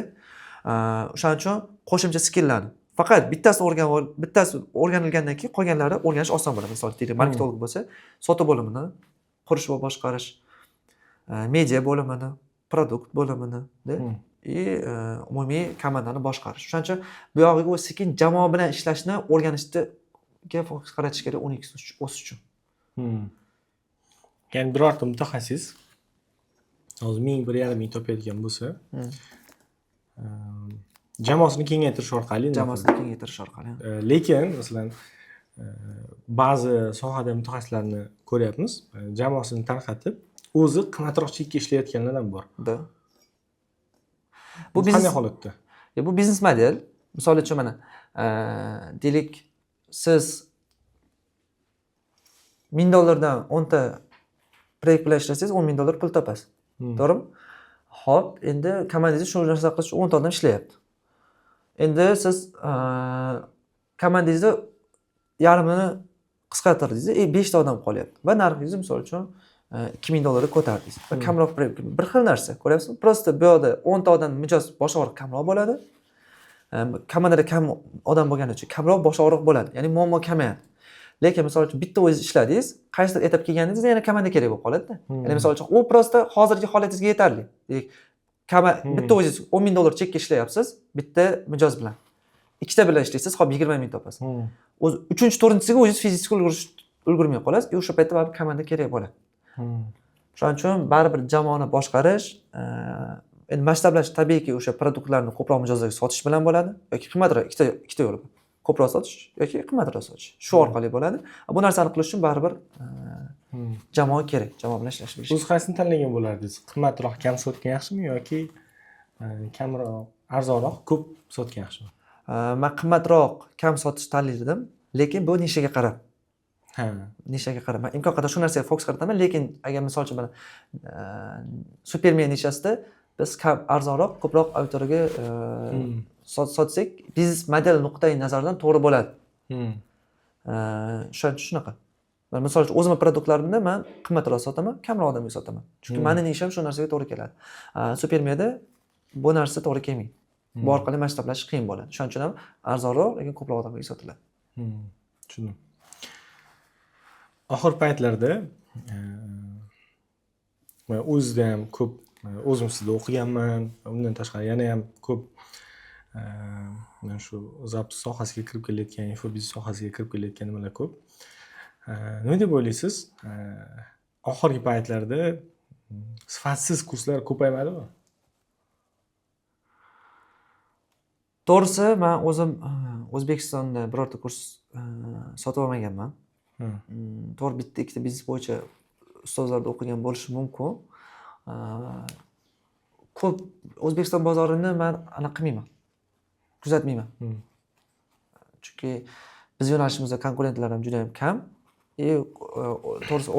O'shaning uchun qo'shimcha skilllarni faqat bittasini o'rganib, bittasi o'rganilgandan keyin qolganlari o'rganish oson bo'ladi. Misol, deylik, marketolog bo'lsa, sotuv bo'limini qurish va boshqarish, media bo'limini, продукт bo'limini и umumiy komandani boshqarish. O'shaning uchun bu yog'iga o'zi sekin jamoa bilan ishlashni o'rganishga fokus qaratish kerak 10x o'sish uchun. Ya'ni birorta mutaxassis hozir 1000, 1,5 ming topayotgan bo'lsa, jamoasini kengaytirish orqali nima Jamoasini kengaytirish orqali. Lekin masalan, ba'zi sohada mutaxassislarni ko'ryapmiz, jamoasini tarqatib, o'zi qimmatroq chekka ishlayotganlar ham bor. Да. Bu Bu biznes qanday holatda? Bu biznes model. Misol uchun, mana, deylik, siz 1000 dollardan 10 ta proyekt bilan ishlasangiz, 10 000 dollar pul topasiz. To'g'rimi? Ho'p, endi komandangizda shu narsa qilish 10 ta odam ishlayapti. Endi siz komandangizda yarmini qisqartirdingiz, beshta odam qolyapti va narxingizni, misol uchun, 2000 dollarga ko'tardingiz va kamroq proyekt. Bir xil narsa, ko'ryapsizmi? Просто bu yoqda 10 ta odam mijoz bosh og'riq kamroq bo'ladi. Komandada kam odam bo'lgani uchun kamroq bosh og'riq bo'ladi, ya'ni muammo kamayadi. Lekin, misol uchun, bitta o'zingiz ishladingiz, qaysidir etap kelganingizda yana komanda kerak bo'lib qoladida. Ya'ni, misol uchun, u просто hozirgi holatingizga yetarli. Deylik, bitta o'zingiz 10 000 dollar chekka ishlayapsiz bitta mijoz bilan, ikkita bilan ishlaysiz, hop, 20 000 topasiz. O'zi uchinchi, to'rtinchisiga o'zingiz fizически ulgurmay qolasiz и o'sha paytda baribir komanda kerak bo'ladi. Shuning uchun baribir jamoani boshqarish, endi masshtablash tabiiyki o'sha продукт larni ko'proq mijozlarga sotish bilan bo'ladi yoki qimmatroq, ikkita yo'l bor: ko'proq sotish yoki qimmatroq sotish, shu orqali bo'ladi. Bu narsani qilish uchun baribir jamoa kerak, jamoa bilan ishlash bilish. O'zi qaysini tanlagan bo'lardingiz? Qimmatroq, kam sotgan yaxshimi yoki kamroq, arzonroq, ko'p sotgan yaxshimi? Man qimmatroq, kam sotish tanlardim, lekin bu nishaga qarab. Nishaga qarab, man imkon qadar shu narsaga fokus qarataman. Lekin agar, misol uchun, mana, Supermedia nishasida biz kam, arzonroq, ko'proq auditoriyaga sotsak, biznes model nuqtai nazaridan to'g'ri bo'ladi. O'shaning uchun shunaqa. Man, misol uchun, o'zimni продукт larimni man qimmatroq sotaman, kamroq odamga sotaman, chunki mani nisham shu narsaga to'g'ri keladi. Supermediada bu narsa to'g'ri kelmaydi, bu orqali masshtablashish qiyin bo'ladi. Shuning uchun ham arzonroq, lekin ko'proq odamga sotiladi. Tushundim. Oxirgi paytlarda man o'zida ham ko'p, o'zim sizda o'qiganman, undan tashqari yana ham ko'p mana shu запуск sohasiga kirib kelayotgan, infobiznes sohasiga kirib kelayotgan nimalar ko'p. Nima deb o'ylaysiz? Oxirgi paytlarda sifatsiz kurslar ko'paymadimi? To'g'risi, man o'zim O'zbekistonda birorta kurs sotib olmaganman. To'g'ri, bitta ikkita biznes bo'yicha ustozlarda o'qigan bo'lishi mumkin. Ko'p O'zbekiston bozorini man anaqa qilmayman, kuzatmayman, chunki biz yo'nalishimizda konkurentlar ham juda yam kam и to'g'risi,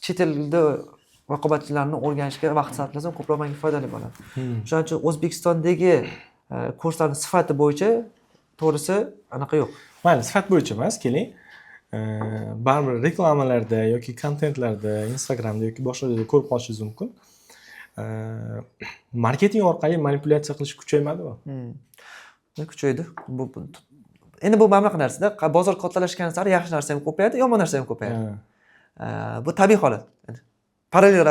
chet elda raqobatchilarni o'rganishga vaqt sarflasam, ko'proq menga foydali bo'ladi. O'shaning uchun O'zbekistondagi kurslarni sifati bo'yicha, to'g'risi, anaqa yo'q. Mayli, sifat bo'yicha emas, keling. Baribir reklamalarda yoki kontentlarda, Instagramda yoki boshqa joyda ko'rib qolishingiz mumkin. Marketing orqali manipulyatsiya qilish kuchaymadimi? Kuchaydi. Endi bu mana bunaqa narsada, bozor kattalashgani sari yaxshi narsa ham ko'payadi, yomon narsa ham ko'payadi. Bu tabiiy holat. Parallel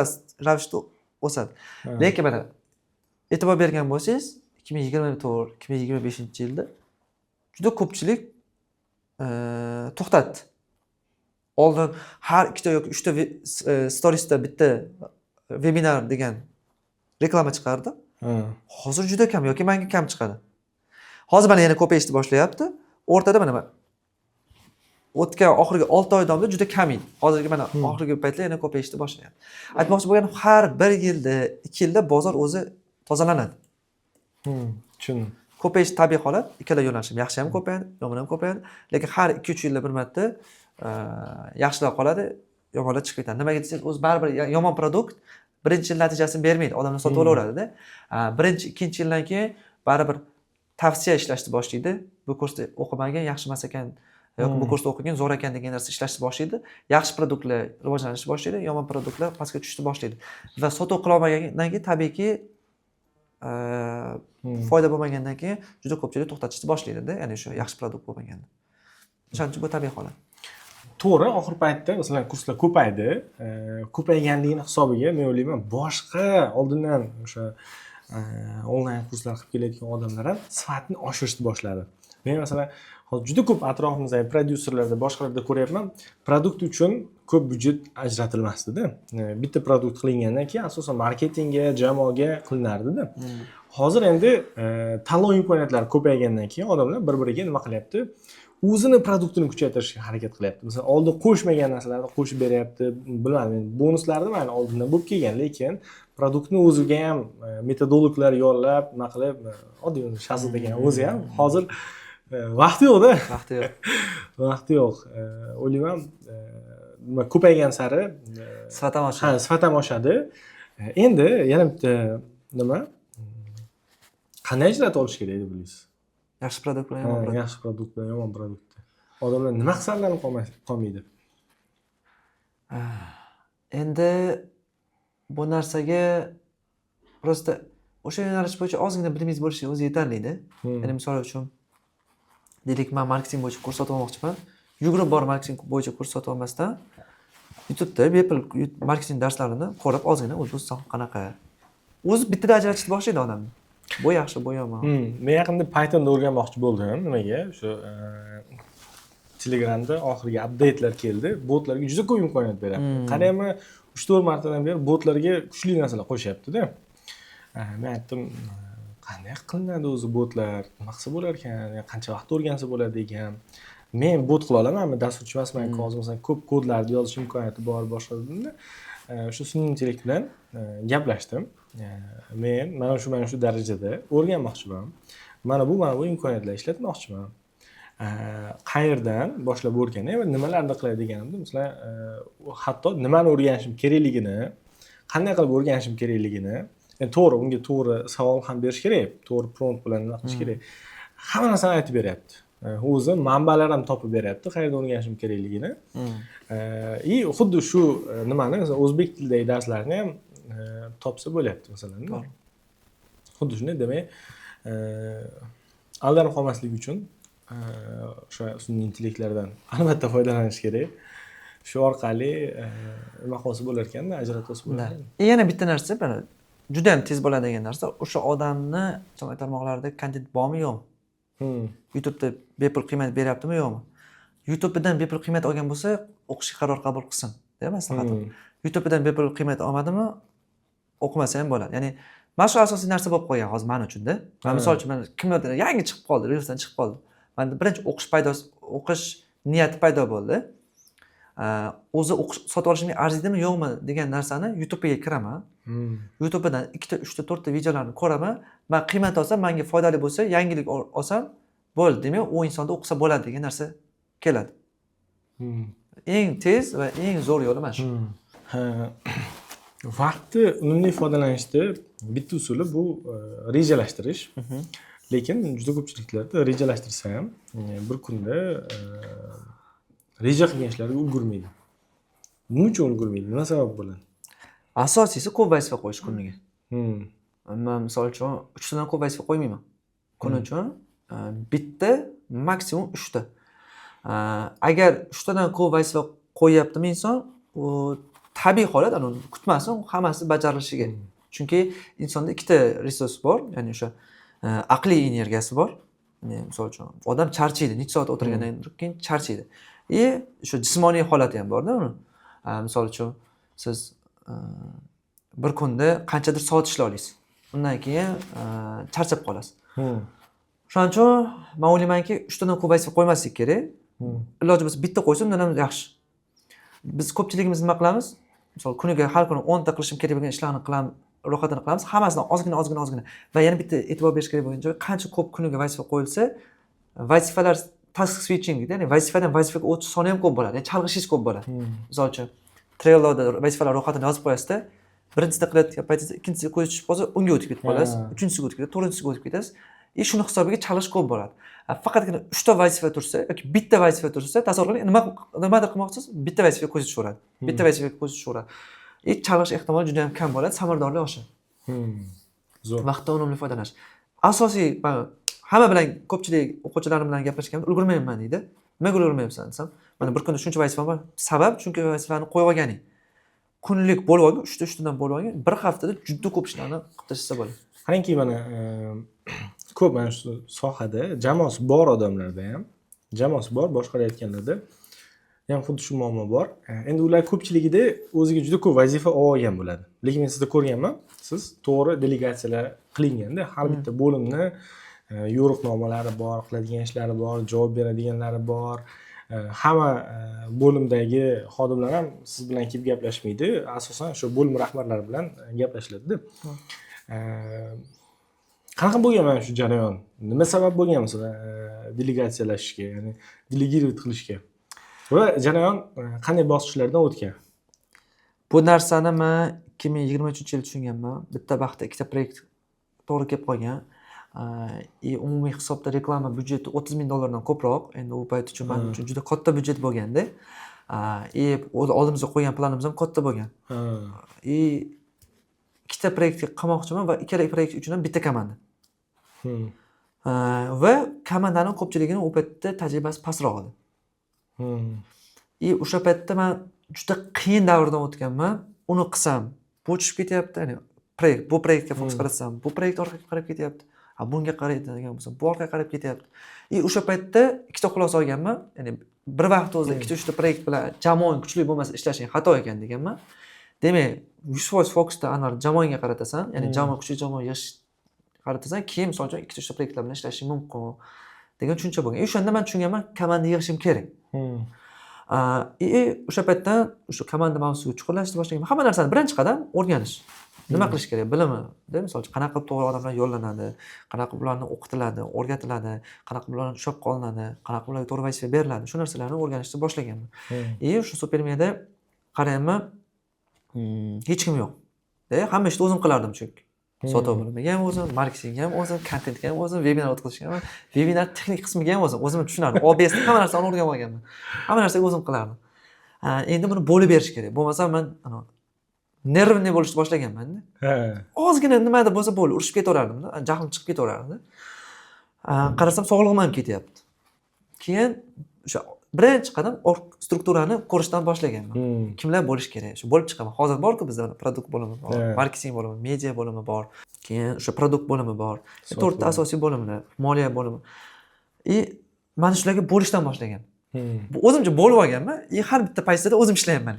ravishda o'sadi. Lekin mana, e'tibor bergan bo'lsangiz, 2024, 2025-yilda juda ko'pchilik to'xtatdi. Oldin har ikkita yoki uchta storiesda bitta vebinar degan reklama chiqardi. Hozir juda kam yoki manga kam chiqadi. Hozir mana yana ko'payishni boshlayapti. O'rtada mana o'tgan oxirgi 6 oy davomida juda kam edi. Hozirgi mana oxirgi paytlar yana ko'payishni boshlayapti. Aytmoqchi bo'lganim, har bir yilda, 2 yilda bozor o'zi tozalanadi. Tushundim. Ko'payish tabiiy holat, ikkala yo'nalish ham, yaxshi ham ko'payadi, yomon ham ko'payadi. Lekin har 2-3 yilda bir marta yaxshilar qoladi, yomonlar chiqib ketadi. Nimaga desangiz, o'zi baribir yomon продукт birinchi yil natijasini bermaydi, odamlar sotib olaveradida. Birinchi, ikkinchi yildan keyin baribir Tavsiya ishlashni boshlaydi. Bu kursda o'qimagin, yaxshi emas ekan yoki bu kursda o'qigin, zo'r ekan degan narsa ishlashni boshlaydi. Yaxshi продукт lar rivojlanishni boshlaydi, yomon продукт lar pastga tushishni boshlaydi va sotuv qilolmagandan keyin, tabiiyki, foyda bo'lmagandan keyin juda ko'pchilik to'xtatishni boshlaydida, ya'ni o'sha yaxshi продукт bo'lmaganda. O'shaning uchun bu tabiiy holat. To'g'ri, oxirgi paytda, masalan, kurslar ko'paydi. Ko'payganligini hisobiga, men o'ylayman, boshqa oldindan o'sha onlayn kurslar qilib kelayotgan odamlar ham sifatni oshirishni boshladi. Men, masalan, hozir juda ko'p atrofimizdagi prodyuserlarda, boshqalarda ko'ryapman, продукт uchun ko'p byudjet ajratilmasdida. Bitta продукт qilingandan keyin asosan marketingga, jamoaga qilinardida. Hozir endi tanlov imkoniyatlari ko'paygandan keyin odamlar bir biriga nima qilyapti, o'zini продукт ini kuchaytirishga harakat qilyapti. Masalan, oldin qo'shmagan narsalarni qo'shib beryapti. Bilmadim endi, bonuslarni mayli, oldindan bo'lib kelgan, lekin продукт ni o'ziga ham metodologlar yollab, nima qilib, oddiy Shahzod aka o'zi ham hozir vaqti yo'qda. Vaqti yo'q. Vaqti yo'q. O'ylayman, nima ko'paygan sari sifat ham oshadi. Ha, sifat ham oshadi. Endi yana bitta nima, qanday ajrata olish kerak deb o'ylaysiz? Yaxshi продукт bilan yomon продукт. Yaxshi продукт bilan yomon продукт ni odamlar nima qilsa aldanib qolmaydi? Endi bu narsaga просто o'sha yo'nalish bo'yicha ozgina bilimingiz bo'lishi o'zi yetarlida. Ya'ni misol uchun, deylik, man marketing bo'yicha kurs sotib olmoqchiman. Yugurib borib marketing bo'yicha kurs sotib olmasdan, YouTubeda bepul marketing darslarini ko'rib, ozgina o'zi bu soha qanaqa, o'zi bittada ajratishni boshlaydi odamni: bu yaxshi, bu yomon. Men yaqinda Pythonni o'rganmoqchi bo'ldim. Nimaga? O'sha Telegramda oxirgi update lar keldi. Botlarga juda ko'p imkoniyat beryapti. Qarayapman, 3-4 martadan beri botlarga kuchli narsalar qo'shyapti-da. Men aytdim, qanday qilinadi o'zi botlar? Nima qilsa bo'lar ekan? Qancha vaqt o'rgansa bo'ladi ekan? Men bot qila olamanmi? Dasturchi emasman, hozir masalan ko'p kodlarni yozish imkoniyati bor, boshqa dedimda. O'sha sun'iy intellekt bilan gaplashdim. Men mana shu, mana shu darajada o'rganmoqchiman. Mana bu imkoniyatlarni ishlatmoqchiman. Qayerdan boshlab o'rganay va nimalarni qilay deganimda, masalan, hatto nimani o'rganishim kerakligini, qanday qilib o'rganishim kerakligini, endi to'g'ri, unga to'g'ri savol ham berish kerak, to'g'ri prompt bilan nima qilish kerak. Hamma narsani aytib beryapti. O'zi manbalar ham topib beryapti, qayerda o'rganishim kerakligini. И xuddi shu nimani, masalan, o'zbek tilidagi darslarni ham topsa bo'lyapti, masalan. To'g'ri. Xuddi shunday, demak, aldanib qolmaslik uchun o'sha sun'iy intellektlardan albatta foydalanish kerak. Shu orqali nima qilsa bo'lar ekanda, ajratib olsa bo'lar ekan. И yana bitta narsa, mana juda ham tez bo'ladigan narsa, o'sha odamni ijtimoiy tarmoqlarda kontent bormi, yo'qmi? YouTubeda bepul qiymat beryaptimi, yo'qmi? YouTubedan bepul qiymat olgan bo'lsa, o'qishga qaror qabul qilsin, deya maslahatim. YouTubedan bepul qiymat olmadimi, o'qimasa ham bo'ladi. Ya'ni mana shu asosiy narsa bo'lib qolgan hozir man uchunda. Man misol uchun, mana kimlardir yangi chiqib qoldi, reelsdan chiqib qoldi. Manda birinchi o'qish paydo, o'qish niyati paydo bo'ldi. O'zi o'qish sotib olishimga arzidimi, yo'qmi degan narsani YouTubega kiraman. YouTubedan ikkita, uchta, to'rtta videolarni ko'raman. Man qiymat olsam, menga foydali bo'lsa, yangilik olsam bo'ldi. Demak, u insonda o'qisa bo'ladi degan narsa keladi. Eng tez va eng zo'r yo'li mana shu. Ha, vaqtni unumli foydalanishda bitta usuli bu rejalashtirish. Lekin juda ko'pchiliklarda rejalashtirsa ham bir kunda reja qilgan ishlariga ulgurmaydi. Nima uchun ulgurmaydi? Nima sabab bo'ladi? Asosiysi ko'p vazifa qo'yish kuniga. Man misol uchun uchtadan ko'p vazifa qo'ymayman. Kun uchun bitta, maksimum uchta. Agar uchtadan ko'p vazifa qo'yyaptimi inson, u tabiiy holat, uni kutmasin hammasi bajarilishiga. Chunki insonda ikkita resurs bor, ya'ni o'sha aqliy energiyasi bor. Ya'ni misol uchun odam charchaydi, necha soat o'tirgandan keyin charchaydi. И o'sha jismoniy holati ham borda uni. Misol uchun siz bir kunda qanchadir soat ishlay olasiz. Undan keyin charchab qolasiz. Shuning uchun man o'ylaymanki, uchtadan ko'p vazifa qo'ymaslik kerak. Iloji bo'lsa bitta qo'ysa, undan ham yaxshi. Biz ko'pchiligimiz nima qilamiz? Misol, kuniga har kuni 10 ta qilishim kerak bo'lgan ishlarni qilamiz, ro'yxatini qilamiz, hammasini ozgina, ozgina, ozgina. Va yana bitta e'tibor berish kerak bo'lgan joy, qancha ko'p kuniga vazifa qo'yilsa, vazifalar task switching deydi, ya'ni vazifadan vazifaga o'tish soni ham ko'p bo'ladi, ya'ni chalg'ishingiz ko'p bo'ladi. Misol uchun, Trelloda vazifalar ro'yxatini yozib qo'yasizda, birinchisida qilayotgan paytingizda ikkinchisiga ko'z tushib qolsa, unga o'tib ketib qolasiz, uchinchisiga o'tib ketasiz, to'rtinchisiga o'tib ketasiz. И shuni hisobiga chalg'ish ko'p bo'ladi. Faqatgina uchta vazifa tursa yoki bitta vazifa tursa, tasavvur qiling, nimadir qilmoqchisiz, bitta vazifaga ko'zingiz tushaveradi, bitta vazifaga ko'zingiz tushaveradi и chalg'ish ehtimoli juda yam kam bo'ladi, samaradorlik oshadi. Zo'r. Vaqtdan unumli foydalanish asosiy. Man hamma bilan, ko'pchilik o'quvchilarim bilan gaplashganda "Ulgurmayapman", deydi. "Nimaga ulgurmayapsan?" desam, "Mana bir kunda shuncha vazifam bor". Sabab, chunki vazifani qo'yib olganing, kunlik bo'lib olgin, uchta uchtadan bo'lib olgin, bir haftada juda ko'p ishlarni qilib tashlasa bo'ladi. Qarangki, mana ko'p mana shu sohada jamoasi bor odamlarda ham, jamoasi bor boshqarayotganlarda ham xuddi shu muammo bor. Endi ular ko'pchiligida o'ziga juda ko'p vazifa olib olgan bo'ladi, lekin men sizda ko'rganman, siz to'g'ri delegatsiyalar qilinganda, har bitta bo'limni yo'riqnomalari bor, qiladigan ishlari bor, javob beradiganlari bor. Hamma bo'limdagi xodimlar ham siz bilan kelib gaplashmaydi, asosan shu bo'lim rahbarlari bilan gaplashiladida. Qanaqa bo'lgan mana shu jarayon? Nima sabab bo'lgan, masalan, delegatsiyalashishga, ya'ni делегировать qilishga va jarayon qanday bosqichlardan o'tgan? Bu narsani man 2023-yil tushunganman. Bitta vaqtda ikkita proyekt to'g'ri kelib qolgan и umumiy hisobda reklama byudjeti 30 000 dollardan ko'proq. Endi u payt uchun, man uchun juda katta byudjet bo'lganda и o'zi oldimizga qo'ygan planimiz ham katta bo'lgan. И ikkita proyektga qilmoqchiman va ikkala proyekt uchun ham bitta komanda. Va komandani ko'pchiligini u paytda tajribasi pastroq edi. И o'sha paytda man juda qiyin davrdan o'tganman. Uni qilsam, bu tushib ketyapti, ya'ni proyekt, bu proyektga fokus qaratsam, bu proyekt orqaga qarab ketyapti, a bunga qaraydigan bo'lsam, bu orqaga qarab ketyapti. И o'sha paytda ikkita xulosa olganman, ya'ni bir vaqt o'zida ikkita uchta proyekt bilan jamoang kuchli bo'lmasa ishlashing xato ekan deganman. Demak, 100% fokusda anvar jamoangga qaratasan, ya'ni jamoa, kuchli jamoa yig'ish qaratasan, keyin, misol uchun, ikkita uchta proyektlar bilan ishlashing mumkin degan tushuncha bo'lgan. И o'shanda man tushunganman, komanda yig'ishim kerak. И o'sha paytdan o'sha komanda mavzusiga chuqurlashishni boshlaganman. Hamma narsani birinchi qadam o'rganish, nima qilish kerak, bilimi, misol uchun, qanaqa qilib to'g'ri odamlar yollanadi, qanaqa qilib ularni o'qitiladi, o'rgatiladi, qanaqa qilib ularni ushlab qolinadi, qanaqa qilib ularga to'g'ri vazifa beriladi, shu narsalarni o'rganishni boshlaganman. И shu Supermiyada qarayapman, hech kim yo'q. Hamma ishni o'zim qilardim, chunki sotuv bo'limiga ham o'zim, marketingga ham o'zim, kontentga ham o'zim, vebinar o'tkazishga ham, vebinar texnik qismiga ham o'zim, o'zim tushunardim. OBSni, hamma narsani o'rganib olganman, hamma narsaga o'zim qilardim. Endi buni bo'lib berish kerak, bo'lmasa man нервный bo'lishni boshlaganmanda. Ozgina nimadir bo'lsa bo'ldi, urushib ketaverardimda, jahlim chiqib ketaverardi. Qarasam, sog'lig'im ham ketyapti. Keyin o'sha birinchi qadam strukturani ko'rishdan boshlaganman. Kimlar bo'lishi kerak, shu bo'lib chiqaman. Hozir borku bizda продукт bo'limi bor, marketing bo'limi, media bo'limi bor, keyin o'sha продукт bo'limi bor. Sotuv. To'rtta asosiy bo'limlar, moliya bo'limi. И mana shularga bo'lishdan boshlagan. Bu o'zimcha bo'lib olganman и har bitta pozitsiyada o'zim ishlayapman,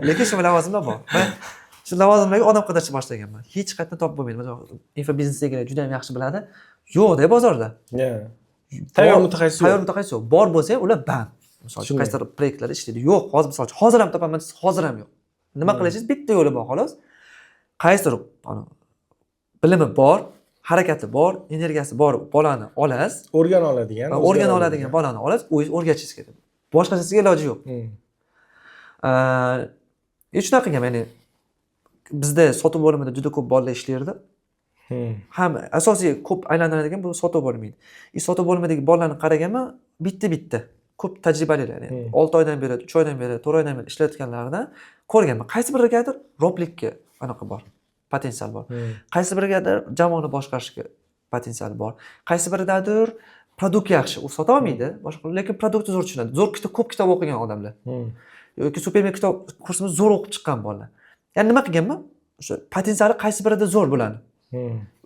lekin shu lavozimlar bor va shu lavozimlarga odam qidirishni boshlaganman. Hech qayerdan topib bo'lmaydi. Masalan, infobiznesdagilar juda yam yaxshi biladi, yo'qda bozorda. Tayyor mutaxassis yo'q. Tayyor mutaxassis yo'q. Bor bo'lsa ham, ular band, misol uchun, Shunday. qaysidir proyektlarda ishlaydi. Yo'q hozir, misol uchun, hozir ham topaman desangiz, hozir ham yo'q. Nima qilishingiz, bitta yo'li bor xolos: qaysidir ana, bilimi bor, harakati bor, energiyasi bor bolani olasiz. O'rgana oladigan. Va o'rgana oladigan bolani olasiz, o'zingiz o'rgatishingiz kerak, boshqachasiga iloji yo'q. И shunaqa qilgan, ya'ni bizda sotuv bo'limida juda ko'p bolalar ishlardi. Ham asosiy ko'p aylantiradigan bu sotuv bo'limi edi. И sotuv bo'limidagi bolalarni qaraganman, bitta bitta ko'p tajribalilar, ya'ni 6 oydan beri, 3 oydan beri, 4 oydan beri ishlayotganlaridan ko'rganman, qaysi birigadir roplikka anaqa bor, potensial bor, qaysi birigadir jamoani boshqarishga potensial bor, qaysi biridadir продукт yaxshi, u sota olmaydi boshqa, lekin продукт ni zo'r tushunadi, zo'r kitob, ko'p kitob o'qigan odamlar yoki Supermen kitob kursini zo'r o'qib chiqqan bolalar. Ya'ni nima qilganman, o'sha potensiali qaysi birida zo'r bularni,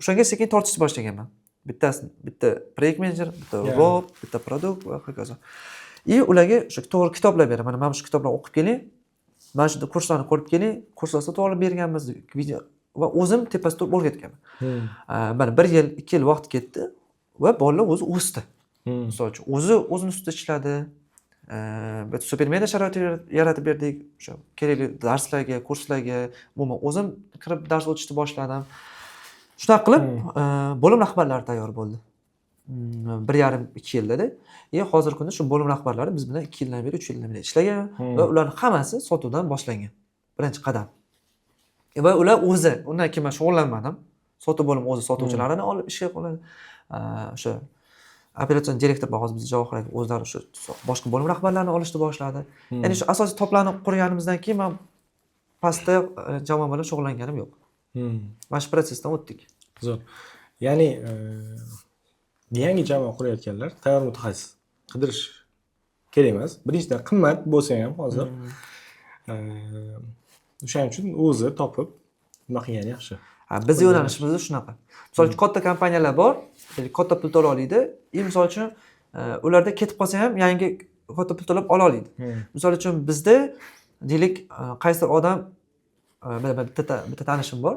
o'shanga sekin tortishni boshlaganman. Bittasi, bitta proyekt menejer, bitta rob, bitta продукт va hokazo. И ularga o'sha to'g'ri kitoblar beraman: Mana shu kitoblarni o'qib keling, mana shu kurslarni ko'rib keling. Kurslar sotib olib berganmiz, video va o'zim tepasida turib o'rgatganman. Mana bir yil, 2 yil vaqt ketdi va bolalar o'zi o'sdi. Misol uchun, o'zi o'zini ustida ishladi. Super media sharoit yaratib berdik o'sha kerakli darslarga, kurslarga, umuman o'zim kirib dars o'tishni boshladim. Shunaqa qilib bo'lim rahbarlari tayyor bo'ldi 1,5, 2 yildada. И hozirgi kunda shu bo'lim rahbarlari biz bilan 2 yildan beri, 3 yildan beri ishlagan va ularni hammasi sotuvdan boshlangan birinchi qadam. Va ular o'zi, undan keyin man shug'ullanmadim. Sotuv bo'limi o'zi sotuvchilarini olib ishga qiladi. O'sha operatsion direktor bor hozir bizda, Javohir aka, o'zlari o'sha boshqa bo'lim rahbarlarini olishni boshladi. Ya'ni shu asosiy toplarni qurganimizdan keyin man pastda jamoa bilan shug'ullanganim yo'q. Mana shu protsessdan o'tdik. Zo'r. Ya'ni yangi jamoa qurayotganlar tayyor mutaxassis qidirish kerak emas. Birinchidan, qimmat bo'lsa ham hozir. O'shaning uchun o'zi topib nima qilgani yaxshi. Ha, bizni yo'nalishimizda shunaqa. Misol uchun, katta kompaniyalar bor, katta pul to'la oladi и misol uchun ularda ketib qolsa ham yangi katta pul to'lab ola oladi. Misol uchun, bizda deylik, qaysidir odam, bitta tanishim bor,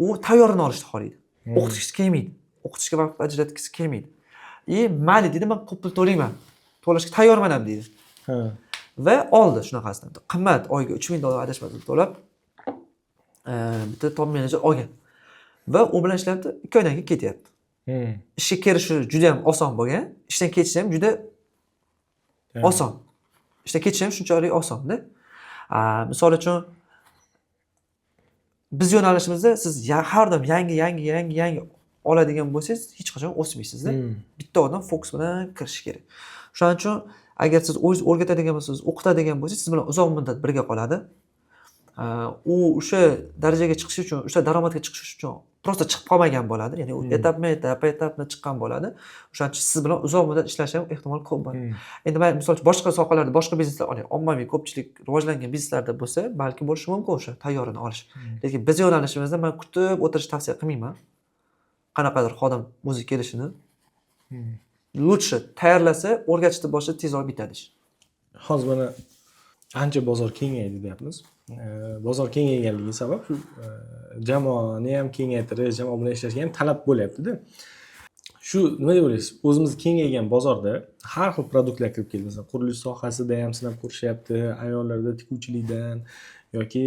u tayyorini olishni xohlaydi. O'qitgisi kelmaydi, o'qitishga vaqt ajratgisi kelmaydi и "Mayli", deydi, "man ko'p pul to'layman, to'lashga tayyorman ham", deydi. Va oldi shunaqasidan, qimmat, oyiga 3000 dollar, adashmasam, to'lab bitta top menejer olgan va u bilan ishlayapti, 2 oydan keyin ketyapti. Ishga kirishi juda yam oson bo'lgan, ishdan ketishi ham juda oson, ishdan ketishi ham shunchalik osonda. Misol uchun, biz yo'nalishimizda siz har doim yangi, yangi, yangi, yangi oladigan bo'lsangiz, hech qachon o'smaysizda. Bitta odam fokus bilan kirishi kerak. Shuning uchun agar siz o'zingiz o'rgatadigan bo'lsangiz, o'qitadigan bo'lsangiz, siz bilan uzoq muddat birga qoladi. U o'sha darajaga chiqish uchun, o'sha daromadga chiqish uchun просто chiqib qolmagan bo'ladi, ya'ni u etapma etap etapma chiqqan bo'ladi. O'shaning uchun siz bilan uzoq muddat ishlashi ham ehtimol ko'p bo'ladi. Endi man, misol uchun, boshqa sohalarda, boshqa bizneslar, ommaviy, ko'pchilik rivojlangan bizneslarda bo'lsa, balki bo'lishi mumkin o'sha tayyorini olish. Lekin biz yo'nalishimizda man kutib o'tirishni tavsiya qilmayman, qanaqadir xodim o'zi kelishini. Лучше tayyorlasa, o'rgatishni boshlasa, tezroq bitadi ish. Hozir mana ancha bozor kengaydi deyapmiz. Bozor kengayganligi sabab shu jamoani ham kengaytirish, jamoa bilan ishlashga ham talab bo'lyaptida. Shu nima deb o'ylaysiz, o'zimiz kengaygan bozorda har xil produktlar kirib keldi, masalan, qurilish sohasida ham sinab ko'rishyapti, ayollarda tikuvchilikdan yoki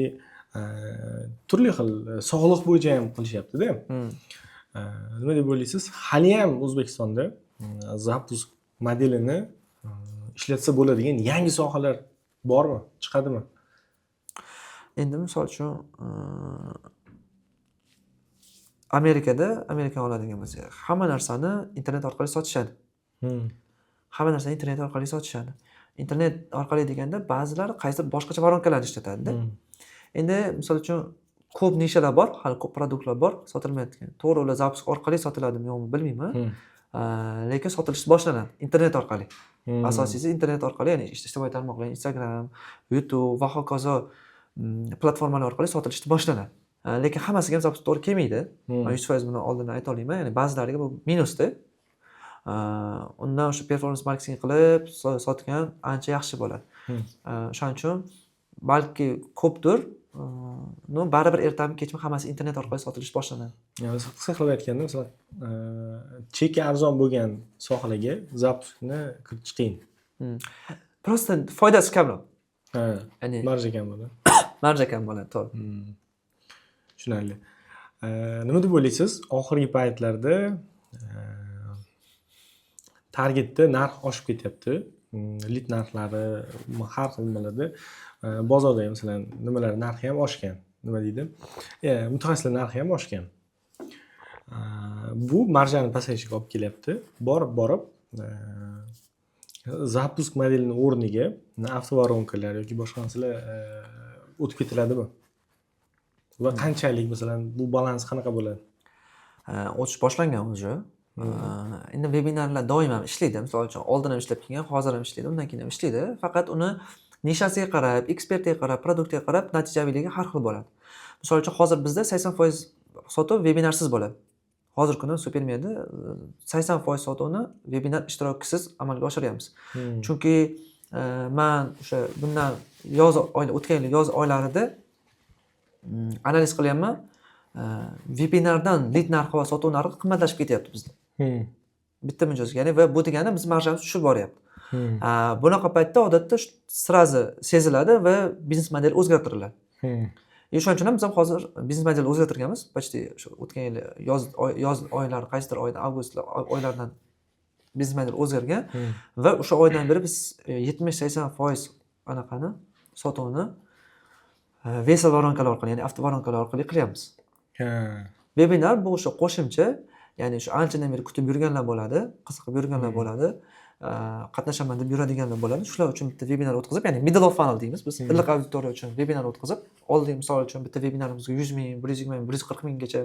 turli xil sog'liq bo'yicha ham qilishyaptida. Nima deb o'ylaysiz, haliyam O'zbekistonda запуск modelini ishlatsa bo'ladigan yangi sohalar bormi, chiqadimi? Endi misol uchun, Amerikada, Amerikani oladigan bo'lsak, hamma narsani internet orqali sotishadi. Hamma narsani internet orqali sotishadi. Internet orqali deganda, ba'zilari qaysidir boshqacha воронка larni ishlatadida. Endi misol uchun, ko'p nishalar bor, hali ko'p produktlar bor sotilmayotgan. To'g'ri, ular запуск orqali sotiladimi, yo'qmi, bilmayman. Lekin sotilishi boshlanadi internet orqali. Asosiysi internet orqali, ya'ni ijtimoiy tarmoqlar, Instagram, YouTube va hokazo platformalar orqali sotilishni boshlanadi. Lekin hammasiga ham запуск to'g'ri kelmaydi. Man 100% buni oldindan ayta olmayman, ya'ni ba'zilariga bu minusda. Undan o'sha performance marketing qilib sotgan ancha yaxshi bo'ladi. O'shaning uchun balki ko'pdir, но baribir ertami kechmi hammasi internet orqali sotilish boshlanadi. Ya'ni qisqa qilib aytganda, masalan, cheki arzon bo'lgan sohalarga запуск ni kiritish qiyin. Просто foydasi kamroq. Ya'ni marja kam bo'ladi. Marja kam bo'ladi, to'g'ri. Tushunarli. Nima deb o'ylaysiz, oxirgi paytlarda targetda narx oshib ketyapti, lid narxlari har xil nimalarda, bozorda ham, masalan, nimalar narxi ham oshgan, nima deydi, mutaxassislar narxi ham oshgan. Bu marjani pasayishiga olib kelyapti. Borib borib запуск modelini o'rniga автоворонка lar yoki boshqa narsalar o'tib ketiladimi va qanchalik, masalan, bu balans qanaqa bo'ladi? O'tish boshlangan уже. Endi vebinarlar doim ham ishlaydi. Misol uchun, oldin ham ishlab kelgan, hozir ham ishlaydi, undan keyin ham ishlaydi. Faqat uni nishasiga qarab, ekspertiga qarab, produktga qarab natijaviyligi har xil bo'ladi. Misol uchun, hozir bizda 80% sotuv vebinarsiz bo'ladi. Hozirgi kunda Supermiyada 80% sotuvni vebinar ishtirokisiz amalga oshiryapmiz. Chunki man o'sha bundan yoz oy, o'tgan yil yoz oylarida analiz qilyapman. Vebinardan lid narxi va sotuv narxi qimmatlashib ketyapti bizda. Bitta mijozga, ya'ni va bu degani biz marjamiz tushib boryapti. Bunaqa paytda odatda сразу seziladi va biznes model o'zgartiriladi. И shuning uchun ham biz ham hozir biznes model o'zgartirganmiz. Почти shu o'tgan yil yoz oylari, qaysidir oyda, avgust oylaridan biznes model o'zgargan va o'sha oydan beri biz 70-80% anaqani, sotuvni VSL воронка lar orqali, ya'ni автоворонка lar orqali qilyapmiz. Ha. Vebinar bu o'sha qo'shimcha, ya'ni shu anchadan beri kutib yurganlar bo'ladi, qiziqib yurganlar bo'ladi, qatnashaman deb yuradiganlar bo'ladi. Shular uchun bitta vebinar o'tkazib, ya'ni middle of funnel deymiz biz, iliq auditoriya uchun vebinar o'tkazib, oldin, misol uchun, bitta vebinarimizga 100 000, 120 000, 140 000gacha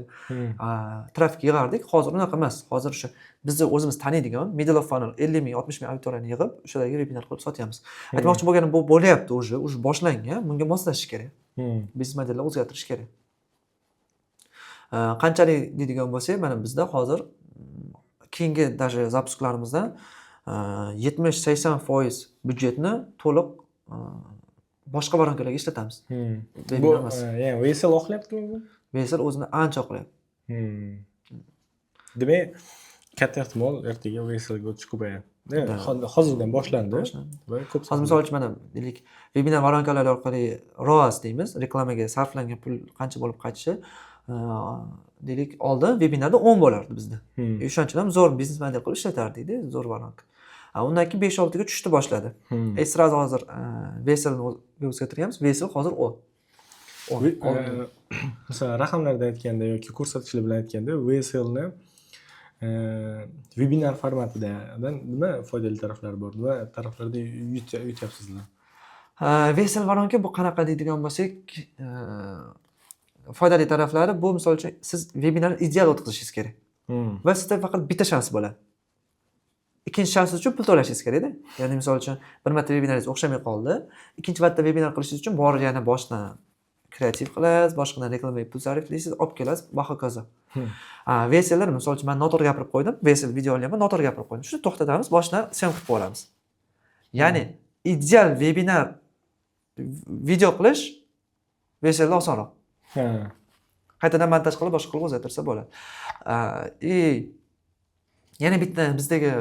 trafik yig'ardik. Hozir unaqa emas. Hozir o'sha bizni o'zimiz taniydigan middle of funnel 50 000, 60 000 auditoriyani yig'ib, o'shalarga vebinar qilib sotyapmiz. Aytmoqchi bo'lganim, bu bo'lyapti, уже boshlangan, bunga moslashish kerak, biznes modelni o'zgartirish kerak. Qanchalik deydigan bo'lsak, mana bizda hozir keyingi даже запуск larimizdan 70-80% byudjetni to'liq boshqa воронка larga ishlatamiz. Bu Webinar emas. Ya'ni VSL oqlayaptimi bu? VSL o'zini ancha oqlayapti. Demak, katta ehtimol ertaga VSLga o'tish ko'payadi. Да. Hozirdan boshlandi Boshlandi. va ko'p Hozir, misol uchun, mana deylik, vebinar воронка lari orqali ROAS deymiz, reklamaga sarflangan pul qancha bo'lib qaytishi, deylik, oldin vebinarda 10 bo'lardi bizda. O'shaning uchun ham zo'r biznes model qilib ishlatardikda, zo'r воронка. Undan keyin 5-6 ga tushdi, boshladi. И сразу hozir VSLni o'zgartirganmiz. VSL hozir 10. 10. Masalan, raqamlarda aytganda yoki ko'rsatkichlar bilan aytganda, VSLni vebinar formatida nima foydali taraflari bor, nima taraflarda yutyapsizlar? VSL воронка bu qanaqa deydigan bo'lsak, foydali taraflari bu, misol uchun, siz vebinarni ideal o'tkazishingiz kerak va sizda faqat bitta shans bo'ladi. Ikkinchi shans uchun pul to'lashingiz kerakda. Ya'ni, misol uchun, bir marta vebinaringiz o'xshamay qoldi, ikkinchi marta vebinar qilishingiz uchun borib yana boshdan kreativ qilasiz, boshqadan reklamaga pul sarflaysiz, olib kelasiz va hokazo. VSLlar, misol uchun, man noto'g'ri gapirib qo'ydim, VSL video olyapman, noto'g'ri gapirib qo'ydim, shuni to'xtatamiz, boshdan съёмка qilib olamiz. Ya'ni ideal vebinar video qilish VSLda osonroq. Qaytadan montaj qilib, boshqa qilib o'zgartirsa bo'ladi. И yana bitta bizdagi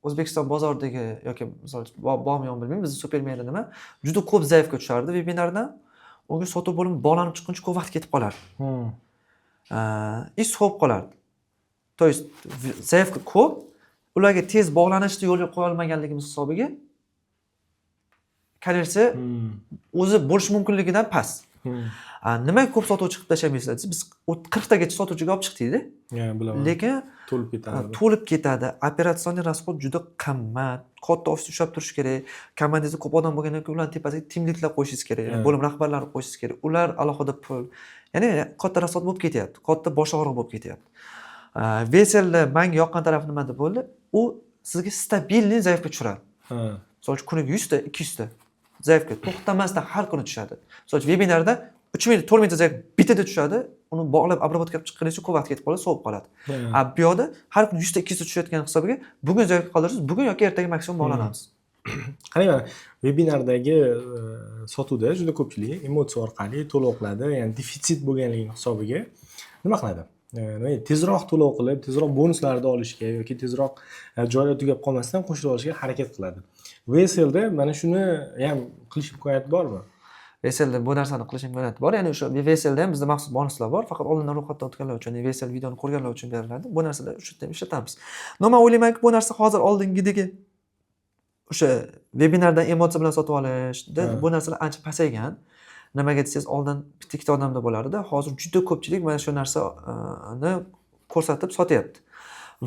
O'zbekiston bozoridagi yoki, misol uchun, bormi, yo'qmi bilmayman, bizni Supermeda nima, juda ko'p заявка tushardi vebinardan, unga sotuv bo'limi bog'lanib chiqquncha ko'p vaqt ketib qolardi. И sovib qolardi. То есть заявка ko'p, ularga tez bog'lanishni yo'lga qo'ya olmaganligimiz hisobiga konversiya o'zi bo'lishi mumkinligidan past. Nimaga ko'p sotuvchi qilib tashlamaysizlar desa, biz 40 tagacha sotuvchiga olib chiqdikda. Ya, bilaman. Lekin to'lib ketadi. To'lib ketadi. Операционный расход juda qimmat. Katta ofis ushlab turish kerak. Komandangizda ko'p odam bo'lgandan keyin ularni tepasiga team leadlar qo'yishingiz kerak, ya'ni bo'lim rahbarlari qo'yishingiz kerak. Ular alohida pul. Ya'ni katta расход bo'lib ketyapti. Katta bosh og'riq bo'lib ketyapti. VSLda manga yoqqan tarafi nimada bo'ldi? U sizga стабильный заявка tushiradi. Misol uchun, kuniga 100 ta, 200 ta заявка to'xtamasdan har kuni tushadi. Misol uchun, vebinarda 3000 ta, 4000 ta заявка bittada tushadi. Uni bog'lab, обработка qilib chiqquningizcha ko'p vaqt ketib qoladi, sovib qoladi. A bu yoqda har kuni 100 ta, 200 ta tushayotgan hisobiga bugun заявка qoldirsangiz, bugun yoki ertaga maksimum bog'lanamiz. Qarang, mana vebinardagi sotuvda juda ko'pchilik emotsiya orqali to'lov qiladi, ya'ni defitsit bo'lganligini hisobiga nima qiladi? Nima deydi, tezroq to'lov qilib, tezroq bonuslarni olishga yoki tezroq joylar tugab qolmasdan qo'shilib olishga harakat qiladi. VSLda mana shuni ham qilish imkoniyati bormi? VSLda bu narsani qilish imkoniyati bor. Ya'ni o'sha VSLda ham bizda maxsus bonuslar bor. Faqat oldindan ro'yxatdan o'tganlar uchun, VSL videoni ko'rganlar uchun beriladi. Bu narsalar o'sha yerda ham ishlatamiz. Но man o'ylaymanki, bu narsa hozir oldingidagi o'sha vebinardan emotsiya bilan sotib olishda bu narsalar ancha pasaygan. Nimaga desangiz, oldin bitta ikkita odamda bo'lardi. Hozir juda ko'pchilik mana shu narsani ko'rsatib sotyapti.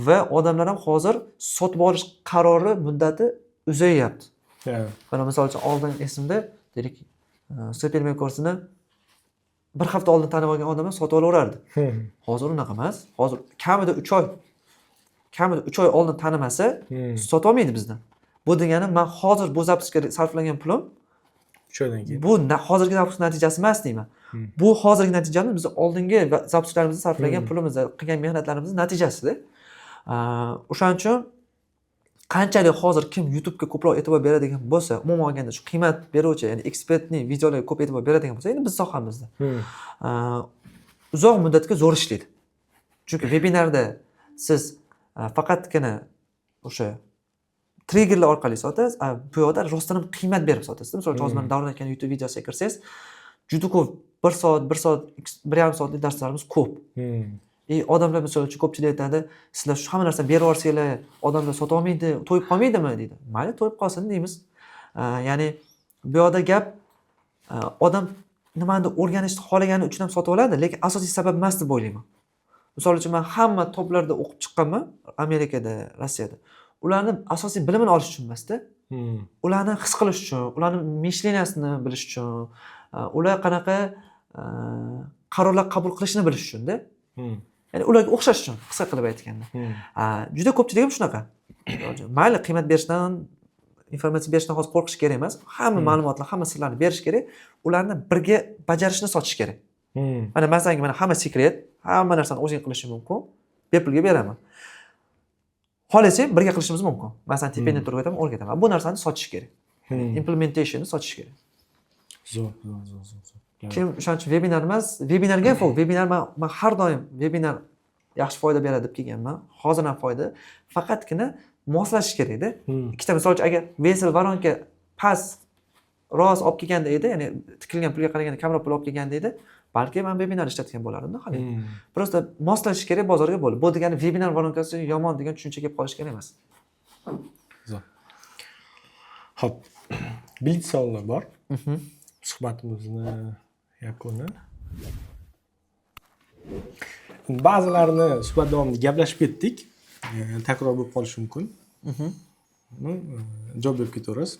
Va odamlar ham hozir sotib olish qarori muddati uzayyapti. Mana, misol uchun, oldin esimda, deylik, Superman kursini bir hafta oldin tanib olgan odamlar sotib olaverardi. Hozir unaqa emas. Hozir kamida 3 oy, kamida 3 oy oldin tanimasa, sotolmaydi bizdan. Bu degani, man hozir bu запуск ga sarflagan pulim 3 oydan keyin. Bu hozirgi запуск natijasi emas deyman. Bu hozirgi natijamiz biz oldingi запуск larimizda sarflagan pulimizni, qilgan mehnatlarimizni natijasida. O'shaning uchun qanchalik hozir kim YouTube'ga ko'proq e'tibor beradigan bo'lsa, umuman olganda shu qiymat beruvchi, ya'ni экспертный videolarga ko'p e'tibor beradigan bo'lsa, endi biz sohamizda uzoq muddatga zo'r ishlaydi. Chunki vebinarda siz faqatgina o'sha triggerlar orqali sotasiz, a bu yoqda rostdan ham qiymat berib sotasiz. Misol uchun, hozir mana Davron akani YouTube videosiga kirsangiz, juda ko'p 1 soat, 1 soat, 1,5 soatlik darslarimiz ko'p. И odamlar, misol uchun, ko'pchilik aytadi, sizlar shu hamma narsani berib yuborsanglar, odamlar sotolmaydi, to'yib qolmaydimi deydi. Mayli, to'yib qolsin deymiz. Ya'ni bu yoqda gap odam nimanidir o'rganishni xohlagani uchun ham sotib oladi, lekin asosiy sabab emas deb o'ylayman. Misol uchun, man hamma toplarda o'qib chiqqanman, Amerikada, Rossiyada. Ularni asosiy bilimini olish uchun emasda, ularni his qilish uchun, ularni мышления sini bilish uchun, ular qanaqa qarorlar qabul qilishini bilish uchunda. Ya'ni ularga o'xshash uchun, qisqa qilib aytganda. Juda ko'pchilik ham shunaqa. Mayli, qiymat berishdan, informatsiya berishdan hozir qo'rqish kerak emas. Hamma ma'lumotlar, hamma sirlarni berish kerak. Ularni birga bajarishni sotish kerak. Mana man senga mana hamma секрет, hamma narsani o'zing qilishing mumkin. Bepulga beraman. Xohlasang, birga qilishimiz mumkin. Man seni tepangdan turib o'rgataman, o'rgataman. Bu narsani sotish kerak. Implementation'ni sotish kerak. Zo'r, zo'r, zo'r, zo'r, zo'r. Kim, o'shaning uchun vebinar emas, vebinarga vebinar, man har doim vebinar yaxshi foyda beradi deb kelganman. Hozir ham foyda. Faqatgina moslashish kerakda. Ikkita, misol uchun, agar VSL воронка past rost olib kelganda edi, ya'ni tikilgan pulga qaraganda kamroq pul olib kelganda edi, balki man vebinar ishlatgan bo'lardimda hali. Просто moslashish kerak bozorga bo'ldi. Bu degani vebinar воронка si yomon degan tushuncha kelib qolishi kerak emas. Zo'r. Xo'p. Blitz savollar bor. Suhbatimizni yakuni. Ba'zilarini suhbat davomida gaplashib ketdik. Takror bo'lib qolishi mumkin. Ну, javob berib ketaverasiz.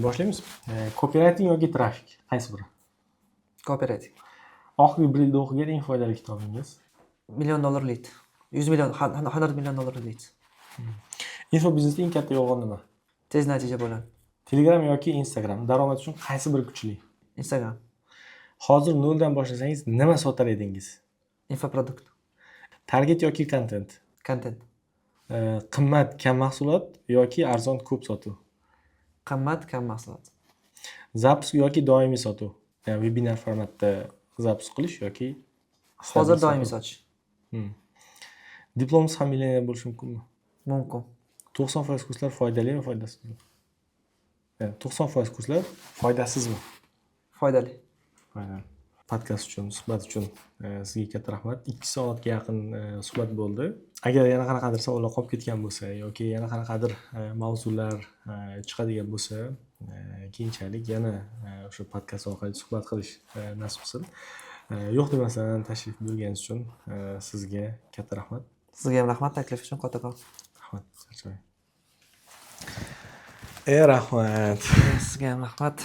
Boshlaymiz. Copywriting yoki trafik, qaysi biri? Copywriting. Oxirgi bir yilda o'qigan eng foydali kitobingiz? Million dollar lead. 100 million, 100 million dollar lead. Infobiznesda eng katta yolg'on nima? Tez natija bo'ladi. Telegram yoki Instagram, daromad uchun qaysi biri kuchli? Instagram. Hozir noldan boshlasangiz, nima sotar edingiz? Инфопродукт. Target yoki kontent? Kontent. Qimmat kam mahsulot yoki arzon ko'p sotuv? Qimmat kam mahsulot. Запуск yoki doimiy sotuv? Ya'ni webinar formatda запуск qilish yoki Hozir stabil doimiy sotuv? Sotish. Diplomsiz ham millioner bo'lish mumkinmi? Mumkin. 90% kurslar foydalimi, foydasizmi? Ya'ni 90% kurslar foydasizmi? Foydali. Foydali. Podkast uchun, suhbat uchun sizga katta rahmat. 2 soatga yaqin suhbat bo'ldi. Agar yana qanaqadir savollar qolib ketgan bo'lsa yoki yana qanaqadir mavzular chiqadigan bo'lsa, keyinchalik yana o'sha podkast orqali suhbat qilish nasib qilsin. Yo'q demasdan tashrif buyurganingiz uchun sizga katta rahmat. Sizga ham rahmat taklif uchun, kattakon. Rahmat, charchamang. Rahmat. Sizga ham rahmat.